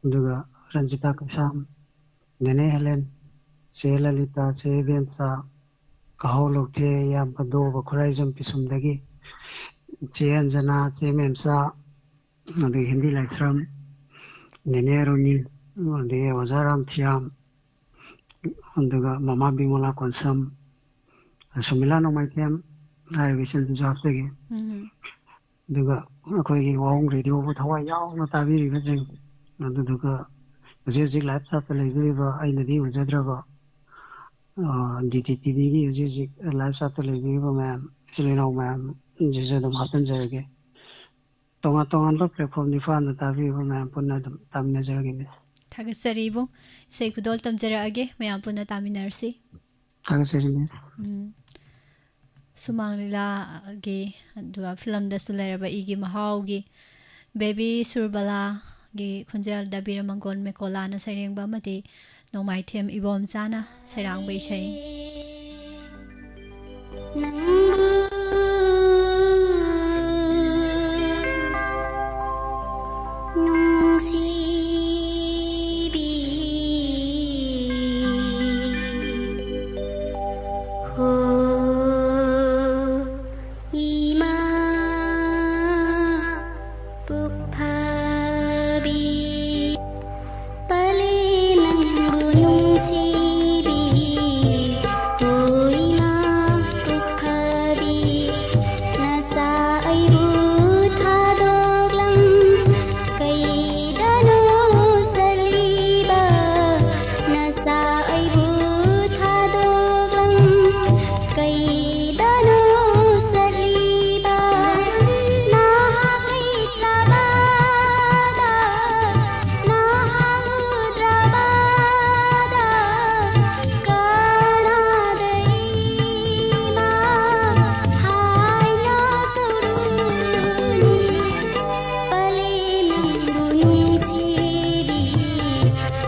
ꯑꯗꯨꯒ ꯔꯟꯖꯤꯇꯥ ꯀꯩꯁꯥꯝ, ꯅꯦꯅꯦ ꯍꯦꯂꯦꯟ, ꯆꯦ ꯂꯂꯤꯇꯥ, ꯆꯦ ꯏꯕꯦꯝꯆꯥ, ꯀꯥꯍꯧ ꯂꯧꯊꯦ, ꯏꯌꯥꯝꯕ ꯗꯣꯕ, ꯈꯨꯔꯥꯏꯖꯝ ꯄꯤꯁꯨꯝꯗꯒꯤ ꯆꯦ ꯑꯟꯖꯅꯥ, ꯆꯦ ꯃꯦꯝꯆꯥ, ꯑꯗꯒꯤ ꯍꯦꯟꯕꯤ ꯂꯥꯏꯁ꯭ꯔꯝ, ꯅꯦꯅꯦ ꯔꯣꯅꯤ, ꯑꯗꯒꯤ ꯑꯣꯖꯥ ꯔꯥꯝꯊꯤꯌꯥꯝ, ꯑꯗꯨꯒ ꯃꯃꯥ ꯕꯤꯃꯣꯂꯥ ꯀꯣꯟꯁꯝ, ꯁꯨꯃꯤꯂꯥ ꯅꯣꯡꯃꯥꯏꯊꯦꯝ ꯍꯥꯏꯔꯤꯕ ꯏꯆꯟꯁꯤꯡꯁꯨ ꯍꯥꯞꯆꯒꯦ꯫ ꯎꯝ꯫ ꯑꯗꯨꯒ ꯑꯩꯈꯣꯏꯒꯤ ꯋꯥꯍꯣꯡ ꯔꯦꯗꯤꯑꯣꯕꯨ ꯊꯋꯥꯏ ꯌꯥꯎꯅ ꯇꯥꯕꯤꯔꯤꯕꯁꯤꯡ, ꯑꯗꯨꯗꯨꯒ ꯍꯧꯖꯤꯛ ꯍꯧꯖꯤꯛ live chatꯇ ꯂꯩꯕꯤꯔꯤꯕ, ꯑꯩꯅꯗꯤ ꯎꯖꯗ꯭ꯔꯕ, ꯑ, ꯗꯤ ꯇꯤ ꯇꯤ ꯚꯤꯒꯤ ꯍꯧꯖꯤꯛ ꯍꯧꯖꯤꯛ live chatꯇ ꯂꯩꯕꯤꯔꯤꯕ ꯃꯌꯥꯝ, ꯏꯆꯤꯜ ꯏꯅꯥꯎ ꯃꯌꯥꯝꯁꯤꯁꯨ ꯑꯗꯨꯝ ꯍꯥꯞꯆꯤꯟꯖꯔꯒꯦ꯫ ꯇꯣꯉꯥꯟ ꯇꯣꯉꯥꯟꯕ platform ꯅꯤꯄꯥꯟꯗ ꯇꯥꯕꯤꯕ ꯃꯌꯥꯝ ꯄꯨꯟꯅ ꯑꯗꯨꯝ ꯇꯥꯃꯤꯟꯅꯖꯔꯒꯦꯅꯦ꯫ ꯊꯥꯒꯠꯆꯔꯤ ꯏꯕꯨꯡ꯫ ꯏꯁꯩ ꯈꯨꯗꯣꯜ ꯇꯝꯖꯔꯛꯑꯒꯦ, ꯃꯌꯥꯝ ꯄꯨꯟꯅ ꯇꯥꯃꯤꯟꯅꯔꯁꯤ꯫ ꯊꯥꯒꯠꯆꯔꯤꯅꯦ꯫ ꯎꯝ꯫ ꯁꯨꯃꯥꯡ ꯂꯤꯂꯥꯒꯤ, ꯑꯗꯨꯒ ꯐꯤꯂꯝꯗꯁꯨ ꯂꯩꯔꯕ ꯏꯒꯤ ꯃꯍꯥꯎꯒꯤ ꯕꯦꯕꯤ ꯁꯨꯔꯕꯂꯥꯒꯤ ꯈꯣꯟꯖꯦꯜꯗ ꯕꯤꯔꯃꯪꯒꯣꯟ ꯃꯦꯀꯣꯂꯥꯅ ꯁꯩꯔꯦꯡꯕ ꯑꯃꯗꯤ ꯅꯣꯡꯃꯥꯏꯊꯦꯝ ꯏꯕꯣꯝꯆꯥꯅ ꯁꯩꯔꯥꯡꯕ ꯏꯁꯩ꯫ ꯅꯪꯕꯨ ꯅꯨꯡꯁꯤꯕꯤ ꯍꯣ ꯏꯃꯥ ꯄꯨꯛꯐꯕꯤ ꯄꯂꯦ ꯅꯪꯕꯨ ꯅꯨꯡꯁꯤꯕꯤ ꯍꯣ ꯏꯃꯥ ꯄꯨꯛꯐꯕꯤ ꯅꯆꯥ ꯑꯩꯕꯨ ꯊꯥꯗꯣꯛꯂꯝ ꯀꯩꯗꯅꯣ ꯆꯠꯂꯤꯕ ꯅꯆꯥ ꯑꯩꯕꯨ ꯊꯥꯗꯣꯛꯂꯝ ꯀꯩꯗꯅꯣ ꯆꯠꯂꯤꯕ ꯅꯍꯥꯛ ꯂꯩꯇ꯭ꯔꯕꯗ ꯅꯍꯥꯛ ꯎꯗ꯭ꯔꯕꯗ ꯀꯅꯥꯗ ꯏꯃꯥ ꯍꯥꯏꯅ ꯀꯧꯔꯨꯅꯤ ꯄꯂꯦ ꯅꯪꯕꯨ ꯅꯨꯡꯁꯤꯕꯤ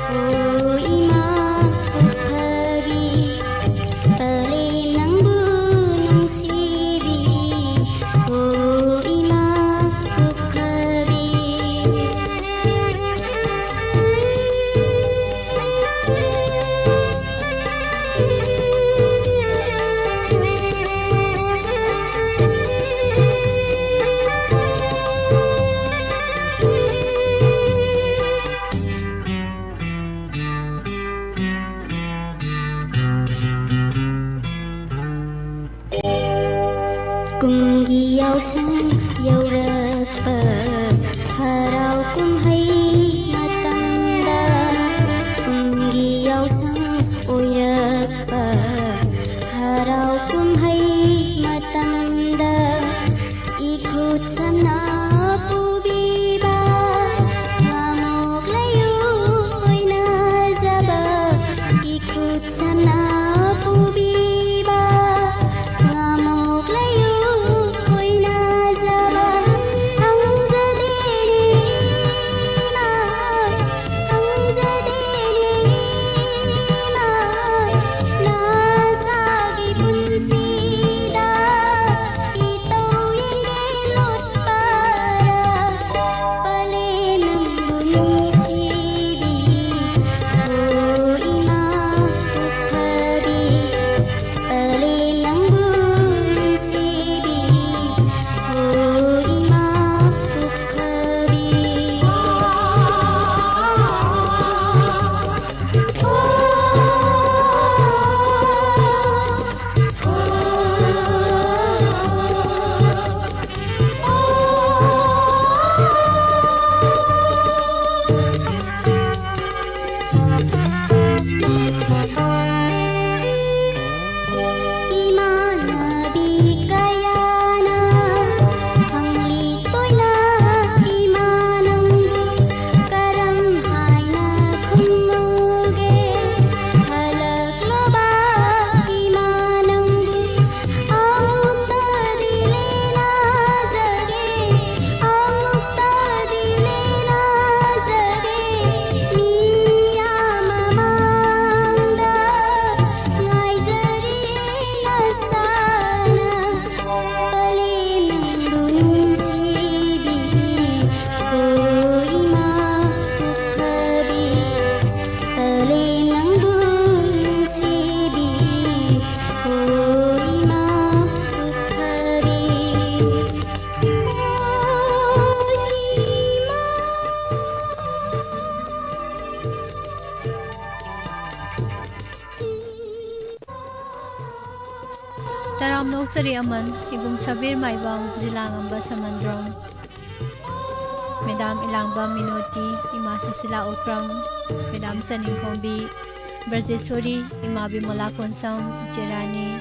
ꯍꯣ ꯏꯃꯥ ꯄꯨꯛꯐꯕꯤ ꯄꯂꯦ ꯅꯪꯕꯨ ꯅꯨꯡꯁꯤꯕꯤ ꯍꯣ ꯏꯃꯥ ꯄꯨꯛꯐꯕꯤ ꯀꯨꯝꯒꯤ ꯌꯥꯎꯁꯪ ꯌꯧꯔꯛꯄ ꯍꯔꯥꯎ ꯀꯨꯝꯍꯩ ꯃꯇꯝꯗ ꯀꯨꯝꯒꯤ ꯌꯥꯎꯁꯪ ꯑꯣꯏꯔꯛꯄ ꯍꯔꯥꯎ ꯀꯨꯝꯍꯩ ꯃꯇꯝꯗ ꯏꯈꯨꯠ ꯁꯝꯅ ꯇꯔꯦꯠ ꯑꯃꯟ, ꯏꯕꯨꯡ ꯁꯕꯤꯔ ꯃꯥꯏꯕꯝ, ꯖꯤꯂꯥ ꯉꯝꯕ ꯁꯃꯟꯗ꯭ꯔꯣꯝ, ꯃꯦꯗꯥꯝ ꯏꯂꯥꯡꯕꯝ ꯃꯤꯅꯣꯇꯤ, ꯏꯃꯥ ꯁꯨꯁꯤꯂꯥ ꯎꯈ꯭ꯔꯝ, ꯃꯦꯗꯥꯝ ꯆꯅꯤꯡꯈꯣꯝꯕꯤ, ꯕ꯭ꯔꯖꯦꯁꯣꯔꯤ, ꯏꯃꯥ ꯕꯤꯃꯣꯂꯥ ꯀꯣꯟꯁꯝ, ꯏꯆꯦ ꯔꯥꯅꯤ,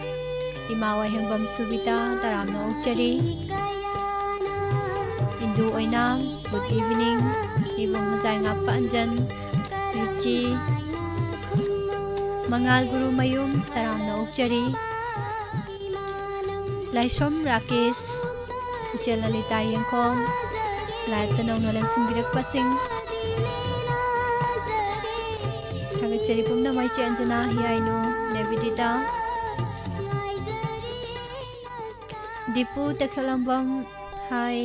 ꯏꯃꯥ ꯋꯥꯍꯦꯡꯕꯝ ꯁꯨꯕꯤꯇꯥ, ꯇꯔꯥꯝꯅ ꯑꯣꯛꯆꯔꯤ꯫ ꯏꯟꯗꯨ ꯑꯣꯏꯅꯥꯝ, good evening꯫ ꯏꯕꯨꯡ ꯍꯣꯖꯥꯏ ꯉꯥꯛꯄ ꯑꯟꯖꯟ, ꯔꯨꯆꯤ, ꯃꯉꯥꯜ ꯒꯨꯔꯨꯃꯌꯨꯝ, ꯇꯔꯥꯝꯅ ꯑꯣꯛꯆꯔꯤ꯫ ꯂꯥꯏꯁ꯭ꯔꯝ ꯔꯥꯀꯦꯁ, ꯏꯆꯦ ꯂꯂꯤꯇꯥ ꯌꯦꯡꯈꯣꯝ, live ꯇ ꯅꯧꯅ ꯂꯦꯡꯁꯤꯟꯕꯤꯔꯛꯄꯁꯤꯡ ꯊꯥꯒꯠꯆꯔꯤ ꯄꯨꯝꯅꯃꯛ꯫ ꯏꯆꯦ ꯑꯟꯖꯅꯥ ꯍꯤꯌꯥꯏꯅꯨ, ꯅꯦꯕꯤꯗꯤꯇꯥ, ꯗꯤꯄꯨ ꯇꯈꯦꯂꯝꯕꯝ, ꯍꯥꯏ꯫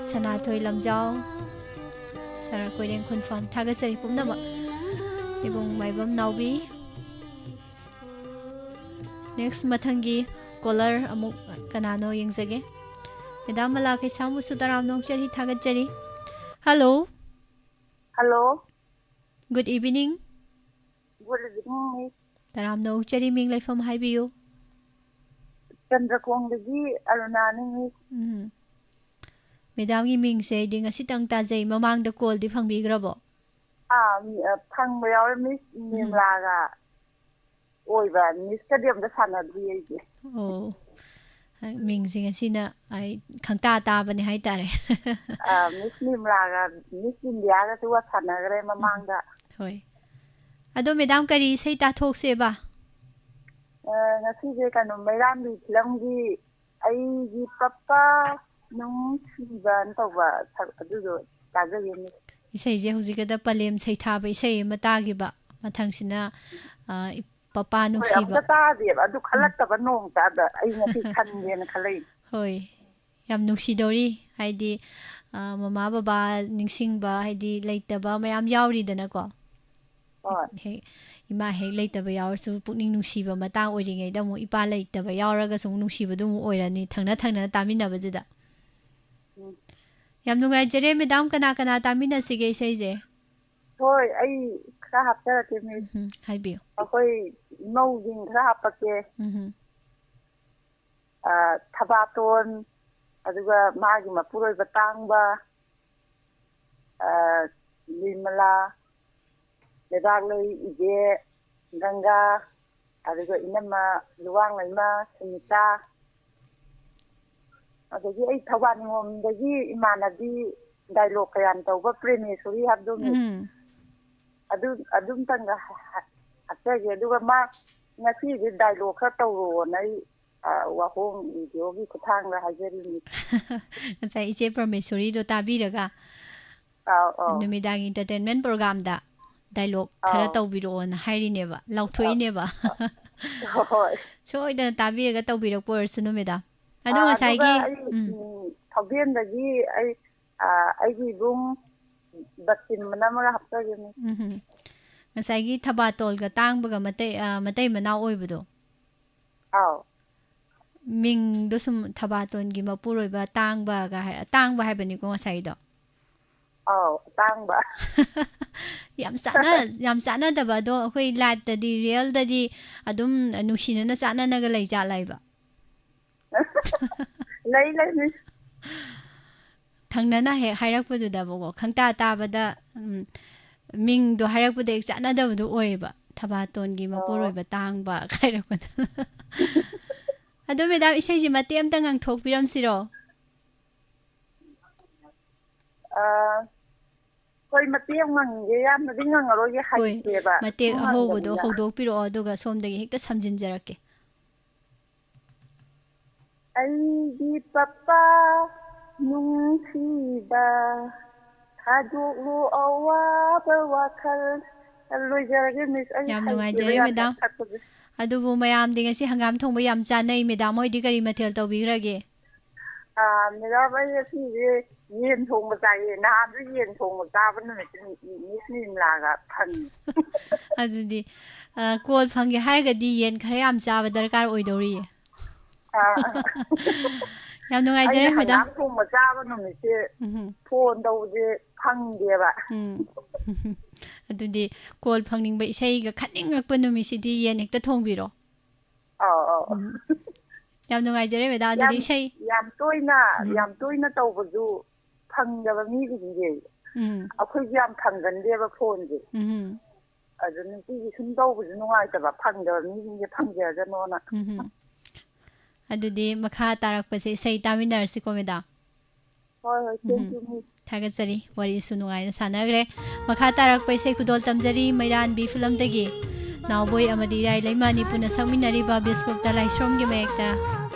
ꯁꯅꯥꯊꯣꯏ ꯂꯝꯖꯥꯎ, ꯁꯥꯔ ꯀꯣꯏꯔꯦꯡ ꯈꯨꯟꯐꯝ, ꯊꯥꯒꯠꯆꯔꯤ ꯄꯨꯝꯅꯃꯛ꯫ ꯏꯕꯨꯡ ꯃꯥꯏꯕꯝ ꯅꯥꯎꯕꯤ꯫ Next, ꯃꯊꯪꯒꯤ caller ꯑꯃꯨꯛ ꯀꯅꯥꯅꯣ ꯌꯦꯡꯖꯒꯦ꯫ ꯃꯦꯗꯥꯝ ꯃꯂꯥ ꯀꯩꯁꯥꯝꯕꯨꯁꯨ ꯇꯔꯥꯝꯅ ꯑꯣꯛꯆꯔꯤ, ꯊꯥꯒꯠꯆꯔꯤ꯫ Hello꯫ Hello꯫ Good evening꯫ Good evening, Miss꯫ ꯇꯔꯥꯝꯅ ꯑꯣꯛꯆꯔꯤ, ꯃꯤꯡ ꯂꯩꯐꯝ ꯍꯥꯏꯕꯤꯌꯨ꯫ ꯆꯟꯗ꯭ꯔꯀꯣꯡꯗꯒꯤ ꯑꯔꯨꯅꯥꯅꯤ, Miss꯫ ꯎꯝ꯫ ꯃꯦꯗꯥꯝꯒꯤ ꯃꯤꯡꯁꯦ ꯑꯩꯗꯤ ꯉꯁꯤꯇꯪ ꯇꯥꯖꯩ, ꯃꯃꯥꯡꯗ call ꯗꯤ ꯐꯪꯕꯤꯈ꯭ꯔꯕꯣ? ꯑꯥ, ꯃꯤ-, ꯑ, ꯐꯪꯕ ꯌꯥꯎꯔꯦ, Miss꯫ ꯎꯝ꯫ ꯅꯤꯔꯃꯂꯥꯒ ꯑꯣꯏꯕ, Miss ꯀꯗꯤ ꯑꯝꯇ ꯁꯥꯟꯅꯗ꯭ꯔꯤ ꯑꯩꯗꯤ꯫ ꯑꯣ, ꯃꯤꯡꯁꯦ ꯉꯁꯤꯅ ꯑꯩ ꯈꯪꯇꯥ ꯇꯥꯕꯅꯦ ꯍꯥꯏꯇꯥꯔꯦ꯫ ꯑꯥ, Miss ꯅꯤꯔꯃꯂꯥꯒ Miss ꯏꯟꯗꯤꯌꯥꯒꯁꯨ ꯋꯥ ꯁꯥꯟꯅꯈ꯭ꯔꯦ ꯃꯃꯥꯡꯗ꯫ ꯍꯣꯏ꯫ ꯑꯗꯣ ꯃꯦꯗꯥꯝ, ꯀꯔꯤ ꯏꯁꯩ ꯇꯥꯊꯣꯛꯁꯦꯕ? ꯑ, ꯉꯁꯤꯁꯦ ꯀꯩꯅꯣ, ꯃꯩꯔꯥꯝꯕꯤ ꯐꯤꯂꯝꯒꯤ ꯑꯩꯒꯤ ꯄꯄꯥ ꯅꯨꯡꯁꯤꯕꯅ ꯇꯧꯕ ꯁꯛ-, ꯑꯗꯨꯗꯣ ꯇꯥꯖꯒꯦ, Miss꯫ ꯏꯁꯩꯁꯦ ꯍꯧꯖꯤꯛꯀꯤꯗ ꯄꯂꯦꯝ ꯁꯩꯊꯥꯕ ꯏꯁꯩ ꯑꯃ ꯇꯥꯈꯤꯕ, ꯃꯊꯪꯁꯤꯅ, ꯑ, ꯏ-, ꯄꯄꯥ ꯍꯣꯏ, ꯅꯨꯡꯁꯤꯕ꯫ ꯑꯝꯇ ꯇꯥꯗꯦꯕ꯫ ꯑꯗꯨ ꯎꯝ꯫ ꯈꯜꯂꯛꯇꯕ ꯅꯣꯡꯃꯇ ꯑꯗ ꯑꯩ ꯉꯁꯤ ꯈꯟꯒꯦꯅ ꯈꯜꯂꯛꯏꯅꯦ꯫ ꯍꯣꯏ, ꯌꯥꯝ ꯅꯨꯡꯁꯤꯗꯧꯔꯤ꯫ ꯍꯥꯏꯗꯤ, ꯑ, ꯃꯃꯥ ꯕꯕꯥ ꯅꯤꯡꯁꯤꯡꯕ, ꯍꯥꯏꯗꯤ ꯂꯩꯇꯕ ꯃꯌꯥꯝ ꯌꯥꯎꯔꯤꯗꯅꯀꯣ꯫ ꯍꯣꯏ꯫ ꯍꯦꯛ, ꯏꯃꯥ ꯍꯦꯛ ꯂꯩꯇꯕ ꯌꯥꯎꯔꯁꯨ ꯄꯨꯛꯅꯤꯡ ꯅꯨꯡꯁꯤꯕ ꯃꯇꯥꯡ ꯑꯣꯏꯔꯤꯉꯩꯗ ꯑꯃꯨꯛ ꯏꯄꯥ ꯂꯩꯇꯕ ꯌꯥꯎꯔꯒꯁꯨ ꯑꯃꯨꯛ ꯅꯨꯡꯁꯤꯕꯗꯨ ꯑꯃꯨꯛ ꯑꯣꯏꯔꯅꯤ, ꯊꯪꯅ ꯊꯪꯅꯅ ꯇꯥꯃꯤꯟꯅꯕꯁꯤꯗ꯫ ꯎꯝ꯫ ꯌꯥꯝ ꯅꯨꯡꯉꯥꯏꯖꯔꯦ, ꯃꯦꯗꯥꯝ꯫ ꯀꯅꯥ ꯀꯅꯥ ꯇꯥꯃꯤꯟꯅꯁꯤꯒꯦ ꯏꯁꯩꯁꯦ? ꯍꯣꯏ, ꯑꯩ ꯈꯔ ꯍꯥꯞꯆꯔꯛꯀꯦ, ꯃꯤꯁ꯫ ꯎꯝ, ꯍꯥꯏꯕꯤꯌꯨ꯫ ꯑꯩꯈꯣꯏ ꯏꯃꯧꯁꯤꯡ ꯈꯔ ꯍꯥꯞꯄꯛꯀꯦ꯫ ꯎꯝ꯫ ꯑ, ꯊꯕꯥꯇꯣꯟ, ꯑꯗꯨꯒ ꯃꯥꯒꯤ ꯃꯄꯨꯔꯣꯏꯕ ꯇꯥꯡꯕ, ꯑ, ꯕꯤꯃꯂꯥ, ꯂꯩꯕꯥꯛꯂꯩ ꯏꯕꯦ, ꯒꯪꯒꯥ, ꯑꯗꯨꯒ ꯏꯅꯝꯃ ꯂꯨꯋꯥꯡꯂꯩꯃ ꯁꯨꯅꯤꯇꯥ, ꯑꯗꯒꯤ ꯑꯩ ꯊꯧꯕꯥꯜ ꯅꯤꯉꯣꯝꯗꯒꯤ ꯏꯃꯥꯟꯅꯕꯤ ꯗꯥꯏꯂꯣꯛ ꯀꯌꯥꯝ ꯇꯧꯕ ꯄ꯭ꯔꯦꯃꯦꯁꯣꯔꯤ ꯍꯥꯏꯕꯗꯣ, ꯃꯤꯁ꯫ ꯎꯝ꯫ ꯑꯗꯨ, ꯑꯗꯨꯝꯇꯪꯒ ꯍ-, ꯍ-, ꯍꯥꯞꯆꯒꯦ꯫ ꯑꯗꯨꯒ ꯃꯥ ꯉꯁꯤꯗꯤ ꯗꯥꯏꯂꯣꯛ ꯈꯔ ꯇꯧꯔꯛꯑꯣꯅ ꯑꯩ, ꯑ, ꯋꯥꯍꯣꯡ ꯔꯦꯗꯤꯑꯣꯒꯤ ꯈꯨꯠꯊꯥꯡꯗ ꯍꯥꯏꯖꯔꯤꯅꯤ꯫ ꯉꯁꯥꯏ ꯏꯆꯦ ꯄ꯭ꯔꯃꯦꯁꯣꯔꯤꯗꯣ ꯇꯥꯕꯤꯔꯒ ꯑꯥꯎ, ꯑꯥꯎ꯫ ꯅꯨꯃꯤꯗꯥꯡꯒꯤ entertainment programꯗ ꯗꯥꯏꯂꯣꯛ ꯈꯔ ꯑꯥꯎ꯫ ꯇꯧꯕꯤꯔꯛꯑꯣꯅ ꯍꯥꯏꯔꯤꯅꯦꯕ, ꯂꯥꯎꯊꯣꯛꯏꯅꯦꯕ꯫ ꯍꯣꯏ꯫ ꯁꯣꯏꯗꯅ ꯇꯥꯕꯤꯔꯒ ꯇꯧꯕꯤꯔꯛꯄ ꯑꯣꯏꯔꯁꯅꯨ, ꯃꯦꯗꯥꯝ꯫ ꯑꯗꯣ ꯑꯥ, ꯑꯗꯨꯒ ꯉꯁꯥꯏꯒꯤ, ꯑꯩ, ꯎꯝ꯫ ꯎꯝ, ꯊꯧꯗꯦꯟꯗꯒꯤ ꯑꯩ, ꯑꯥ, ꯑꯩꯒꯤ ꯏꯕꯨꯡ ꯕꯁꯤꯝ ꯑꯃ ꯍꯥꯞꯆꯒꯦꯅꯦ꯫ ꯎꯝ꯫ ꯉꯁꯥꯏꯒꯤ ꯊꯕꯥꯇꯣꯜꯒ ꯇꯥꯡꯕꯒ ꯃꯇꯩ-, ꯑ, ꯃꯇꯩ ꯃꯅꯥꯎ ꯑꯣꯏꯕꯗꯣ꯫ ꯑꯥꯎ꯫ ꯃꯤꯡꯗꯣ ꯁꯨꯝ ꯊꯕꯥꯇꯣꯟꯒꯤ ꯃꯄꯨꯔꯣꯏꯕ ꯇꯥꯡꯕꯒ ꯍꯥꯏ-, ꯇꯥꯡꯕ ꯍꯥꯏꯕꯅꯤꯀꯣ ꯉꯁꯥꯏꯗꯣ꯫ ꯑꯥꯎ, ꯇꯥꯡꯕ꯫ ꯌꯥꯝ ꯆꯥꯟꯅ-, ꯌꯥꯝ ꯆꯥꯟꯅꯗꯕ ꯑꯗꯣ, ꯑꯩꯈꯣꯏ liveꯇꯗꯤ, realꯗꯗꯤ ꯑꯗꯨꯝ ꯅꯨꯡꯁꯤꯅꯅ ꯆꯥꯟꯅꯅꯒ ꯂꯩ ꯖꯥꯠꯂ ꯍꯥꯏꯕ꯫ ꯂꯩ, ꯂꯩ, ꯃꯤꯁ꯫ ꯊꯪꯅꯅ ꯍꯦꯛ ꯍꯥꯏꯔꯛꯄꯗꯨꯗꯕꯀꯣ, ꯈꯪꯇꯥ ꯇꯥꯕꯗ, ꯎꯝ, ꯃꯤꯡꯗꯣ ꯍꯥꯏꯔꯛꯄꯗ ꯍꯦꯛ ꯆꯥꯟꯅꯗꯕꯗꯣ ꯑꯣꯏꯌꯦꯕ, "ꯊꯕꯥꯇꯣꯟꯒꯤ ꯑꯣ꯫ ꯃꯄꯨꯔꯣꯏꯕ ꯇꯥꯡꯕ" ꯍꯥꯏꯔꯛꯄꯗ꯫ ꯑꯗꯣ ꯃꯦꯗꯥꯝ, ꯏꯁꯩꯁꯤ ꯃꯇꯦꯛ ꯑꯝꯇ ꯉꯪꯊꯣꯛꯄꯤꯔꯝꯁꯤꯔꯣ? ꯑꯥ, ꯍꯣꯏ, ꯃꯇꯦꯛ ꯑꯃ ꯉꯪꯒꯦ, ꯌꯥꯝꯅꯗꯤ ꯉꯪꯉꯔꯣꯏꯒꯦ, ꯍꯣꯏ, ꯍꯩꯇꯦꯕ꯫ ꯃꯇꯦꯛ ꯁꯨꯝ ꯑꯍꯧꯕꯗꯣ ꯉꯪꯕꯅꯤꯅ꯫ ꯍꯧꯗꯣꯛꯄꯤꯔꯛꯑꯣ, ꯑꯗꯨꯒ ꯁꯣꯝꯗꯒꯤ ꯍꯦꯛꯇ ꯁꯝꯖꯤꯟꯖꯔꯛꯀꯦ꯫ ꯑꯩꯒꯤ ꯄꯄꯥ ꯅꯨꯡꯁꯤꯕ, ꯊꯥꯗꯣꯛꯂꯣ ꯑꯋꯥꯕ ꯋꯥꯈꯜ꯫ ꯂꯣꯏꯖꯔꯒꯦ, ꯃꯤꯁ꯫ ꯑꯩ ꯌꯥꯝ ꯍꯩꯇꯦꯕ ꯅꯨꯡꯉꯥꯏꯖꯔꯦ, ꯌꯥꯝꯅ ꯃꯦꯗꯥꯝ꯫ ꯁꯛꯄꯁꯦ꯫ ꯑꯗꯨꯕꯨ ꯃꯌꯥꯝꯗꯤ ꯉꯁꯤ ꯍꯪꯒꯥꯝ ꯊꯣꯡꯕ ꯌꯥꯝ ꯆꯥꯅꯩ, ꯃꯦꯗꯥꯝ ꯍꯣꯏꯗꯤ ꯀꯔꯤ ꯃꯊꯦꯜ ꯇꯧꯕꯤꯈ꯭ꯔꯒꯦ? ꯑꯥ, ꯃꯦꯗꯥꯝ, ꯑꯩ ꯉꯁꯤꯁꯦ ꯌꯦꯟ ꯊꯣꯡꯕ ꯆꯥꯏꯌꯦ꯫ ꯅꯍꯥꯟꯁꯨ ꯌꯦꯟ ꯊꯣꯡꯕ ꯆꯥꯕ ꯅꯨꯃꯤꯠꯇꯨ ꯃꯤꯁ ꯅꯤꯔꯃꯂꯥꯒ ꯐꯪꯉꯤ꯫ ꯑꯗꯨꯗꯤ, ꯑ, call ꯐꯪꯒꯦ ꯍꯥꯏꯔꯒꯗꯤ ꯌꯦꯟ ꯈꯔ ꯌꯥꯝ ꯆꯥꯕ ꯗꯔꯀꯥꯔ ꯑꯣꯏꯗꯧꯔꯤꯌꯦ꯫ ꯑꯥ, ꯑꯥ꯫ ꯌꯥꯝ ꯅꯨꯡꯉꯥꯏꯖꯔꯦ, ꯑꯩꯅ ꯃꯦꯗꯥꯝ꯫ ꯍꯪꯒꯥꯝ ꯊꯣꯡꯕ ꯆꯥꯕ ꯅꯨꯃꯤꯠꯁꯦ ꯎꯝ꯫ Phone ꯇꯧꯕꯁꯦ ꯐꯪꯗꯦꯕ꯫ ꯎꯝ꯫ ꯑꯗꯨꯗꯤ ꯀꯣꯜ ꯐꯪꯅꯤꯡꯕ, ꯏꯁꯩꯒ ꯈꯟꯅꯤꯡꯉꯛꯄ ꯅꯨꯃꯤꯠꯁꯤꯗꯤ ꯌꯦꯟ ꯍꯦꯛꯇ ꯊꯣꯡꯕꯤꯔꯣ꯫ ꯑꯧ ꯑꯧ ꯎꯝ꯫ ꯌꯥꯝ ꯅꯨꯡꯉꯥꯏꯖꯔꯦ ꯃꯦꯗꯥꯝ꯫ ꯑꯗꯨꯗꯤ ꯌꯥꯝ ꯏꯁꯩ ꯌꯥꯝ ꯇꯣꯏꯅ ꯎꯝ꯫ ꯌꯥꯝ ꯇꯣꯏꯅ ꯇꯧꯕꯁꯨ ꯐꯪꯗꯕ ꯃꯤꯁꯤꯡꯁꯦ ꯎꯝ ꯑꯩꯈꯣꯏꯁꯨ ꯌꯥꯝ ꯐꯪꯒꯟꯗꯦꯕ ꯐꯣꯟꯁꯦ꯫ ꯎꯝ ꯑꯗꯨ ꯅꯨꯡꯇꯤꯒꯤ ꯁꯨꯝ ꯇꯧꯕꯁꯨ ꯅꯨꯡꯉꯥꯏꯇꯕ, ꯐꯪꯗꯕ ꯃꯤꯁꯤꯡꯁꯦ ꯐꯪꯖꯔꯖꯅꯣꯅ꯫ ꯎꯝ꯫ ꯑꯗꯨꯗꯤ ꯃꯈꯥ ꯇꯥꯔꯛꯄꯁꯦ ꯏꯁꯩ ꯇꯥꯃꯤꯟꯅꯔꯁꯤꯀꯣ ꯃꯦꯗꯥꯝ꯫ ꯍꯣꯏ ꯍꯣꯏ, ꯎꯝ꯫ thank you, miss. ꯊꯥꯒꯠꯆꯔꯤ꯫ ꯋꯥꯔꯤꯁꯨ ꯅꯨꯡꯉꯥꯏꯅ ꯁꯥꯟꯅꯈ꯭ꯔꯦ꯫ ꯃꯈꯥ ꯇꯥꯔꯛꯄ ꯏꯁꯩ ꯈꯨꯗꯣꯜ ꯇꯝꯖꯔꯤ ꯃꯩꯔꯥꯟꯕꯤ ꯐꯤꯂꯝꯗꯒꯤ ꯅꯥꯎꯕꯣꯏ ꯑꯃꯗꯤ ꯏꯔꯥꯏ ꯂꯩꯃꯥꯅꯤ ꯄꯨꯟꯅ ꯁꯛꯃꯤꯟꯅꯔꯤꯕ ꯕꯤꯁꯀꯨꯞꯇ ꯂꯥꯏꯁ꯭ꯔꯣꯝꯒꯤ ꯃꯌꯦꯛꯇ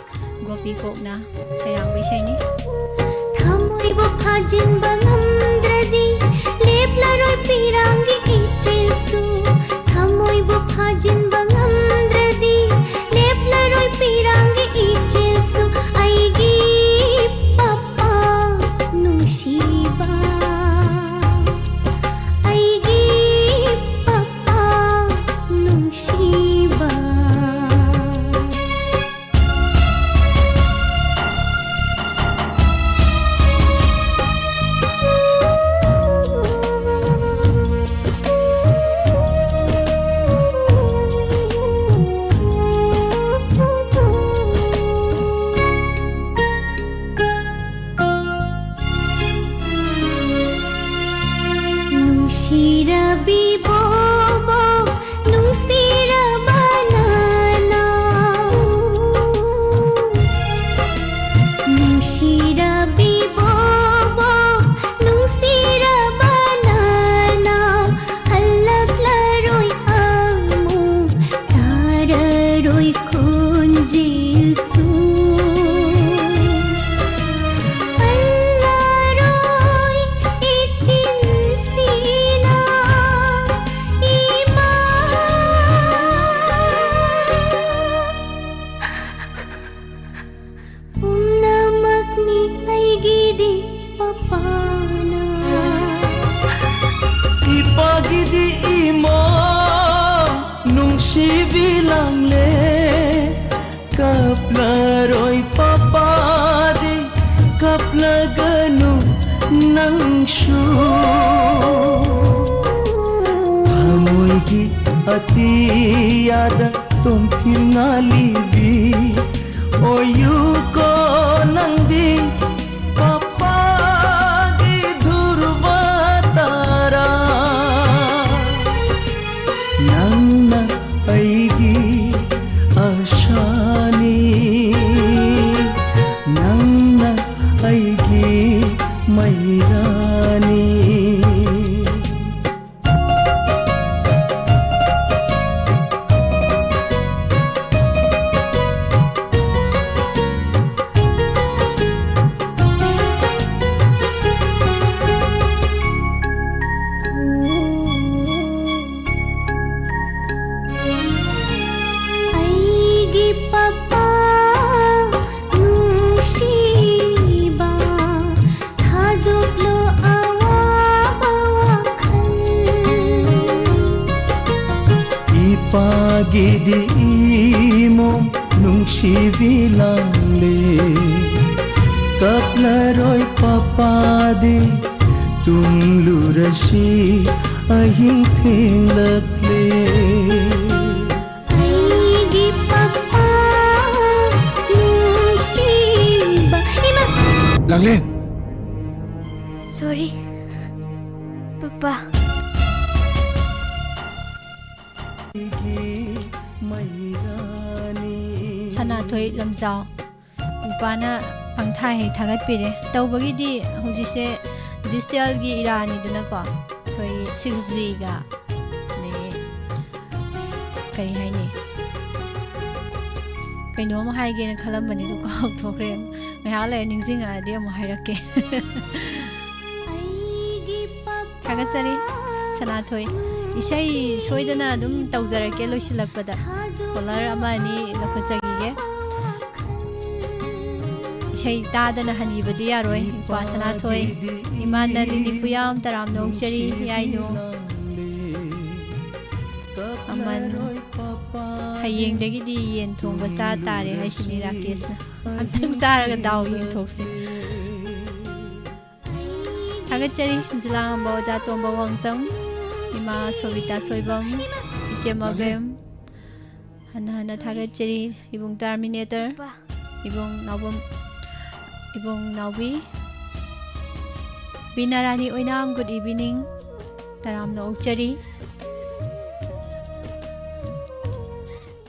ꯒꯣꯄꯤ ꯀꯣꯛꯅ ꯁꯩꯔꯥꯡꯕ ꯏꯁꯩꯅꯤ꯫ ꯊꯃꯣꯏꯕꯨ ꯐꯥꯖꯤꯟꯕ ꯉꯝꯗ꯭ꯔꯗꯤ ꯂꯦꯞꯂꯔꯣꯏ ꯄꯤꯔꯥꯡꯒꯤ ꯏꯆꯦꯜꯁꯨ꯫ ꯊꯃꯣꯏꯕꯨ ꯐꯥꯖꯤꯟꯕ ꯉꯝꯗ꯭ꯔꯗꯤ ꯂꯦꯞꯂꯔꯣꯏ ꯄꯤꯔꯥꯡꯒꯤ ꯏꯆꯦꯜꯁꯨ꯫ ꯑꯩꯒꯤ ꯄꯄꯥ ꯅꯨꯡꯁꯤꯕ, ꯑꯩꯒꯤ ꯄꯄꯥ ꯅꯨꯡꯁꯤꯕ꯫ ꯅꯨꯡꯁꯤꯔꯕꯤ ꯕꯣꯕꯣꯛ, ꯅꯨꯡꯁꯤꯔꯕ ꯅꯅꯥꯎ꯫ ꯅꯨꯡꯁꯤꯔꯕꯤ ꯕꯣꯕꯣꯛ, ꯅꯨꯡꯁꯤꯔꯕ ꯅꯅꯥꯎ꯫ ꯍꯜꯂꯛꯂꯔꯣꯏ ꯑꯃꯨꯛ, ꯇꯥꯔꯔꯣꯏ ꯈꯣꯟꯖꯦꯜꯁꯨ꯫ ꯄꯜꯂꯔꯣꯏ ꯏꯆꯤꯟꯁꯤꯅ ꯏꯃꯥ꯫ ꯄꯨꯝꯅꯃꯛꯅꯤ ꯑꯩꯒꯤꯗꯤ ꯄꯄꯥꯅ꯫ ꯏꯄꯥꯒꯤꯗꯤ ꯏꯃꯥ ꯅꯨꯡꯁꯤꯕꯤ ꯂꯥꯡꯂꯦ꯫ ꯀꯞꯂꯔꯣꯏ ꯄꯄꯥꯗꯤ, ꯀꯞꯂꯒꯅꯨ ꯅꯪꯁꯨ꯫ ꯑꯇꯤꯌꯥꯗ ꯇꯣꯝꯊꯤꯟ ꯉꯥꯜꯂꯤꯕꯤ ꯑꯣꯏꯌꯨꯀꯣ ꯅꯪꯗꯤ ꯄꯄꯥꯒꯤ ꯙ꯭ꯔꯨꯕ ꯇꯥꯔꯥ꯫ ꯅꯪꯅ ꯑꯩꯒꯤ ꯑꯁꯥꯅꯤ, ꯅꯪꯅ ꯑꯩꯒꯤ ꯃꯩꯔꯥꯅꯤ꯫ ꯑꯩꯒꯤ ꯄꯄꯥ ꯅꯨꯡꯁꯤꯕ, ꯊꯥꯗꯣꯛꯂꯣ ꯑꯋꯥꯕ ꯋꯥꯈꯜ꯫ ꯏꯄꯥꯒꯤꯗꯤ ꯏꯃꯣꯝ ꯅꯨꯡꯁꯤꯕꯤ ꯂꯥꯡꯂꯦ, ꯀꯞꯂꯔꯣꯏ ꯄꯄꯥꯗꯤ, ꯇꯨꯝꯂꯨꯔꯁꯤ ꯑꯍꯤꯡ ꯊꯦꯡꯂꯛꯂꯦ꯫ ꯑꯩꯒꯤ ꯄꯄꯥ ꯅꯨꯡꯁꯤꯕ꯫ ꯏꯃꯥ! ꯂꯥꯡꯂꯦꯟ! ꯁꯣꯔꯤ, ꯄꯄꯥ꯫ ꯁꯅꯥꯊꯣꯏ ꯂꯝꯖꯥꯎ꯫ ꯅꯨꯄꯥꯅ ꯄꯪꯊꯥ ꯍꯦꯛ ꯊꯥꯒꯠꯄꯤꯔꯦ꯫ ꯇꯧꯕꯒꯤꯗꯤ ꯍꯧꯖꯤꯛꯁꯦ ꯗꯤꯖꯤꯇꯦꯜꯒꯤ ꯏꯔꯥꯅꯤꯗꯅꯀꯣ, ꯑꯩꯈꯣꯏ ꯁꯤꯛꯁ ꯖꯤꯒ, ꯑꯗꯒꯤ ꯀꯔꯤ ꯍꯥꯏꯅꯤ, ꯀꯩꯅꯣꯝ ꯍꯥꯏꯒꯦꯅ ꯈꯜꯂꯝꯕꯅꯤꯗꯣ ꯀꯥꯎꯊꯣꯛꯈ꯭ꯔꯦ꯫ ꯉꯥꯏꯍꯥꯛ ꯂꯩꯔ ꯅꯤꯡꯁꯤꯡꯉꯛꯑꯗꯤ ꯑꯃꯨꯛ ꯍꯥꯏꯔꯛꯀꯦ꯫ ꯊꯥꯒꯠꯆꯔꯤ ꯁꯅꯥꯊꯣꯏ꯫ ꯏꯁꯩ ꯁꯣꯏꯗꯅ ꯑꯗꯨꯝ ꯇꯧꯖꯔꯛꯀꯦ ꯂꯣꯏꯁꯤꯜꯂꯛꯄꯗ꯫ ꯀꯣꯂꯔ ꯑꯃ ꯑꯅꯤ ꯂꯧꯈꯠꯆꯈꯤꯒꯦ꯫ ꯏꯁꯩ ꯇꯥꯗꯅ ꯍꯟꯈꯤꯕꯗꯤ ꯌꯥꯔꯣꯏ꯫ ꯏꯄ꯭ꯋꯥ ꯁꯅꯥꯊꯣꯏ, ꯏꯃꯥ ꯅꯂꯤꯅꯤ ꯄꯨꯌꯥꯝ ꯇꯔꯥꯝꯅ ꯑꯣꯛꯆꯔꯤ, ꯌꯥꯏꯅꯣ꯫ ꯑꯃꯟ, ꯍꯌꯦꯡꯗꯒꯤꯗꯤ ꯌꯦꯟ ꯊꯣꯡꯕ ꯆꯥ ꯇꯥꯔꯦ ꯍꯥꯏꯁꯤꯅꯤ ꯔꯥꯀꯦꯁꯅ꯫ ꯑꯝꯇꯪ ꯆꯥꯔꯒ ꯗꯥꯎ ꯌꯦꯡꯊꯣꯛꯁꯤ꯫ ꯊꯥꯒꯠꯆꯔꯤ ꯖꯤꯂꯥ ꯉꯝꯕ ꯑꯣꯖꯥ ꯇꯣꯝꯕ ꯋꯥꯡꯖꯝ꯫ ꯏꯃꯥ ꯁꯣꯕꯤꯇꯥ ꯁꯣꯏꯕꯝ, ꯏꯆꯦ ꯃꯕꯦꯝ, ꯍꯟꯅ ꯍꯟꯅ ꯊꯥꯒꯠꯆꯔꯤ꯫ ꯏꯕꯨꯡ ꯇꯔꯃꯤꯅꯦꯇꯔ, ꯏꯕꯨꯡ ꯅꯥꯎꯕꯝ, ꯏꯕꯨꯡ ꯅꯥꯎꯕꯤ, ꯕꯤꯅꯥ ꯔꯥꯅꯤ ꯑꯣꯏꯅꯥꯝ, good evening, ꯇꯔꯥꯝꯅ ꯑꯣꯛꯆꯔꯤ꯫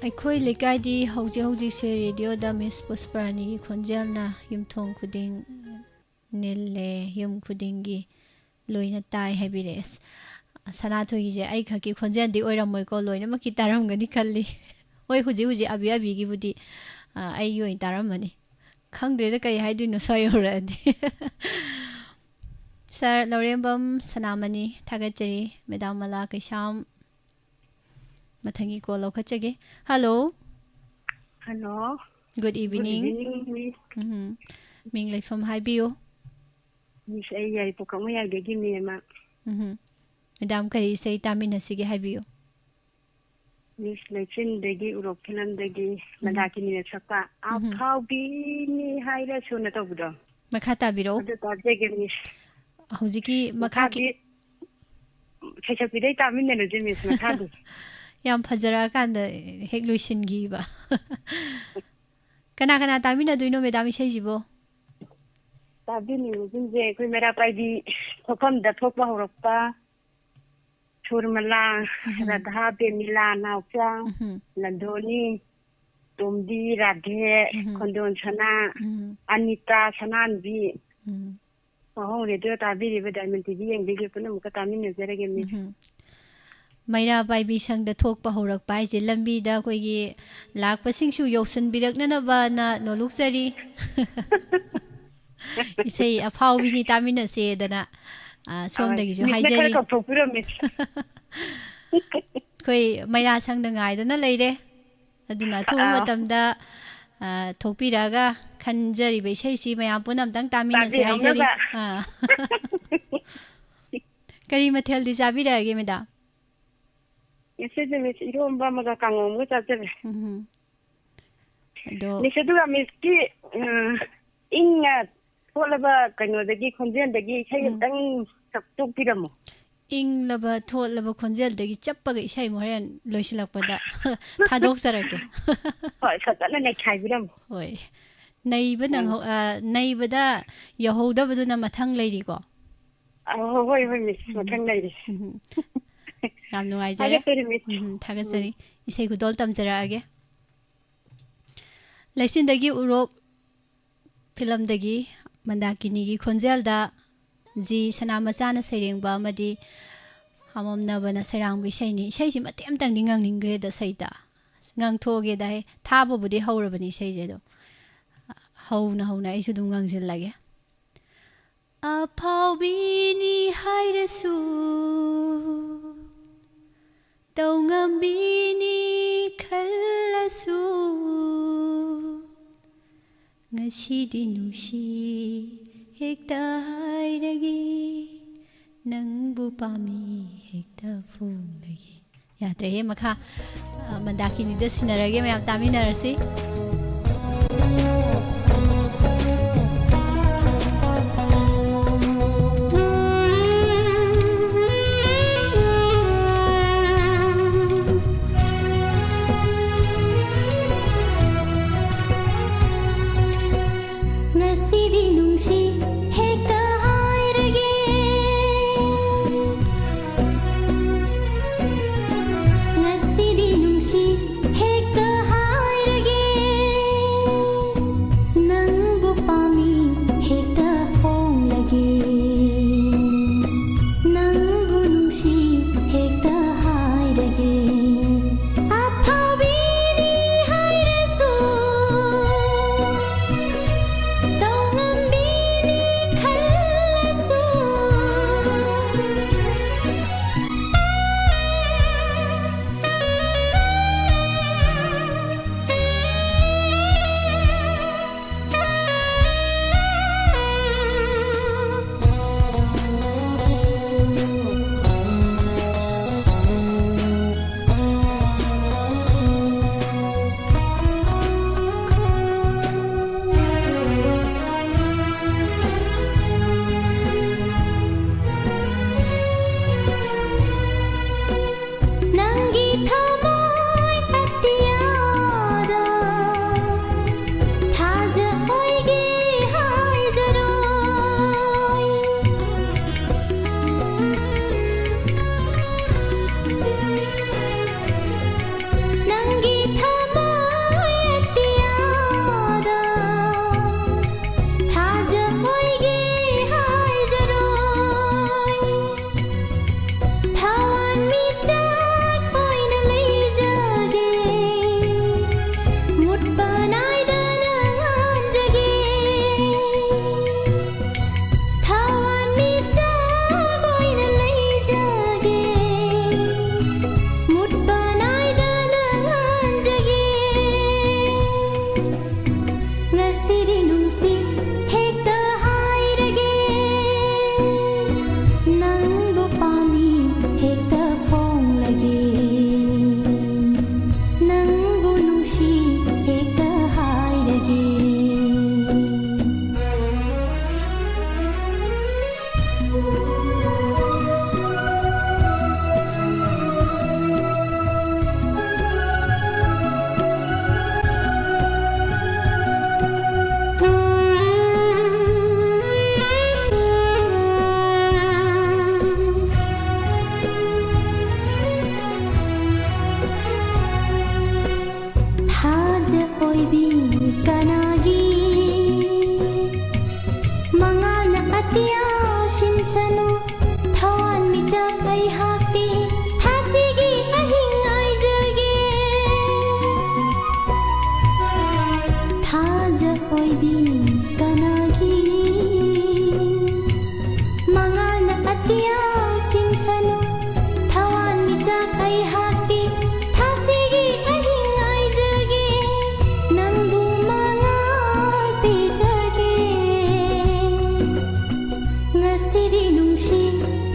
ꯑꯩꯈꯣꯏ ꯂꯩꯀꯥꯏꯗꯤ ꯍꯧꯖꯤꯛ ꯍꯧꯖꯤꯛꯁꯦ ꯔꯦꯗꯤꯑꯣꯗ ꯃꯤꯁ ꯄꯨꯁꯄꯔꯥꯅꯤꯒꯤ ꯈꯣꯟꯖꯦꯜꯅ ꯌꯨꯝꯊꯣꯡ ꯈꯨꯗꯤꯡ ꯅꯤꯜꯂꯦ, ꯌꯨꯝ ꯈꯨꯗꯤꯡꯒꯤ ꯂꯣꯏꯅ ꯇꯥꯏ ꯍꯥꯏꯕꯤꯔꯛꯑꯦ꯫ ꯑꯁ, ꯁꯅꯥꯊꯣꯏꯒꯤꯁꯦ ꯑꯩ ꯈꯛꯀꯤ ꯈꯣꯟꯖꯦꯜꯗꯤ ꯑꯣꯏꯔꯝꯃꯣꯏꯀꯣ, ꯂꯣꯏꯅꯃꯛꯀꯤ ꯇꯥꯔꯝꯒꯅꯤ ꯈꯜꯂꯤ꯫ ꯍꯣꯏ, ꯍꯧꯖꯤꯛ ꯍꯧꯖꯤꯛ ꯑꯕꯤ ꯑꯕꯤꯒꯤꯕꯨꯗꯤ, ꯑ, ꯑꯩꯒꯤ ꯑꯣꯏꯅ ꯇꯥꯔꯝꯃꯅꯤ꯫ ꯈꯪꯗ꯭ꯔꯦꯗ ꯀꯩ ꯍꯥꯏꯗꯣꯏꯅꯣ ꯁ꯭ꯋꯥꯏ ꯌꯧꯔꯛꯑꯗꯤ꯫ ꯁꯥꯔ ꯂꯧꯔꯦꯝꯕꯝ ꯁꯅꯥꯃꯅꯤ, ꯊꯥꯒꯠꯆꯔꯤ꯫ ꯃꯦꯗꯥꯝ ꯃꯂꯥ ꯀꯩꯁꯥꯝ, ꯃꯊꯪꯒꯤ ꯀꯣꯜ ꯂꯧꯈꯠꯆꯒꯦ꯫ Hello. Hello. Good evening꯫ Good evening, miss. Um. ꯃꯤꯡ ꯂꯩꯐꯝ ꯍꯥꯏꯕꯤꯌꯨ꯫ ꯃꯤꯁ, ꯑꯩ ꯌꯥꯏꯔꯤꯄꯣꯛ ꯀꯛꯃꯌꯥꯏꯗꯒꯤ ꯃꯦꯝꯃ꯫ ꯎꯝ꯫ ꯃꯦꯗꯥꯝ ꯀꯔꯤ ꯏꯁꯩ ꯇꯥꯃꯤꯟꯅꯁꯤꯒꯦ ꯍꯥꯏꯕꯤꯌꯨ꯫ ꯃꯤꯁ, ꯂꯩꯆꯤꯟꯗꯒꯤ ꯎꯔꯣꯛ ꯐꯤꯂꯝꯗꯒꯤ ꯎꯝ꯫ ꯃꯟꯗꯥꯀꯤꯅꯤꯅ ꯁꯛꯄ ꯎꯝ꯫ ꯑꯐꯥꯎꯕꯤꯅꯤ ꯍꯥꯏꯔꯁꯨꯅ ꯇꯧꯕꯗꯣ꯫ ꯃꯈꯥ ꯇꯥꯕꯤꯔꯛꯎ꯫ ꯑꯗꯨ ꯇꯥꯖꯒꯦ, ꯃꯤꯁ꯫ ꯍꯧꯖꯤꯛꯀꯤ ꯃꯈꯥꯒꯤ ꯃꯈꯥꯗꯤ ꯁꯩꯁꯛꯄꯤꯗꯩ ꯇꯥꯃꯤꯟꯅꯔꯁꯦ, ꯃꯤꯁ, ꯃꯈꯥꯗꯤ꯫ ꯌꯥꯝ ꯐꯖꯔꯛꯑꯀꯥꯟꯗ ꯍꯦꯛ ꯂꯣꯏꯁꯤꯟꯈꯤꯕ꯫ ꯀꯅꯥ ꯀꯅꯥ ꯇꯥꯃꯤꯟꯅꯗꯣꯏꯅꯣ, ꯃꯦꯗꯥꯝ, ꯏꯁꯩꯁꯤꯕꯣ? ꯇꯥꯕꯤꯅꯤꯡꯕꯁꯤꯡꯁꯦ ꯑꯩꯈꯣꯏ ꯃꯩꯔꯥ ꯄꯥꯏꯕꯤ ꯊꯣꯛꯐꯝꯗ ꯊꯣꯛꯄ ꯍꯧꯔꯛꯄ, ꯁꯨꯔꯃꯂꯥ, ꯎꯝꯍꯨꯝ꯫ ꯔꯥꯙꯥ, ꯄꯦꯃꯤꯂꯥ, ꯅꯥꯎꯆꯥ, ꯎꯝꯍꯨꯝ꯫ ꯂꯟꯗꯣꯅꯤ, ꯇꯣꯝꯕꯤ, ꯔꯥꯙꯦ, ꯎꯝꯍꯨꯝ꯫ ꯈꯣꯟꯗꯣꯟ ꯁꯅꯥ, ꯎꯝꯍꯨꯝ꯫ ꯑꯅꯤꯇꯥ, ꯁꯅꯥꯍꯟꯕꯤ, ꯎꯝ꯫ ꯋꯥꯍꯣꯡ ꯔꯦꯗꯤꯑꯣ ꯇꯥꯕꯤꯔꯤꯕ, ꯗꯥꯏꯃꯟ ꯇꯤꯚꯤ ꯌꯦꯡꯕꯤꯔꯤꯕ ꯄꯨꯝꯅꯃꯛꯀ ꯇꯥꯃꯤꯟꯅꯖꯔꯒꯦ, ꯃꯤꯁ꯫ ꯎꯝꯍꯨꯝ꯫ ꯃꯩꯔꯥ ꯄꯥꯏꯕꯤ ꯁꯪꯗ ꯊꯣꯛꯄ ꯍꯧꯔꯛꯄ ꯍꯥꯏꯁꯦ ꯂꯝꯕꯤꯗ ꯑꯩꯈꯣꯏꯒꯤ ꯂꯥꯛꯄꯁꯤꯡꯁꯨ ꯌꯧꯁꯤꯟꯕꯤꯔꯛꯅꯅꯕꯅ ꯅꯣꯂꯨꯛꯆꯔꯤ꯫ ꯏꯁꯩ ꯑꯐꯥꯎꯕꯤꯅꯤ ꯇꯥꯃꯤꯟꯅꯁꯦꯗꯅ, ꯑ, ꯑ, ꯁꯣꯝꯗꯒꯤꯁꯨ ꯃꯤꯁꯅ ꯈꯔ ꯍꯥꯏꯖꯔꯤ꯫ ꯀꯧꯊꯣꯛꯄꯤꯔꯝꯃꯦ꯫ ꯑꯩꯈꯣꯏ ꯃꯩꯔꯥ ꯁꯪꯗ ꯉꯥꯏꯗꯅ ꯂꯩꯔꯦ꯫ ꯑꯗꯨꯅ ꯑꯊꯨꯕ ꯑꯥ꯫ ꯃꯇꯝꯗ, ꯑ, ꯊꯣꯛꯄꯤꯔꯛꯑꯒ ꯈꯟꯖꯔꯤꯕ ꯏꯁꯩꯁꯤ ꯃꯌꯥꯝ ꯄꯨꯟꯅ ꯑꯝꯇꯪ ꯇꯥꯃꯤꯟꯅꯁꯦ ꯍꯥꯏꯖꯔꯤ꯫ ꯇꯥꯕꯤꯍꯧꯅꯕ꯫ ꯑꯥ꯫ ꯀꯔꯤ ꯃꯊꯦꯜꯗꯤ ꯆꯥꯕꯤꯔꯛꯑꯒꯦ, ꯃꯦꯗꯥꯝ? ꯉꯁꯤꯗꯤ, ꯃꯤꯁ, ꯏꯔꯣꯝꯕ ꯑꯃꯒ ꯀꯥꯡꯉꯧ ꯑꯃꯒ ꯆꯥꯖꯔꯦ꯫ ꯎꯝ꯫ ꯑꯗꯣ ꯃꯤꯁ, ꯑꯗꯨꯒ ꯃꯤꯁꯀꯤ, ꯎꯝ, ꯏꯪꯅ ꯊꯣꯛꯂꯕ ꯀꯩꯅꯣꯗꯒꯤ, ꯈꯣꯟꯖꯦꯜꯗꯒꯤ ꯏꯁꯩ ꯎꯝ꯫ ꯑꯝꯇꯪ ꯁꯛꯇꯣꯛꯄꯤꯔꯝꯃꯣ꯫ ꯏꯪꯂꯕ ꯊꯣꯠꯂꯕ ꯈꯣꯟꯖꯦꯜꯗꯒꯤ ꯆꯞꯄꯒ ꯏꯁꯩ ꯑꯃ ꯍꯣꯔꯦꯟ ꯂꯣꯏꯁꯤꯜꯂꯛꯄꯗ ꯊꯥꯗꯣꯛꯆꯔꯛꯀꯦ꯫ ꯍꯣꯏ, ꯐꯖꯅ ꯅꯩꯈꯥꯏꯕꯤꯔꯝꯃꯨ꯫ ꯍꯣꯏ, ꯅꯩꯕ ꯅꯪꯍꯧ- ꯑ, ꯅꯩꯕꯗ ꯌꯧꯍꯧꯗꯕꯗꯨꯅ ꯃꯊꯪ ꯂꯩꯔꯤꯀꯣ꯫ ꯑ, ꯍꯣꯏ ꯍꯣꯏ ꯃꯤꯁ, ꯃꯊꯪ ꯂꯩꯔꯤ꯫ ꯎꯝ, ꯌꯥꯝ ꯅꯨꯡꯉꯥꯏꯖꯔꯦ꯫ ꯊꯥꯒꯠꯆꯔꯤ ꯃꯤꯁ꯫ ꯎꯝ, ꯊꯥꯒꯠꯆꯔꯤ꯫ ꯏꯁꯩ ꯈꯨꯗꯣꯜ ꯇꯝꯖꯔꯛꯑꯒꯦ꯫ ꯂꯩꯆꯤꯟꯗꯒꯤ ꯎꯔꯣꯛ ꯐꯤꯂꯝꯗꯒꯤ ꯃꯟꯗꯥꯀꯤꯅꯤꯒꯤ ꯈꯣꯟꯖꯦꯜꯗ ꯖꯤ ꯁꯅꯥꯃꯆꯥꯅ ꯁꯩꯔꯦꯡꯕ ꯑꯃꯗꯤ ꯍꯥꯃꯝꯅꯕꯅ ꯁꯩꯔꯥꯡꯕ ꯏꯁꯩꯅꯤ꯫ ꯏꯁꯩꯁꯤ ꯃꯇꯦꯛ ꯑꯃꯇꯪꯗꯤ ꯉꯪꯅꯤꯡꯈ꯭ꯔꯦꯗ ꯁꯩꯇ꯫ ꯉꯪꯊꯣꯛꯑꯒꯦꯗ ꯍꯦ꯫ ꯊꯥꯕꯕꯨꯗꯤ ꯍꯧꯔꯕꯅꯤ ꯏꯁꯩꯁꯦ ꯑꯗꯨꯝ꯫ ꯍꯧꯅ ꯍꯧꯅ ꯑꯩꯁꯨ ꯑꯗꯨꯝ ꯉꯪꯁꯤꯜꯂꯒꯦ꯫ ꯑꯐꯥꯎꯕꯤꯅꯤ ꯍꯥꯏꯔꯁꯨ, ꯇꯧꯉꯝꯕꯤꯅꯤ ꯈꯜꯂꯁꯨ, ꯉꯁꯤꯗꯤ ꯅꯨꯡꯁꯤ ꯍꯦꯛꯇ ꯍꯥꯏꯔꯒꯦ, ꯅꯪꯕꯨ ꯄꯥꯝꯃꯤ ꯍꯦꯛꯇ ꯐꯣꯡꯂꯒꯦ꯫ ꯌꯥꯗ꯭ꯔꯦꯍꯦ, ꯃꯈꯥ, ꯑ, ꯃꯟꯗꯥꯀꯤꯅꯤꯗ ꯁꯤꯟꯅꯔꯒꯦ, ꯃꯌꯥꯝ ꯇꯥꯃꯤꯟꯅꯔꯁꯤ꯫ ꯉꯁꯤꯗꯤ ꯅꯨꯡꯁꯤ ꯍꯦꯛꯇ ꯍꯥꯏꯔꯒꯦ, ꯉꯁꯤꯗꯤ ꯅꯨꯡꯁꯤ ꯍꯦꯛꯇ ꯍꯥꯏꯔꯒꯦ, ꯁꯤꯗꯤ ꯅꯨꯡꯁꯤ ꯍꯦꯛꯇ ꯍꯥꯏꯔꯒꯦ, ꯅꯪꯕꯨ ꯄꯥꯝꯃꯤ ꯍꯦꯛꯇ ꯐꯣꯡꯂꯒꯦ, ꯅꯪꯕꯨ ꯅꯨꯡꯁꯤ ꯍꯦꯛꯇ ꯍꯥꯏꯔꯒꯦ꯫ ꯊꯥꯖ ꯑꯣꯏꯕꯤ ꯀꯅꯥꯒꯤ ꯃꯉꯥꯜꯅ ꯑꯇꯤꯌꯥ ꯁꯤꯟꯁꯅꯨ, ꯊꯋꯥꯟꯃꯤꯆꯥꯛ ꯑꯩꯍꯥꯛꯇꯤ ꯊꯥꯁꯤꯒꯤ ꯑꯍꯤꯡ ꯉꯥꯏꯖꯒꯦ꯫ ꯊꯥꯖ ꯑꯣꯏꯕꯤ ꯀꯅꯥꯒꯤ ꯃꯉꯥꯜꯅ ꯑꯇꯤꯌꯥ ꯁꯤꯟꯁꯅꯨ, ꯊꯋꯥꯟꯃꯤꯆꯥꯛ ꯑꯩꯍꯥꯛꯇꯤ ꯊꯥꯁꯤꯒꯤ ꯑꯍꯤꯡ ꯉꯥꯏꯖꯒꯦ, ꯅꯪꯕꯨ ꯃꯉꯥꯜ ꯄꯤꯖꯒꯦ꯫ ꯉꯁꯤꯗꯤ ꯅꯨꯡꯁꯤ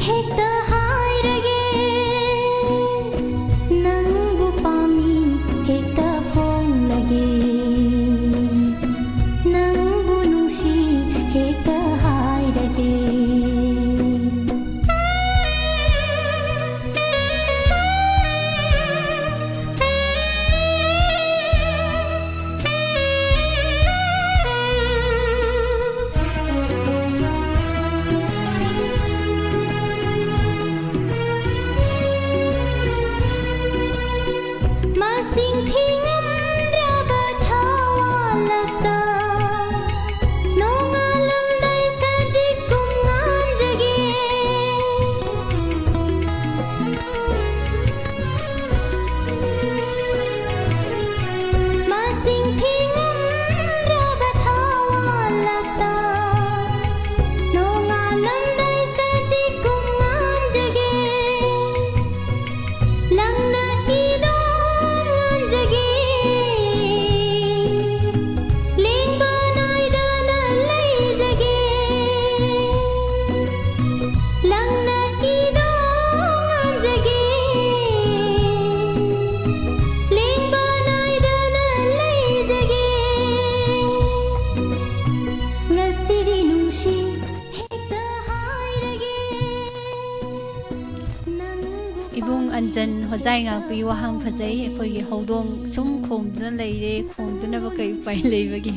ꯍꯦꯛꯇ ꯍꯥꯏꯔꯒꯦ, ꯅꯪꯕꯨ ꯄꯥꯝꯃꯤ ꯍꯦꯛꯇ ꯐꯣꯡꯂꯒꯦ, ꯅꯪꯕꯨ ꯅꯨꯡꯁꯤ ꯆꯟ ꯍꯣꯖꯥꯏ ꯉꯥꯛꯄꯤ ꯋꯥꯍꯪ ꯐꯖꯩ꯫ ꯑꯩꯈꯣꯏꯒꯤ ꯍꯧꯗꯣꯡ ꯁꯨꯝ ꯈꯣꯡꯗꯨꯅ ꯂꯩꯔꯦ, ꯈꯣꯡꯗꯅꯕ ꯀꯩ ꯎꯄꯥꯏ ꯂꯩꯕꯒꯦ?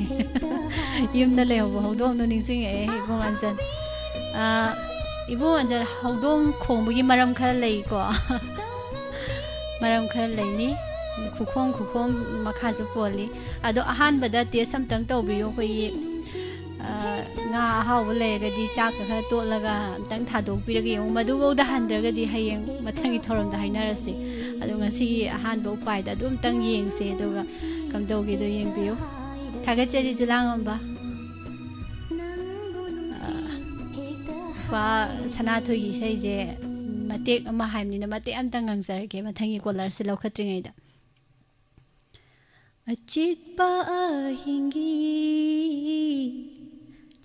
ꯌꯨꯝꯗ ꯂꯩꯍꯧꯕ ꯍꯧꯗꯣꯡꯗꯣ ꯅꯤꯡꯁꯤꯡꯉꯛꯑꯦ, ꯏꯕꯨꯡ ꯑꯟꯖꯟ꯫ ꯑꯥ, ꯏꯕꯨꯡ ꯑꯟꯖꯟ, ꯍꯧꯗꯣꯡ ꯈꯣꯡꯕꯒꯤ ꯃꯔꯝ ꯈꯔ ꯂꯩꯀꯣ꯫ ꯃꯔꯝ ꯈꯔ ꯂꯩꯅꯤ꯫ ꯈꯨꯈꯣꯡ, ꯈꯨꯈꯣꯡ ꯃꯈꯥꯁꯨ ꯄꯣꯜꯂꯤ꯫ ꯑꯗꯣ ꯑꯍꯥꯟꯕꯗ test ꯑꯝꯇꯪ ꯇꯧꯕꯤꯌꯨ꯫ ꯑꯩꯈꯣꯏꯒꯤ, ꯑ, ꯉꯥ ꯑꯍꯥꯎꯕ ꯂꯩꯔꯒꯗꯤ ꯆꯥꯛꯀ ꯈꯔ ꯇꯣꯠꯂꯒ ꯑꯝꯇꯪ ꯊꯥꯗꯣꯛꯄꯤꯔꯒ ꯌꯦꯡꯉꯨ꯫ ꯃꯗꯨꯐꯧꯗ ꯍꯟꯗ꯭ꯔꯒꯗꯤ ꯍꯌꯦꯡ ꯃꯊꯪꯒꯤ ꯊꯧꯔꯝꯗ ꯍꯥꯏꯅꯔꯁꯤ꯫ ꯑꯗꯣ ꯉꯁꯤꯒꯤ ꯑꯍꯥꯟꯕ ꯎꯄꯥꯏꯗ ꯑꯗꯨ ꯑꯝꯇꯪ ꯌꯦꯡꯁꯦ, ꯑꯗꯨꯒ ꯀꯝꯗꯧꯒꯦꯗꯣ ꯌꯦꯡꯕꯤꯌꯨ꯫ ꯊꯥꯒꯠꯆꯔꯤ, ꯖꯤꯂꯥꯉꯝꯕ꯫ ꯑ, ꯅꯨꯄꯥ ꯁꯅꯥꯊꯣꯏꯒꯤ ꯏꯁꯩꯁꯦ ꯃꯇꯦꯛ ꯑꯃ ꯍꯥꯏꯕꯅꯤꯅ ꯃꯇꯦꯛ ꯑꯝꯇꯪ ꯉꯪꯖꯔꯒꯦ, ꯃꯊꯪꯒꯤ caller ꯁꯦ ꯂꯧꯈꯠꯇ꯭ꯔꯤꯉꯩꯗ꯫ ꯑꯆꯤꯛꯄ ꯑꯍꯤꯡꯒꯤ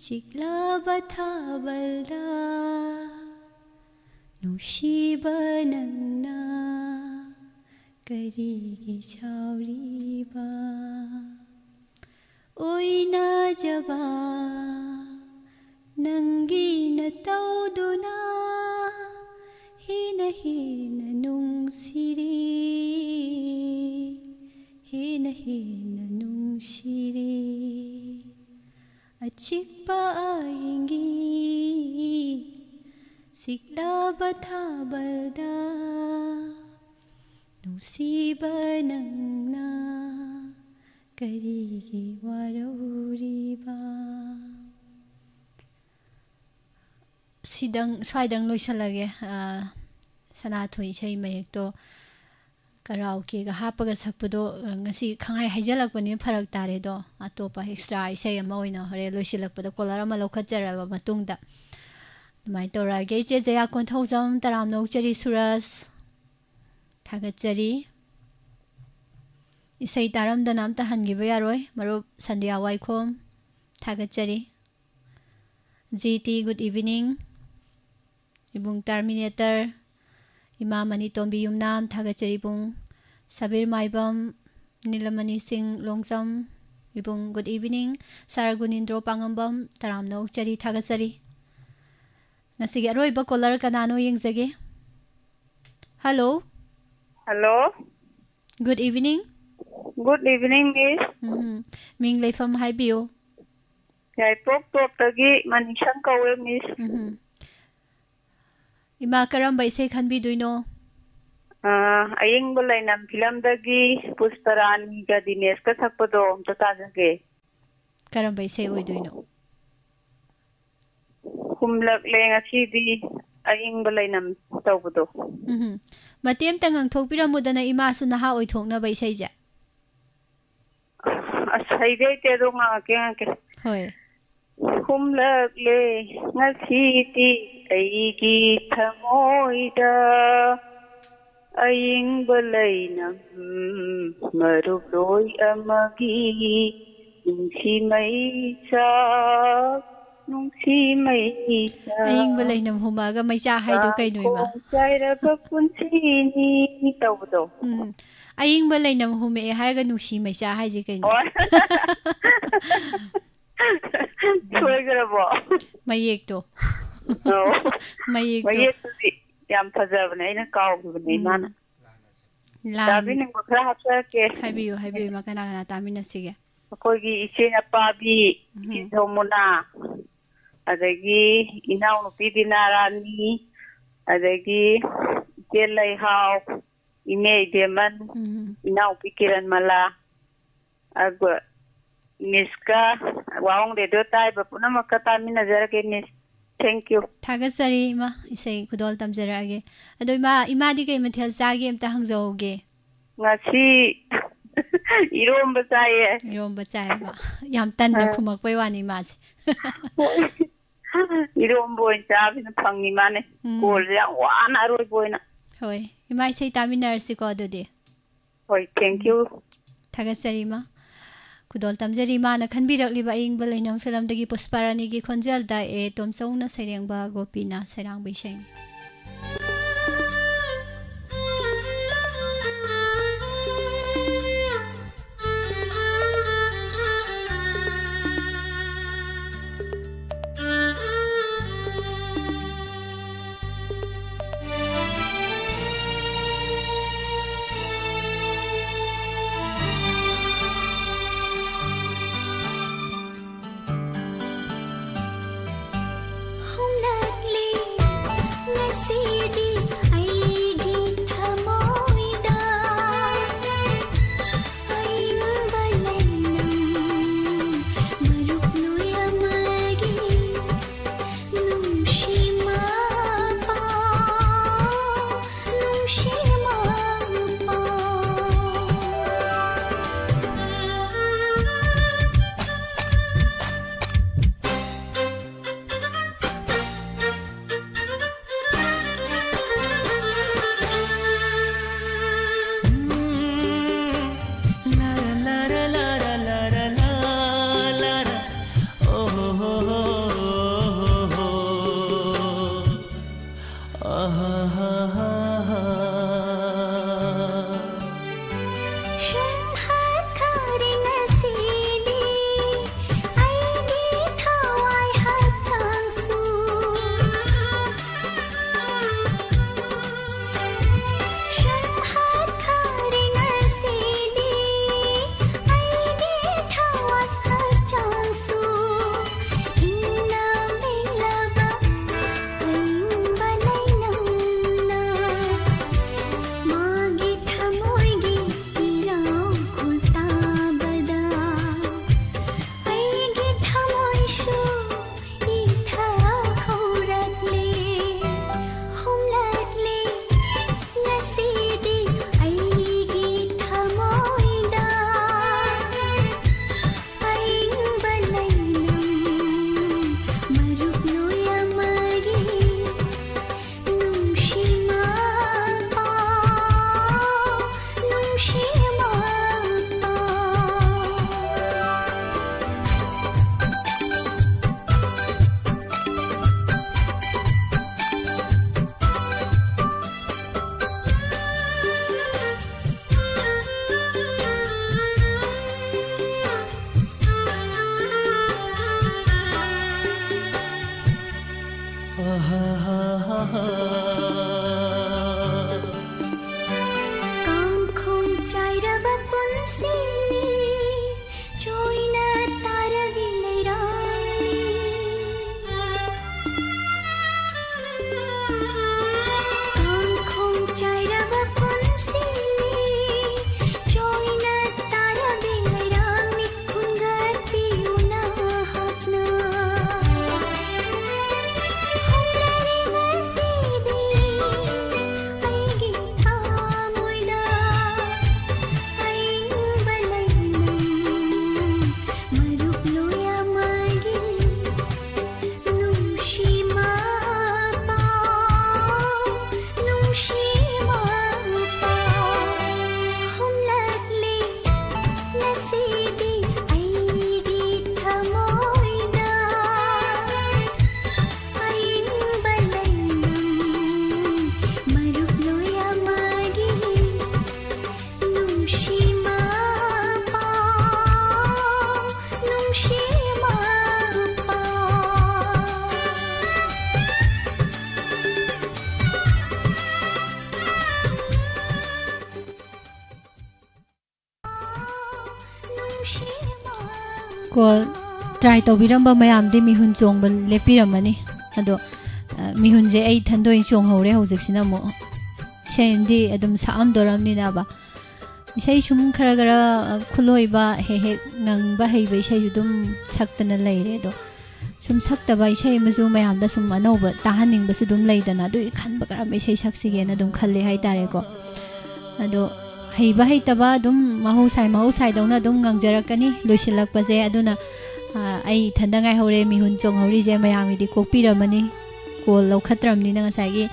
ꯆꯤꯛꯂꯕ ꯊꯥꯕꯜꯗ ꯅꯨꯡꯁꯤꯕ ꯅꯪꯅ ꯀꯔꯤꯒꯤ ꯁꯥꯎꯔꯤꯕ? ꯑꯣꯏꯅꯖꯕ ꯅꯪꯒꯤ ꯅꯇꯧꯗꯨꯅ ꯍꯦꯟꯅ ꯍꯦꯟꯅ ꯅꯨꯡꯁꯤꯔꯤ, ꯍꯦꯟꯅ ꯍꯦꯟꯅ ꯅꯨꯡꯁꯤꯔꯤ꯫ ꯑꯆꯤꯛꯄ ꯑꯍꯤꯡꯒꯤ ꯁꯤꯛꯂꯕ ꯊꯥꯕꯜꯗ ꯅꯨꯡꯁꯤꯕ ꯅꯪꯅ ꯀꯔꯤꯒꯤ ꯋꯥꯔꯧꯔꯤꯕ? ꯁꯤꯗꯪ, ꯁ꯭ꯋꯥꯏꯗꯪ ꯂꯣꯏꯁꯤꯜꯂꯒꯦ꯫ ꯑ, ꯁꯅꯥꯊꯣꯏ ꯏꯁꯩ ꯃꯌꯦꯛꯇꯣ karaoke ꯒ ꯍꯥꯞꯄꯒ ꯁꯛꯄꯗꯣ, ꯑ, ꯉꯁꯤ ꯈꯪꯍꯥꯏ ꯍꯥꯏꯖꯜꯂꯛꯄꯅꯤꯅ ꯐꯔꯛ ꯇꯥꯔꯦ꯫ ꯑꯗꯣ ꯑꯇꯣꯞꯄ extra ꯏꯁꯩ ꯑꯃ ꯑꯣꯏꯅ ꯍꯣꯔꯦꯟ ꯂꯣꯏꯁꯤꯜꯂꯛꯄꯗ caller ꯑꯃ ꯂꯧꯈꯠꯆꯔꯕ ꯃꯇꯨꯡꯗ ꯑꯗꯨꯃꯥꯏꯅ ꯇꯧꯔꯛꯑꯒꯦ꯫ ꯏꯆꯦ ꯖꯌꯥ ꯀꯣꯟꯊꯧꯖꯝ, ꯇꯔꯥꯝꯅ ꯑꯣꯛꯆꯔꯤ꯫ ꯁꯨꯔꯖ, ꯊꯥꯒꯠꯆꯔꯤ꯫ ꯏꯁꯩ ꯇꯥꯔꯝꯗꯅ ꯑꯝꯇ ꯍꯟꯈꯤꯕ ꯌꯥꯔꯣꯏ꯫ ꯃꯔꯨꯞ ꯁꯟꯙ꯭ꯌꯥ ꯋꯥꯏꯈꯣꯝ, ꯊꯥꯒꯠꯆꯔꯤ꯫ G T, good evening꯫ ꯏꯕꯨꯡ Terminator, ꯏꯃꯥ ꯃꯅꯤꯇꯣꯝꯕꯤ ꯌꯨꯝꯅꯥꯝ, ꯊꯥꯒꯠꯆꯔꯤ ꯏꯕꯨꯡ꯫ ꯁꯕꯤꯔ ꯃꯥꯏꯕꯝ, ꯅꯤꯂꯃꯅꯤ ꯁꯤꯡ ꯂꯣꯡꯖꯝ, ꯏꯕꯨꯡ, good evening꯫ ꯁꯥꯔ ꯒꯨꯅꯤꯟꯗ꯭ꯔꯣ ꯄꯥꯉꯝꯕꯝ, ꯇꯔꯥꯝꯅ ꯑꯣꯛꯆꯔꯤ, ꯊꯥꯒꯠꯆꯔꯤ꯫ ꯉꯁꯤꯒꯤ ꯑꯔꯣꯏꯕ caller ꯀꯅꯥꯅꯣ ꯌꯦꯡꯖꯒꯦ꯫ Hello꯫ Hello. Good evening. Good evening, Miss. ꯎꯝ, ꯃꯤꯡ ꯂꯩꯐꯝ ꯍꯥꯏꯕꯤꯌꯨ꯫ ꯌꯥꯏꯄꯣꯛ ꯇꯣꯞꯇꯒꯤ ꯃꯅꯤꯁꯪ ꯀꯧꯋꯦ, Miss. ꯎꯝ, ꯏꯃꯥ, ꯀꯔꯝꯕ ꯏꯁꯩ ꯈꯟꯕꯤꯗꯣꯏꯅꯣ? ꯑꯥ, ꯑꯌꯤꯡꯕ ꯂꯩꯅꯝ ꯐꯤꯂꯝꯗꯒꯤ ꯄꯨꯁꯄꯔꯥꯅꯤꯒ ꯗꯤꯅꯦꯁꯀ ꯁꯛꯄꯗꯣ ꯑꯝꯇ ꯇꯥꯖꯒꯦ꯫ ꯀꯔꯝꯕ ꯏꯁꯩ ꯑꯣꯏꯗꯣꯏꯅꯣ? ꯍꯨꯝꯂꯛꯂꯦ ꯉꯁꯤꯗꯤ ꯑꯌꯤꯡꯕ ꯂꯩꯅꯝ ꯇꯧꯕꯗꯣ꯫ ꯎꯝ, ꯃꯇꯦꯛ ꯑꯝꯇ ꯉꯥꯡꯊꯣꯛꯄꯤꯔꯝꯃꯨꯗꯅ, ꯏꯃꯥꯁꯨ ꯅꯍꯥ ꯑꯣꯏꯊꯣꯛꯅꯕ ꯏꯁꯩꯁꯦ꯫ ꯑꯁ, ꯍꯩꯗꯤ ꯍꯩꯇꯦ, ꯑꯗꯣ ꯉꯥꯡꯉꯛꯀꯦ, ꯉꯥꯡꯉꯛꯀꯦ꯫ ꯍꯣꯏ꯫ ꯍꯨꯝꯂꯛꯂꯦ ꯉꯁꯤꯗꯤ ꯑꯩꯒꯤ ꯊꯃꯣꯏꯗ ꯑꯌꯤꯡꯕ ꯂꯩꯅꯝ ꯃꯔꯨꯞ ꯂꯣꯏ ꯑꯃꯒꯤ ꯅꯨꯡꯁꯤ ꯃꯩꯆꯥꯛ, ꯅꯨꯡꯁꯤ ꯃꯩꯆꯥꯛ꯫ ꯑꯌꯤꯡꯕ ꯂꯩꯅꯝ ꯍꯨꯝꯃꯛꯑꯒ ꯃꯩꯆꯥꯛ ꯍꯥꯏꯗꯣ ꯀꯩꯅꯣ, ꯏꯃꯥ? ꯀꯥꯡꯈꯣꯡ ꯆꯥꯏꯔꯕ ꯄꯨꯟꯁꯤꯅꯤ ꯇꯧꯕꯗꯣ꯫ ꯎꯝ, ꯑꯌꯤꯡꯕ ꯂꯩꯅꯝ ꯍꯨꯝꯃꯛꯑꯦ ꯍꯥꯏꯔꯒ ꯅꯨꯡꯁꯤ ꯃꯩꯆꯥꯛ ꯍꯥꯏꯁꯦ ꯀꯩꯅꯣ? ꯍꯣꯏ꯫ ꯁꯣꯏꯈ꯭ꯔꯕꯣ? ꯃꯌꯦꯛꯇꯣ꯫ ꯑꯧ꯫ ꯃꯌꯦꯛꯇꯣ꯫ ꯃꯌꯦꯛꯇꯨꯗꯤ ꯌꯥꯝ ꯐꯖꯕꯅꯦ, ꯑꯩꯅ ꯀꯥꯎꯈꯤꯕꯅꯦ, ꯎꯝ꯫ ꯏꯃꯥꯅ꯫ ꯂꯥꯟ-, ꯇꯥꯕꯤꯅꯤꯡꯕ ꯈꯔ ꯍꯥꯞꯆꯔꯛꯀꯦ꯫ ꯍꯥꯏꯕꯤꯌꯨ, ꯍꯥꯏꯕꯤꯌꯨ, ꯏꯃꯥ, ꯀꯅꯥ ꯀꯅꯥ ꯇꯥꯃꯤꯟꯅꯁꯤꯒꯦ? ꯑꯩꯈꯣꯏꯒꯤ ꯏꯆꯦ ꯑꯄꯥꯕꯤ, ꯎꯝ꯫ ꯏꯆꯦ ꯖꯣꯃꯨꯅꯥ, ꯑꯗꯒꯤ ꯏꯅꯥꯎꯅꯨꯄꯤ ꯗꯤꯅꯥꯔꯥꯅꯤ, ꯑꯗꯒꯤ ꯏꯆꯦ ꯂꯩꯍꯥꯎ, ꯏꯅꯦ ꯏꯕꯦꯝꯃꯟ, ꯎꯝ꯫ ꯏꯅꯥꯎꯄꯤ ꯀꯤꯔꯟꯃꯂꯥ, ꯑꯗꯨꯒ ꯃꯤꯁꯀ, ꯋꯥꯍꯣꯡ ꯔꯦꯗꯤꯑꯣ ꯇꯥꯔꯤꯕ ꯄꯨꯝꯅꯃꯛꯀ ꯇꯥꯃꯤꯟꯅꯖꯔꯒꯦ, ꯃꯤꯁ꯫ Thank you. ꯊꯥꯒꯠꯆꯔꯤ, ꯏꯃꯥ꯫ ꯏꯁꯩ ꯈꯨꯗꯣꯜ ꯇꯝꯖꯔꯛꯑꯒꯦ꯫ ꯑꯗꯣ, ꯏꯃꯥ, ꯏꯃꯥꯗꯤ ꯀꯩ ꯃꯊꯦꯜ ꯆꯥꯒꯦ ꯑꯝꯇ ꯍꯪꯖꯍꯧꯒꯦ꯫ ꯉꯁꯤ ꯏꯔꯣꯝꯕ ꯆꯥꯏꯌꯦ꯫ ꯏꯔꯣꯝꯕ ꯆꯥꯏꯌꯦꯕ꯫ ꯌꯥꯝ ꯇꯟꯅ ꯑꯥ꯫ ꯈꯨꯝꯃꯛꯄꯩ ꯋꯥꯅꯤ, ꯏꯃꯥꯁꯦ꯫ ꯍꯣꯏ꯫ ꯏꯔꯣꯝꯕ ꯑꯣꯏꯅ ꯆꯥꯕꯅ ꯐꯪꯉꯤ ꯃꯥꯅꯦ꯫ ꯎꯝ꯫ ꯀꯣꯜꯁꯦ ꯌꯥꯝ ꯋꯥꯅ ꯑꯔꯣꯏꯕ ꯑꯣꯏꯅ꯫ ꯍꯣꯏ꯫ ꯏꯃꯥ, ꯏꯁꯩ ꯇꯥꯃꯤꯟꯅꯔꯁꯤꯀꯣ, ꯑꯗꯨꯗꯤ꯫ ꯍꯣꯏ, thank you꯫ ꯊꯥꯒꯠꯆꯔꯤ, ꯏꯃꯥ꯫ ꯈꯨꯗꯣꯜ ꯇꯝꯖꯔꯤ, ꯏꯃꯥꯅ ꯈꯟꯕꯤꯔꯛꯂꯤꯕ ꯑꯌꯤꯡꯕ ꯂꯩꯅꯝ ꯐꯤꯂꯝꯗꯒꯤ ꯄꯨꯁꯄꯥꯔꯥꯅꯤꯒꯤ ꯈꯣꯟꯖꯦꯜꯗ ꯑꯦ ꯇꯣꯝꯆꯧꯅ ꯁꯩꯔꯦꯡꯕ, ꯒꯣꯄꯤꯅ ꯁꯩꯔꯥꯡꯕ ꯏꯁꯩꯅꯤ꯫ ꯁꯤꯗꯤ ꯑꯩꯒꯤ ꯊꯃꯣꯏꯗ ꯑꯏꯪꯕ ꯂꯩꯅꯩ, ꯃꯔꯨꯞ ꯂꯣꯏ ꯑꯃꯒꯤ ꯅꯨꯡꯁꯤ ꯃꯄꯥꯎ, ꯅꯨꯡꯁꯤ ꯃꯄꯥꯎ꯫ ꯇ꯭ꯔꯥꯏ ꯇꯧꯕꯤꯔꯝꯕ ꯃꯌꯥꯝꯗꯤ ꯃꯤꯍꯨꯟ ꯆꯣꯡꯕ ꯂꯦꯞꯄꯤꯔꯝꯃꯅꯤ꯫ ꯑꯗꯣ, ꯑ, ꯃꯤꯍꯨꯟꯁꯦ ꯑꯩ ꯏꯊꯟꯗ ꯑꯣꯏꯅ ꯆꯣꯡꯍꯧꯔꯦ ꯍꯧꯖꯤꯛꯁꯤꯅ ꯑꯃꯨꯛ꯫ ꯏꯁꯩ ꯑꯃꯗꯤ ꯑꯗꯨꯝ ꯁꯛꯑꯝꯗꯣꯔꯝꯅꯤꯅꯕ꯫ ꯏꯁꯩ ꯁꯨꯝ ꯈꯔ ꯈꯔ, ꯑ, ꯈꯨꯂꯣꯏꯕ, ꯍꯦꯛ ꯍꯦꯛ ꯉꯪꯕ ꯍꯩꯕ ꯏꯁꯩꯁꯨ ꯑꯗꯨꯝ ꯁꯛꯇꯅ ꯂꯩꯔꯦ꯫ ꯑꯗꯣ ꯁꯨꯝ ꯁꯛꯇꯕ ꯏꯁꯩ ꯑꯃꯁꯨ ꯃꯌꯥꯝꯗ ꯁꯨꯝ ꯑꯅꯧꯕ ꯇꯥꯍꯟꯅꯤꯡꯕꯁꯨ ꯑꯗꯨꯝ ꯂꯩꯗꯅ, ꯑꯗꯨꯒꯤ ꯈꯟꯕ ꯀꯔꯝꯕ ꯏꯁꯩ ꯁꯛꯁꯤꯒꯦꯅ ꯑꯗꯨꯝ ꯈꯜꯂꯦ ꯍꯥꯏꯇꯥꯔꯦꯀꯣ꯫ ꯑꯗꯣ ꯍꯩꯕ ꯍꯩꯇꯕ ꯑꯗꯨꯝ ꯃꯍꯧꯁꯥꯏ ꯃꯍꯧꯁꯥꯏꯗꯧꯅ ꯑꯗꯨꯝ ꯉꯪꯖꯔꯛꯀꯅꯤ ꯂꯣꯏꯁꯤꯜꯂꯛꯄꯁꯦ꯫ ꯑꯗꯨꯅ, ꯑ, ꯑꯩ ꯏꯊꯟꯗ ꯉꯥꯏꯍꯧꯔꯦ ꯃꯤꯍꯨꯟ ꯆꯣꯡꯍꯧꯔꯤꯁꯦ꯫ ꯃꯌꯥꯝꯒꯤꯗꯤ ꯀꯣꯛꯄꯤꯔꯝꯃꯅꯤ, ꯀꯣꯜ ꯂꯧꯈꯠꯇ꯭ꯔꯕꯅꯤꯅ꯫ ꯉꯁꯥꯏꯒꯤ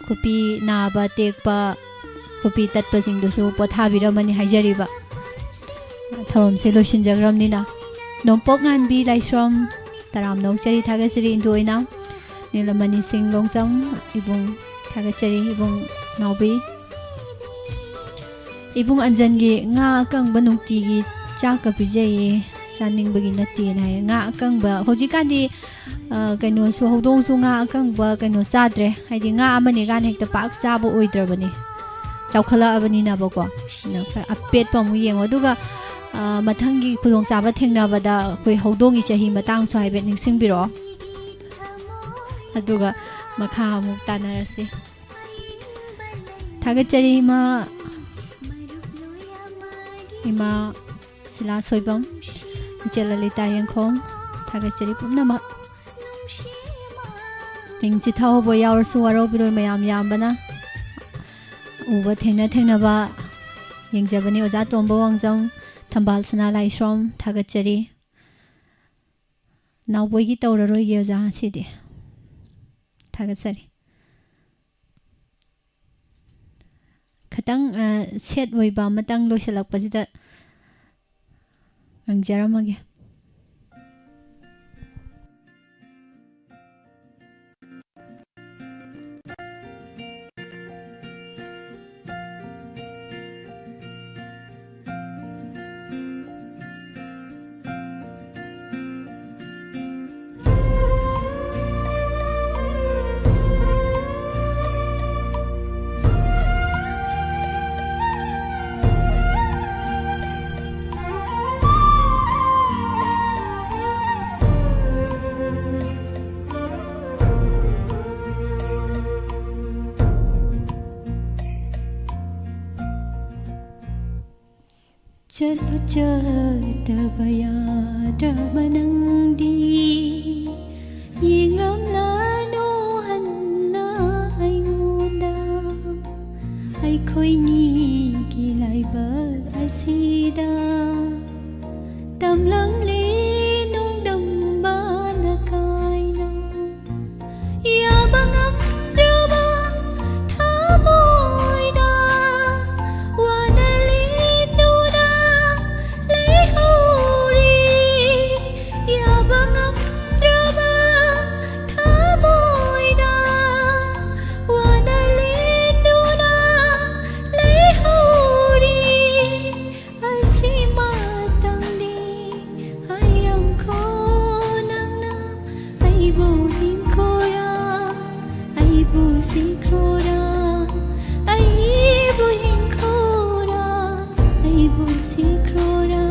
ꯈꯨꯄꯤ ꯅꯥꯕ ꯇꯦꯛꯄ, ꯈꯨꯄꯤ ꯇꯠꯄꯁꯤꯡꯗꯨꯁꯨ ꯄꯣꯊꯥꯕꯤꯔꯝꯃꯅꯤ ꯍꯥꯏꯖꯔꯤꯕ꯫ ꯊꯧꯔꯝꯁꯦ ꯂꯣꯏꯁꯤꯟꯖꯈ꯭ꯔꯕꯅꯤꯅ꯫ ꯅꯣꯡꯄꯣꯛ ꯉꯥꯟꯕꯤ ꯂꯥꯏꯁ꯭ꯔꯝ, ꯇꯔꯥꯝꯅ ꯑꯣꯛꯆꯔꯤ, ꯊꯥꯒꯠꯆꯔꯤ ꯏꯟꯗꯨ ꯑꯣꯏꯅ꯫ ꯅꯤꯂꯃꯅꯤ ꯁꯤꯡ ꯂꯣꯡꯖꯝ, ꯏꯕꯨꯡ ꯊꯥꯒꯠꯆꯔꯤ, ꯏꯕꯨꯡ ꯅꯥꯎꯕꯤ꯫ ꯏꯕꯨꯡ ꯑꯟꯖꯟꯒꯤ ꯉꯥ ꯑꯀꯪꯕ ꯅꯨꯡꯇꯤꯒꯤ ꯆꯥꯛꯀ ꯄꯤꯖꯩꯌꯦ, ꯆꯥꯅꯤꯡꯕꯒꯤ ꯅꯠꯇꯦꯅ ꯍꯥꯏꯌꯦ꯫ ꯉꯥ ꯑꯀꯪꯕ ꯍꯧꯖꯤꯛꯀꯥꯟꯗꯤ, ꯑ, ꯀꯩꯅꯣꯁꯨ, ꯍꯧꯗꯣꯡꯁꯨ ꯉꯥ ꯑꯀꯪꯕ ꯀꯩꯅꯣ ꯆꯥꯗ꯭ꯔꯦ, ꯍꯥꯏꯗꯤ ꯉꯥ ꯑꯃꯅꯤ ꯀꯥꯟ ꯍꯦꯛꯇ ꯄꯥꯛ ꯆꯥꯕ ꯑꯣꯏꯗ꯭ꯔꯕꯅꯤ, ꯆꯥꯎꯈꯠꯂꯛꯑꯕꯅꯤꯅꯕꯀꯣ꯫ ꯑꯗꯨꯅ ꯈꯔ ꯑꯄꯦꯠꯄ ꯑꯃꯨꯛ ꯌꯦꯡꯉꯣ꯫ ꯑꯗꯨꯒ, ꯑ, ꯃꯊꯪꯒꯤ ꯈꯨꯗꯣꯡꯆꯥꯕ ꯊꯦꯡꯅꯕꯗ ꯑꯩꯈꯣꯏ ꯍꯧꯗꯣꯡꯒꯤ ꯆꯍꯤ ꯃꯇꯥꯡꯁꯨ ꯍꯥꯏꯐꯦꯠ ꯅꯤꯡꯁꯤꯡꯕꯤꯔꯛꯑꯣ, ꯑꯗꯨꯒ ꯃꯈꯥ ꯑꯃꯨꯛ ꯇꯥꯟꯅꯔꯁꯤ꯫ ꯊꯥꯒꯠꯆꯔꯤ ꯏꯃꯥ, ꯏꯃꯥ ꯁꯤꯂꯥ ꯁꯣꯏꯕꯝ, ꯏꯆꯦ ꯂꯂꯤꯇꯥ ꯌꯦꯡꯈꯣꯝ, ꯊꯥꯒꯠꯆꯔꯤ ꯄꯨꯝꯅꯃꯛ꯫ ꯆꯤꯡ ꯆꯤꯊꯍꯧꯕ ꯌꯥꯎꯔꯁꯨ ꯋꯥꯔꯧꯕꯤꯔꯣꯏ ꯃꯌꯥꯝ ꯌꯥꯝꯕꯅ꯫ ꯎꯕ ꯊꯦꯡꯅ ꯊꯦꯡꯅꯕ ꯌꯦꯡꯖꯕꯅꯤ꯫ ꯑꯣꯖꯥ ꯇꯣꯝꯕ ꯋꯥꯡꯖꯝ, ꯊꯝꯕꯥꯜ ꯁꯅꯥ ꯂꯥꯏꯁ꯭ꯔꯝ, ꯊꯥꯒꯠꯆꯔꯤ꯫ ꯅꯥꯎꯕꯣꯏꯒꯤ ꯇꯧꯔꯔꯣꯏꯒꯦ ꯑꯣꯖꯥ ꯉꯁꯤꯗꯤ꯫ ꯊꯥꯒꯠꯆꯔꯤ꯫ ꯈꯤꯇꯪ, ꯑ, ꯁꯦꯠ ꯑꯣꯏꯕ ꯑꯃꯇꯪ ꯂꯣꯏꯁꯤꯜꯂꯛꯄꯁꯤꯗ ꯉꯪꯖꯔꯝꯃꯒꯦ꯫ ꯆꯠꯂꯨ ꯆꯠꯇꯕ ꯌꯥꯗ꯭ꯔꯕ ꯅꯪꯗꯤ, ꯌꯦꯡꯂꯝꯂꯅꯨ ꯍꯟꯅ ꯑꯩꯉꯣꯟꯗ꯫ ꯑꯩꯈꯣꯏꯅꯤꯒꯤ ꯂꯥꯏꯕꯛ ꯑꯁꯤꯗ ꯇꯝꯂꯝꯂꯦ ꯅꯣꯡꯗꯝꯕꯅ ꯀꯥꯏꯅ꯫ ꯌꯥꯕ ꯉꯝꯗ꯭ꯔꯕ ꯊꯃꯣꯏꯗ ꯋꯥꯅ ꯂꯦꯟꯗꯨꯅ ꯂꯩꯍꯧꯔꯤ꯫ ꯌꯥꯕ ꯉꯝꯗ꯭ꯔꯕ ꯊꯃꯣꯏꯗ ꯋꯥꯅ ꯂꯦꯟꯗꯨꯅ ꯂꯩꯍꯧꯔꯤ꯫ ꯑꯁꯤꯃꯇꯪꯗꯤ ꯍꯥꯏꯔꯝꯈꯣ ꯅꯪꯅ, ꯑꯩꯕꯨ ꯍꯤꯡꯈꯣꯔꯥ, ꯑꯩꯕꯨ ꯁꯤꯈ꯭ꯔꯣꯔꯥ, ꯑꯩꯕꯨ ꯍꯤꯡꯈꯣꯔꯥ, ꯑꯩꯕꯨ ꯁꯤꯈ꯭ꯔꯣꯔꯥ꯫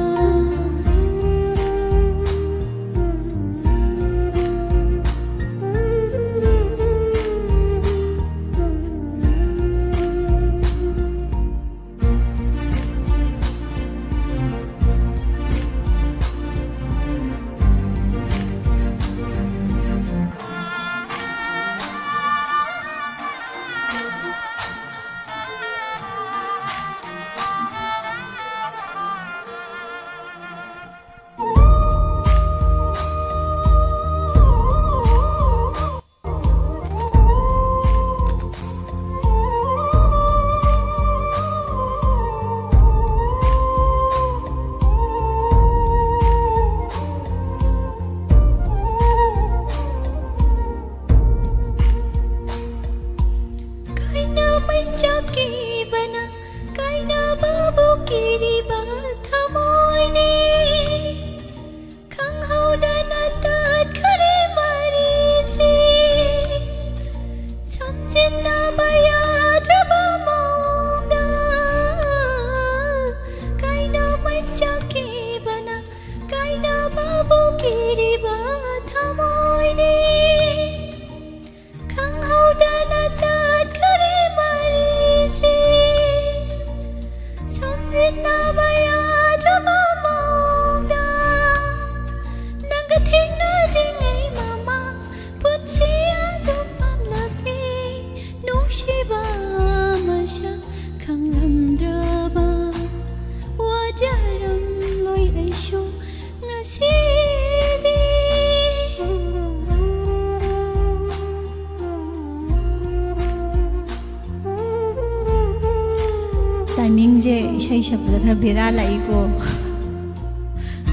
ꯏꯁꯩ ꯁꯛꯄꯗ ꯈꯔ ꯕꯦꯔꯥ ꯂꯥꯛꯏꯀꯣ꯫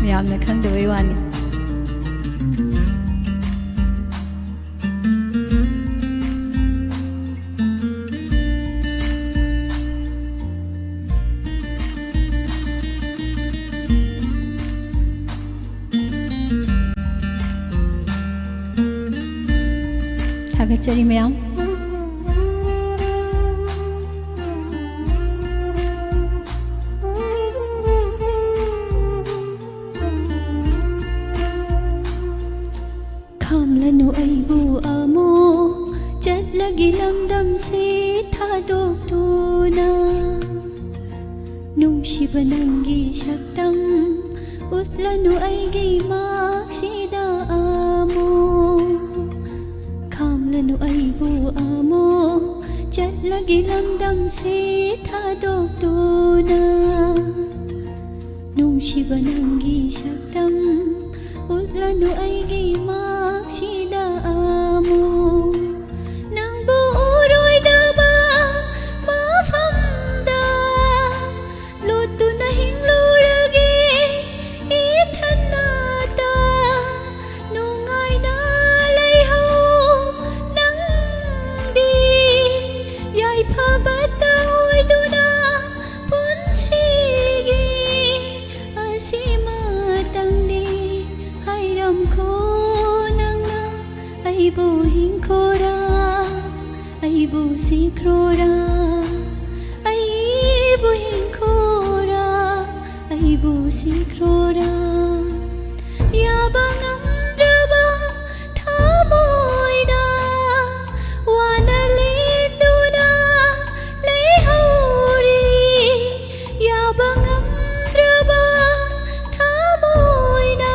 ꯃꯌꯥꯝꯅ ꯈꯪꯗꯕꯩ ꯋꯥꯅꯤ꯫ ꯊꯥꯒꯠꯆꯔꯤ ꯃꯌꯥꯝ꯫ ꯈꯥꯝꯂꯅꯨ ꯑꯩꯕꯨ ꯑꯃꯨꯛ ꯆꯠꯂꯒꯦ ꯂꯝꯗꯝꯁꯤ ꯊꯥꯗꯣꯛꯇꯨꯅ꯫ ꯅꯨꯡꯁꯤꯕ ꯅꯪꯒꯤ ꯁꯛꯇꯝ ꯎꯠꯂꯅꯨ ꯑꯩꯒꯤ ꯃꯥꯛꯁꯤꯗ ꯑꯃꯨꯛ꯫ ꯈꯥꯝꯂꯅꯨ ꯑꯩꯕꯨ ꯑꯃꯨꯛ ꯆꯠꯂꯒꯦ ꯂꯝꯗꯝꯁꯤ ꯊꯥꯗꯣꯛꯇꯨꯅ꯫ ꯅꯨꯡꯁꯤꯕ ꯅꯪꯒꯤ ꯁꯛꯇꯝ ꯎꯠꯂꯅꯨ ꯑꯩꯒꯤ ꯃꯥꯛꯁꯤꯗ ꯑꯃꯨꯛ꯫ ꯅꯪꯕꯨ ꯎꯔꯣꯏꯗꯕ ꯃꯐꯝꯗ ꯂꯣꯠꯇꯨꯅ ꯍꯤꯡꯂꯨꯔꯒꯦ ꯏꯊꯟꯅꯇ꯫ ꯅꯨꯡꯉꯥꯏꯅ ꯂꯩꯍꯧ ꯅꯪꯗꯤ, ꯌꯥꯏꯐꯕꯇ ꯑꯣꯏꯗꯨꯅ ꯄꯨꯟꯁꯤꯒꯤ ꯑꯁꯤꯃꯇꯪꯗꯤ ꯍꯥꯏꯔꯝꯈꯣ ꯅꯪꯅ꯫ ꯑꯩꯕꯨ ꯍꯤꯡꯈꯣꯔꯥ, ꯑꯩꯕꯨ ꯁꯤꯈ꯭ꯔꯣꯔꯥ, ꯑꯩꯕꯨ ꯍꯤꯡꯈꯣꯔꯥ, ꯑꯩꯕꯨ ꯁꯤꯈ꯭ꯔꯣꯔꯥ꯫ ꯌꯥꯕ ꯉꯝꯗ꯭ꯔꯕ ꯊꯃꯣꯏꯅ ꯋꯥꯅ ꯂꯦꯟꯗꯨꯅ ꯂꯩꯍꯧꯔꯤ꯫ ꯌꯥꯕ ꯉꯝꯗ꯭ꯔꯕ ꯊꯃꯣꯏꯅ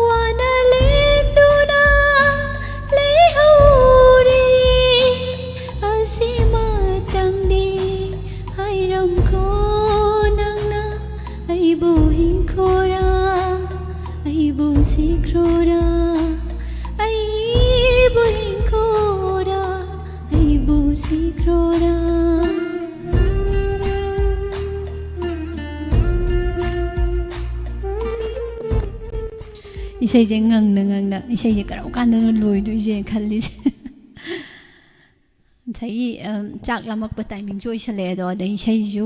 ꯋꯥꯅ ꯂꯦꯟꯗꯨꯅ ꯂꯩꯍꯧꯔꯤ꯫ ꯑꯁꯤꯃꯇꯪꯗꯤ ꯍꯥꯏꯔꯝꯈꯣ ꯅꯪꯅ꯫ ꯑꯩꯕꯨ ꯍꯤꯡꯈꯣꯔꯥ, ꯑꯩꯕꯨ ꯁꯤꯈ꯭ꯔꯣꯔꯥ, ꯑꯩꯕꯨ ꯍꯤꯡꯈꯣꯔꯥ, ꯑꯩꯕꯨ ꯁꯤꯈ꯭ꯔꯣꯔꯥ꯫ ꯏꯁꯩꯁꯦ ꯉꯪꯅ ꯉꯪꯅ, ꯏꯁꯩꯁꯦ ꯀꯔꯝ ꯀꯥꯟꯗꯅꯣ ꯂꯣꯏꯗꯣꯏꯁꯦ ꯈꯜꯂꯤꯁꯦ꯫ ꯉꯁꯥꯏꯒꯤ, ꯑꯝ, ꯆꯥꯛ ꯂꯥꯝꯃꯛꯄ ꯇꯥꯏꯃꯤꯡꯁꯨ ꯑꯣꯏꯁꯜꯂꯛꯑꯦ ꯑꯗꯣ, ꯑꯗꯩ ꯏꯁꯩꯁꯨ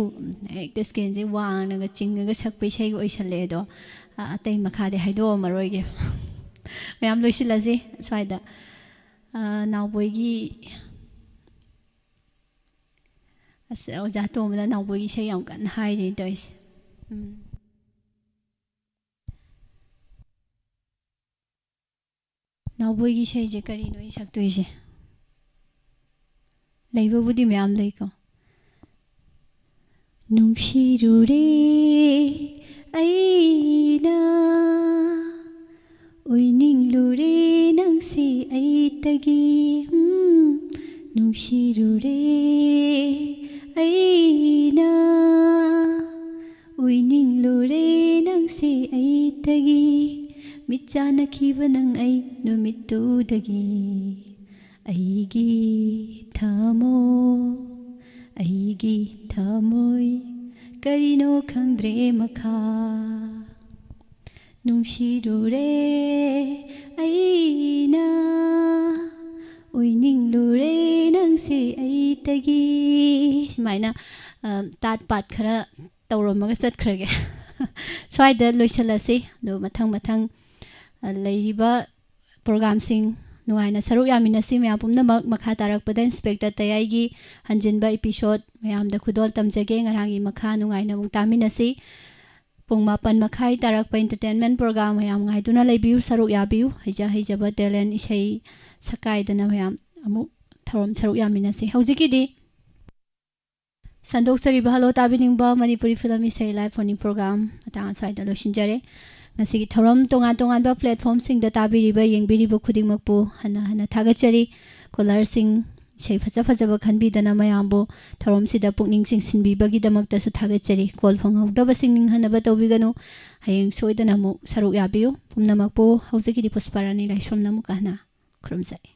ꯍꯦꯛꯇ ꯁ꯭ꯀꯦꯜꯁꯦ ꯋꯥꯡꯅꯒ ꯆꯤꯡꯉꯒ ꯁꯛꯄ ꯏꯁꯩꯒ ꯑꯣꯏꯁꯜꯂꯛꯑꯦ ꯑꯗꯣ, ꯑ, ꯑꯇꯩ ꯃꯈꯥꯗꯤ ꯍꯥꯏꯗꯣꯛꯑꯝꯃꯔꯣꯏꯒꯦ꯫ ꯃꯌꯥꯝ ꯂꯣꯏꯁꯤꯜꯂꯁꯤ ꯁ꯭ꯋꯥꯏꯗ꯫ ꯑ, ꯅꯥꯎꯕꯣꯏꯒꯤ, ꯑꯁ, ꯑꯣꯖꯥ ꯇꯣꯝꯕꯅ ꯅꯥꯎꯕꯣꯏꯒꯤ ꯏꯁꯩ ꯌꯥꯝ ꯀꯟꯅ ꯍꯥꯏꯔꯤ ꯇꯧꯔꯤꯁꯦ꯫ ꯎꯝ꯫ ꯅꯥꯎꯕꯣꯏꯒꯤ ꯏꯁꯩꯁꯦ ꯀꯔꯤꯅꯣ ꯑꯩ ꯁꯛꯇꯣꯏꯁꯦ? ꯂꯩꯕꯕꯨꯗꯤ ꯃꯌꯥꯝ ꯂꯩꯀꯣ꯫ ꯅꯨꯡꯁꯤꯔꯨꯔꯦ ꯑꯩꯅ, ꯎꯏꯅꯤꯡꯂꯨꯔꯦ ꯅꯪꯁꯦ ꯑꯩꯇꯒꯤ꯫ ꯎꯝ, ꯅꯨꯡꯁꯤꯔꯨꯔꯦ ꯑꯩꯅ, ꯎꯏꯅꯤꯡꯂꯨꯔꯦ ꯅꯪꯁꯦ ꯑꯩꯇꯒꯤ꯫ ꯃꯤꯠ ꯆꯥꯟꯅꯈꯤꯕ ꯅꯪ ꯑꯩ ꯅꯨꯃꯤꯠꯇꯨꯗꯒꯤ꯫ ꯑꯩꯒꯤ ꯊꯃꯣꯏ, ꯑꯩꯒꯤ ꯊꯃꯣꯏ, ꯀꯔꯤꯅꯣ ꯈꯪꯗ꯭ꯔꯦ ꯃꯈꯥ꯫ ꯅꯨꯡꯁꯤꯔꯨꯔꯦ ꯑꯩꯅ, ꯎꯏꯅꯤꯡꯂꯨꯔꯦ ꯅꯪꯁꯦ ꯑꯩꯇꯒꯤ꯫ ꯁꯨꯃꯥꯏꯅ, ꯑ, ꯇꯥꯠ ꯄꯥꯠ ꯈꯔ ꯇꯧꯔꯝꯃꯒ ꯆꯠꯈ꯭ꯔꯒꯦ꯫ ꯁ꯭ꯋꯥꯏꯗ ꯂꯣꯏꯁꯤꯜꯂꯁꯤ꯫ ꯑꯗꯣ ꯃꯊꯪ ꯃꯊꯪ, ꯑ, ꯂꯩꯔꯤꯕ ꯄ꯭ꯔꯣꯒꯥꯝꯁꯤꯡ ꯅꯨꯡꯉꯥꯏꯅ ꯁꯔꯨꯛ ꯌꯥꯃꯤꯟꯅꯁꯤ꯫ ꯃꯌꯥꯝ ꯄꯨꯝꯅꯃꯛ ꯃꯈꯥ ꯇꯥꯔꯛꯄꯗ ꯏꯟꯁꯄꯦꯛꯇꯔ ꯇꯌꯥꯏꯒꯤ ꯍꯟꯖꯤꯟꯕ ꯏꯄꯤꯁꯣꯠ ꯃꯌꯥꯝꯗ ꯈꯨꯗꯣꯜ ꯇꯝꯖꯒꯦ꯫ ꯉꯔꯥꯡꯒꯤ ꯃꯈꯥ ꯅꯨꯡꯉꯥꯏꯅ ꯑꯃꯨꯛ ꯇꯥꯃꯤꯟꯅꯁꯤ꯫ ꯄꯨꯡ ꯃꯥꯄꯟ ꯃꯈꯥꯏ ꯇꯥꯔꯛꯄ ꯏꯟꯇꯔꯇꯦꯟꯃꯦꯟ ꯄ꯭ꯔꯣꯒꯥꯝ ꯃꯌꯥꯝ ꯉꯥꯏꯗꯨꯅ ꯂꯩꯕꯤꯌꯨ, ꯁꯔꯨꯛ ꯌꯥꯕꯤꯌꯨ꯫ ꯍꯩꯖ ꯍꯩꯖꯕ ꯇꯦꯂꯦꯟ ꯏꯁꯩ ꯁꯛꯀꯥꯏꯗꯅ ꯃꯌꯥꯝ ꯑꯃꯨꯛ ꯊꯧꯔꯝ ꯁꯔꯨꯛ ꯌꯥꯃꯤꯟꯅꯁꯤ꯫ ꯍꯧꯖꯤꯛꯀꯤꯗꯤ ꯁꯟꯗꯣꯛꯆꯔꯤꯕ ꯍꯜꯂꯣ ꯇꯥꯕꯤꯅꯤꯡꯕ ꯃꯅꯤꯄꯨꯔꯤ ꯐꯤꯂꯝ ꯏꯁꯩ ꯂꯥꯏꯚ ꯐꯣꯟ ꯏꯟ ꯄ꯭ꯔꯣꯒꯥꯝ ꯃꯇꯥꯡ ꯑꯁ꯭ꯋꯥꯏꯗ ꯂꯣꯏꯁꯤꯟꯖꯔꯦ꯫ ꯉꯁꯤꯒꯤ ꯊꯧꯔꯝ ꯇꯣꯉꯥꯟ ꯇꯣꯉꯥꯟꯕ ꯄ꯭ꯂꯦꯠꯐꯣꯝꯁꯤꯡꯗ ꯇꯥꯕꯤꯔꯤꯕ, ꯌꯦꯡꯕꯤꯔꯤꯕ ꯈꯨꯗꯤꯡꯃꯛꯄꯨ ꯍꯟꯅ ꯍꯟꯅ ꯊꯥꯒꯠꯆꯔꯤ꯫ ꯀꯣꯂꯔꯁꯤꯡ, ꯏꯁꯩ ꯐꯖ ꯐꯖꯕ ꯈꯟꯕꯤꯗꯅ ꯃꯌꯥꯝꯕꯨ ꯊꯧꯔꯝꯁꯤꯗ ꯄꯨꯛꯅꯤꯡ ꯆꯤꯡꯁꯤꯟꯕꯤꯕꯒꯤꯗꯃꯛꯇꯁꯨ ꯊꯥꯒꯠꯆꯔꯤ꯫ ꯀꯣꯜ ꯐꯪꯍꯧꯗꯕꯁꯤꯡ ꯅꯤꯡꯍꯟꯅꯕ ꯇꯧꯕꯤꯒꯅꯨ꯫ ꯍꯌꯦꯡ ꯁꯣꯏꯗꯅ ꯑꯃꯨꯛ ꯁꯔꯨꯛ ꯌꯥꯕꯤꯌꯨ꯫ ꯄꯨꯝꯅꯃꯛꯄꯨ ꯍꯧꯖꯤꯛꯀꯤꯗꯤ ꯄꯨꯁꯄꯥꯔꯥꯅꯤ ꯂꯥꯏꯁ꯭ꯔꯝꯅ ꯑꯃꯨꯛꯀ ꯍꯟꯅ ꯈꯨꯔꯨꯝꯖꯔꯤ꯫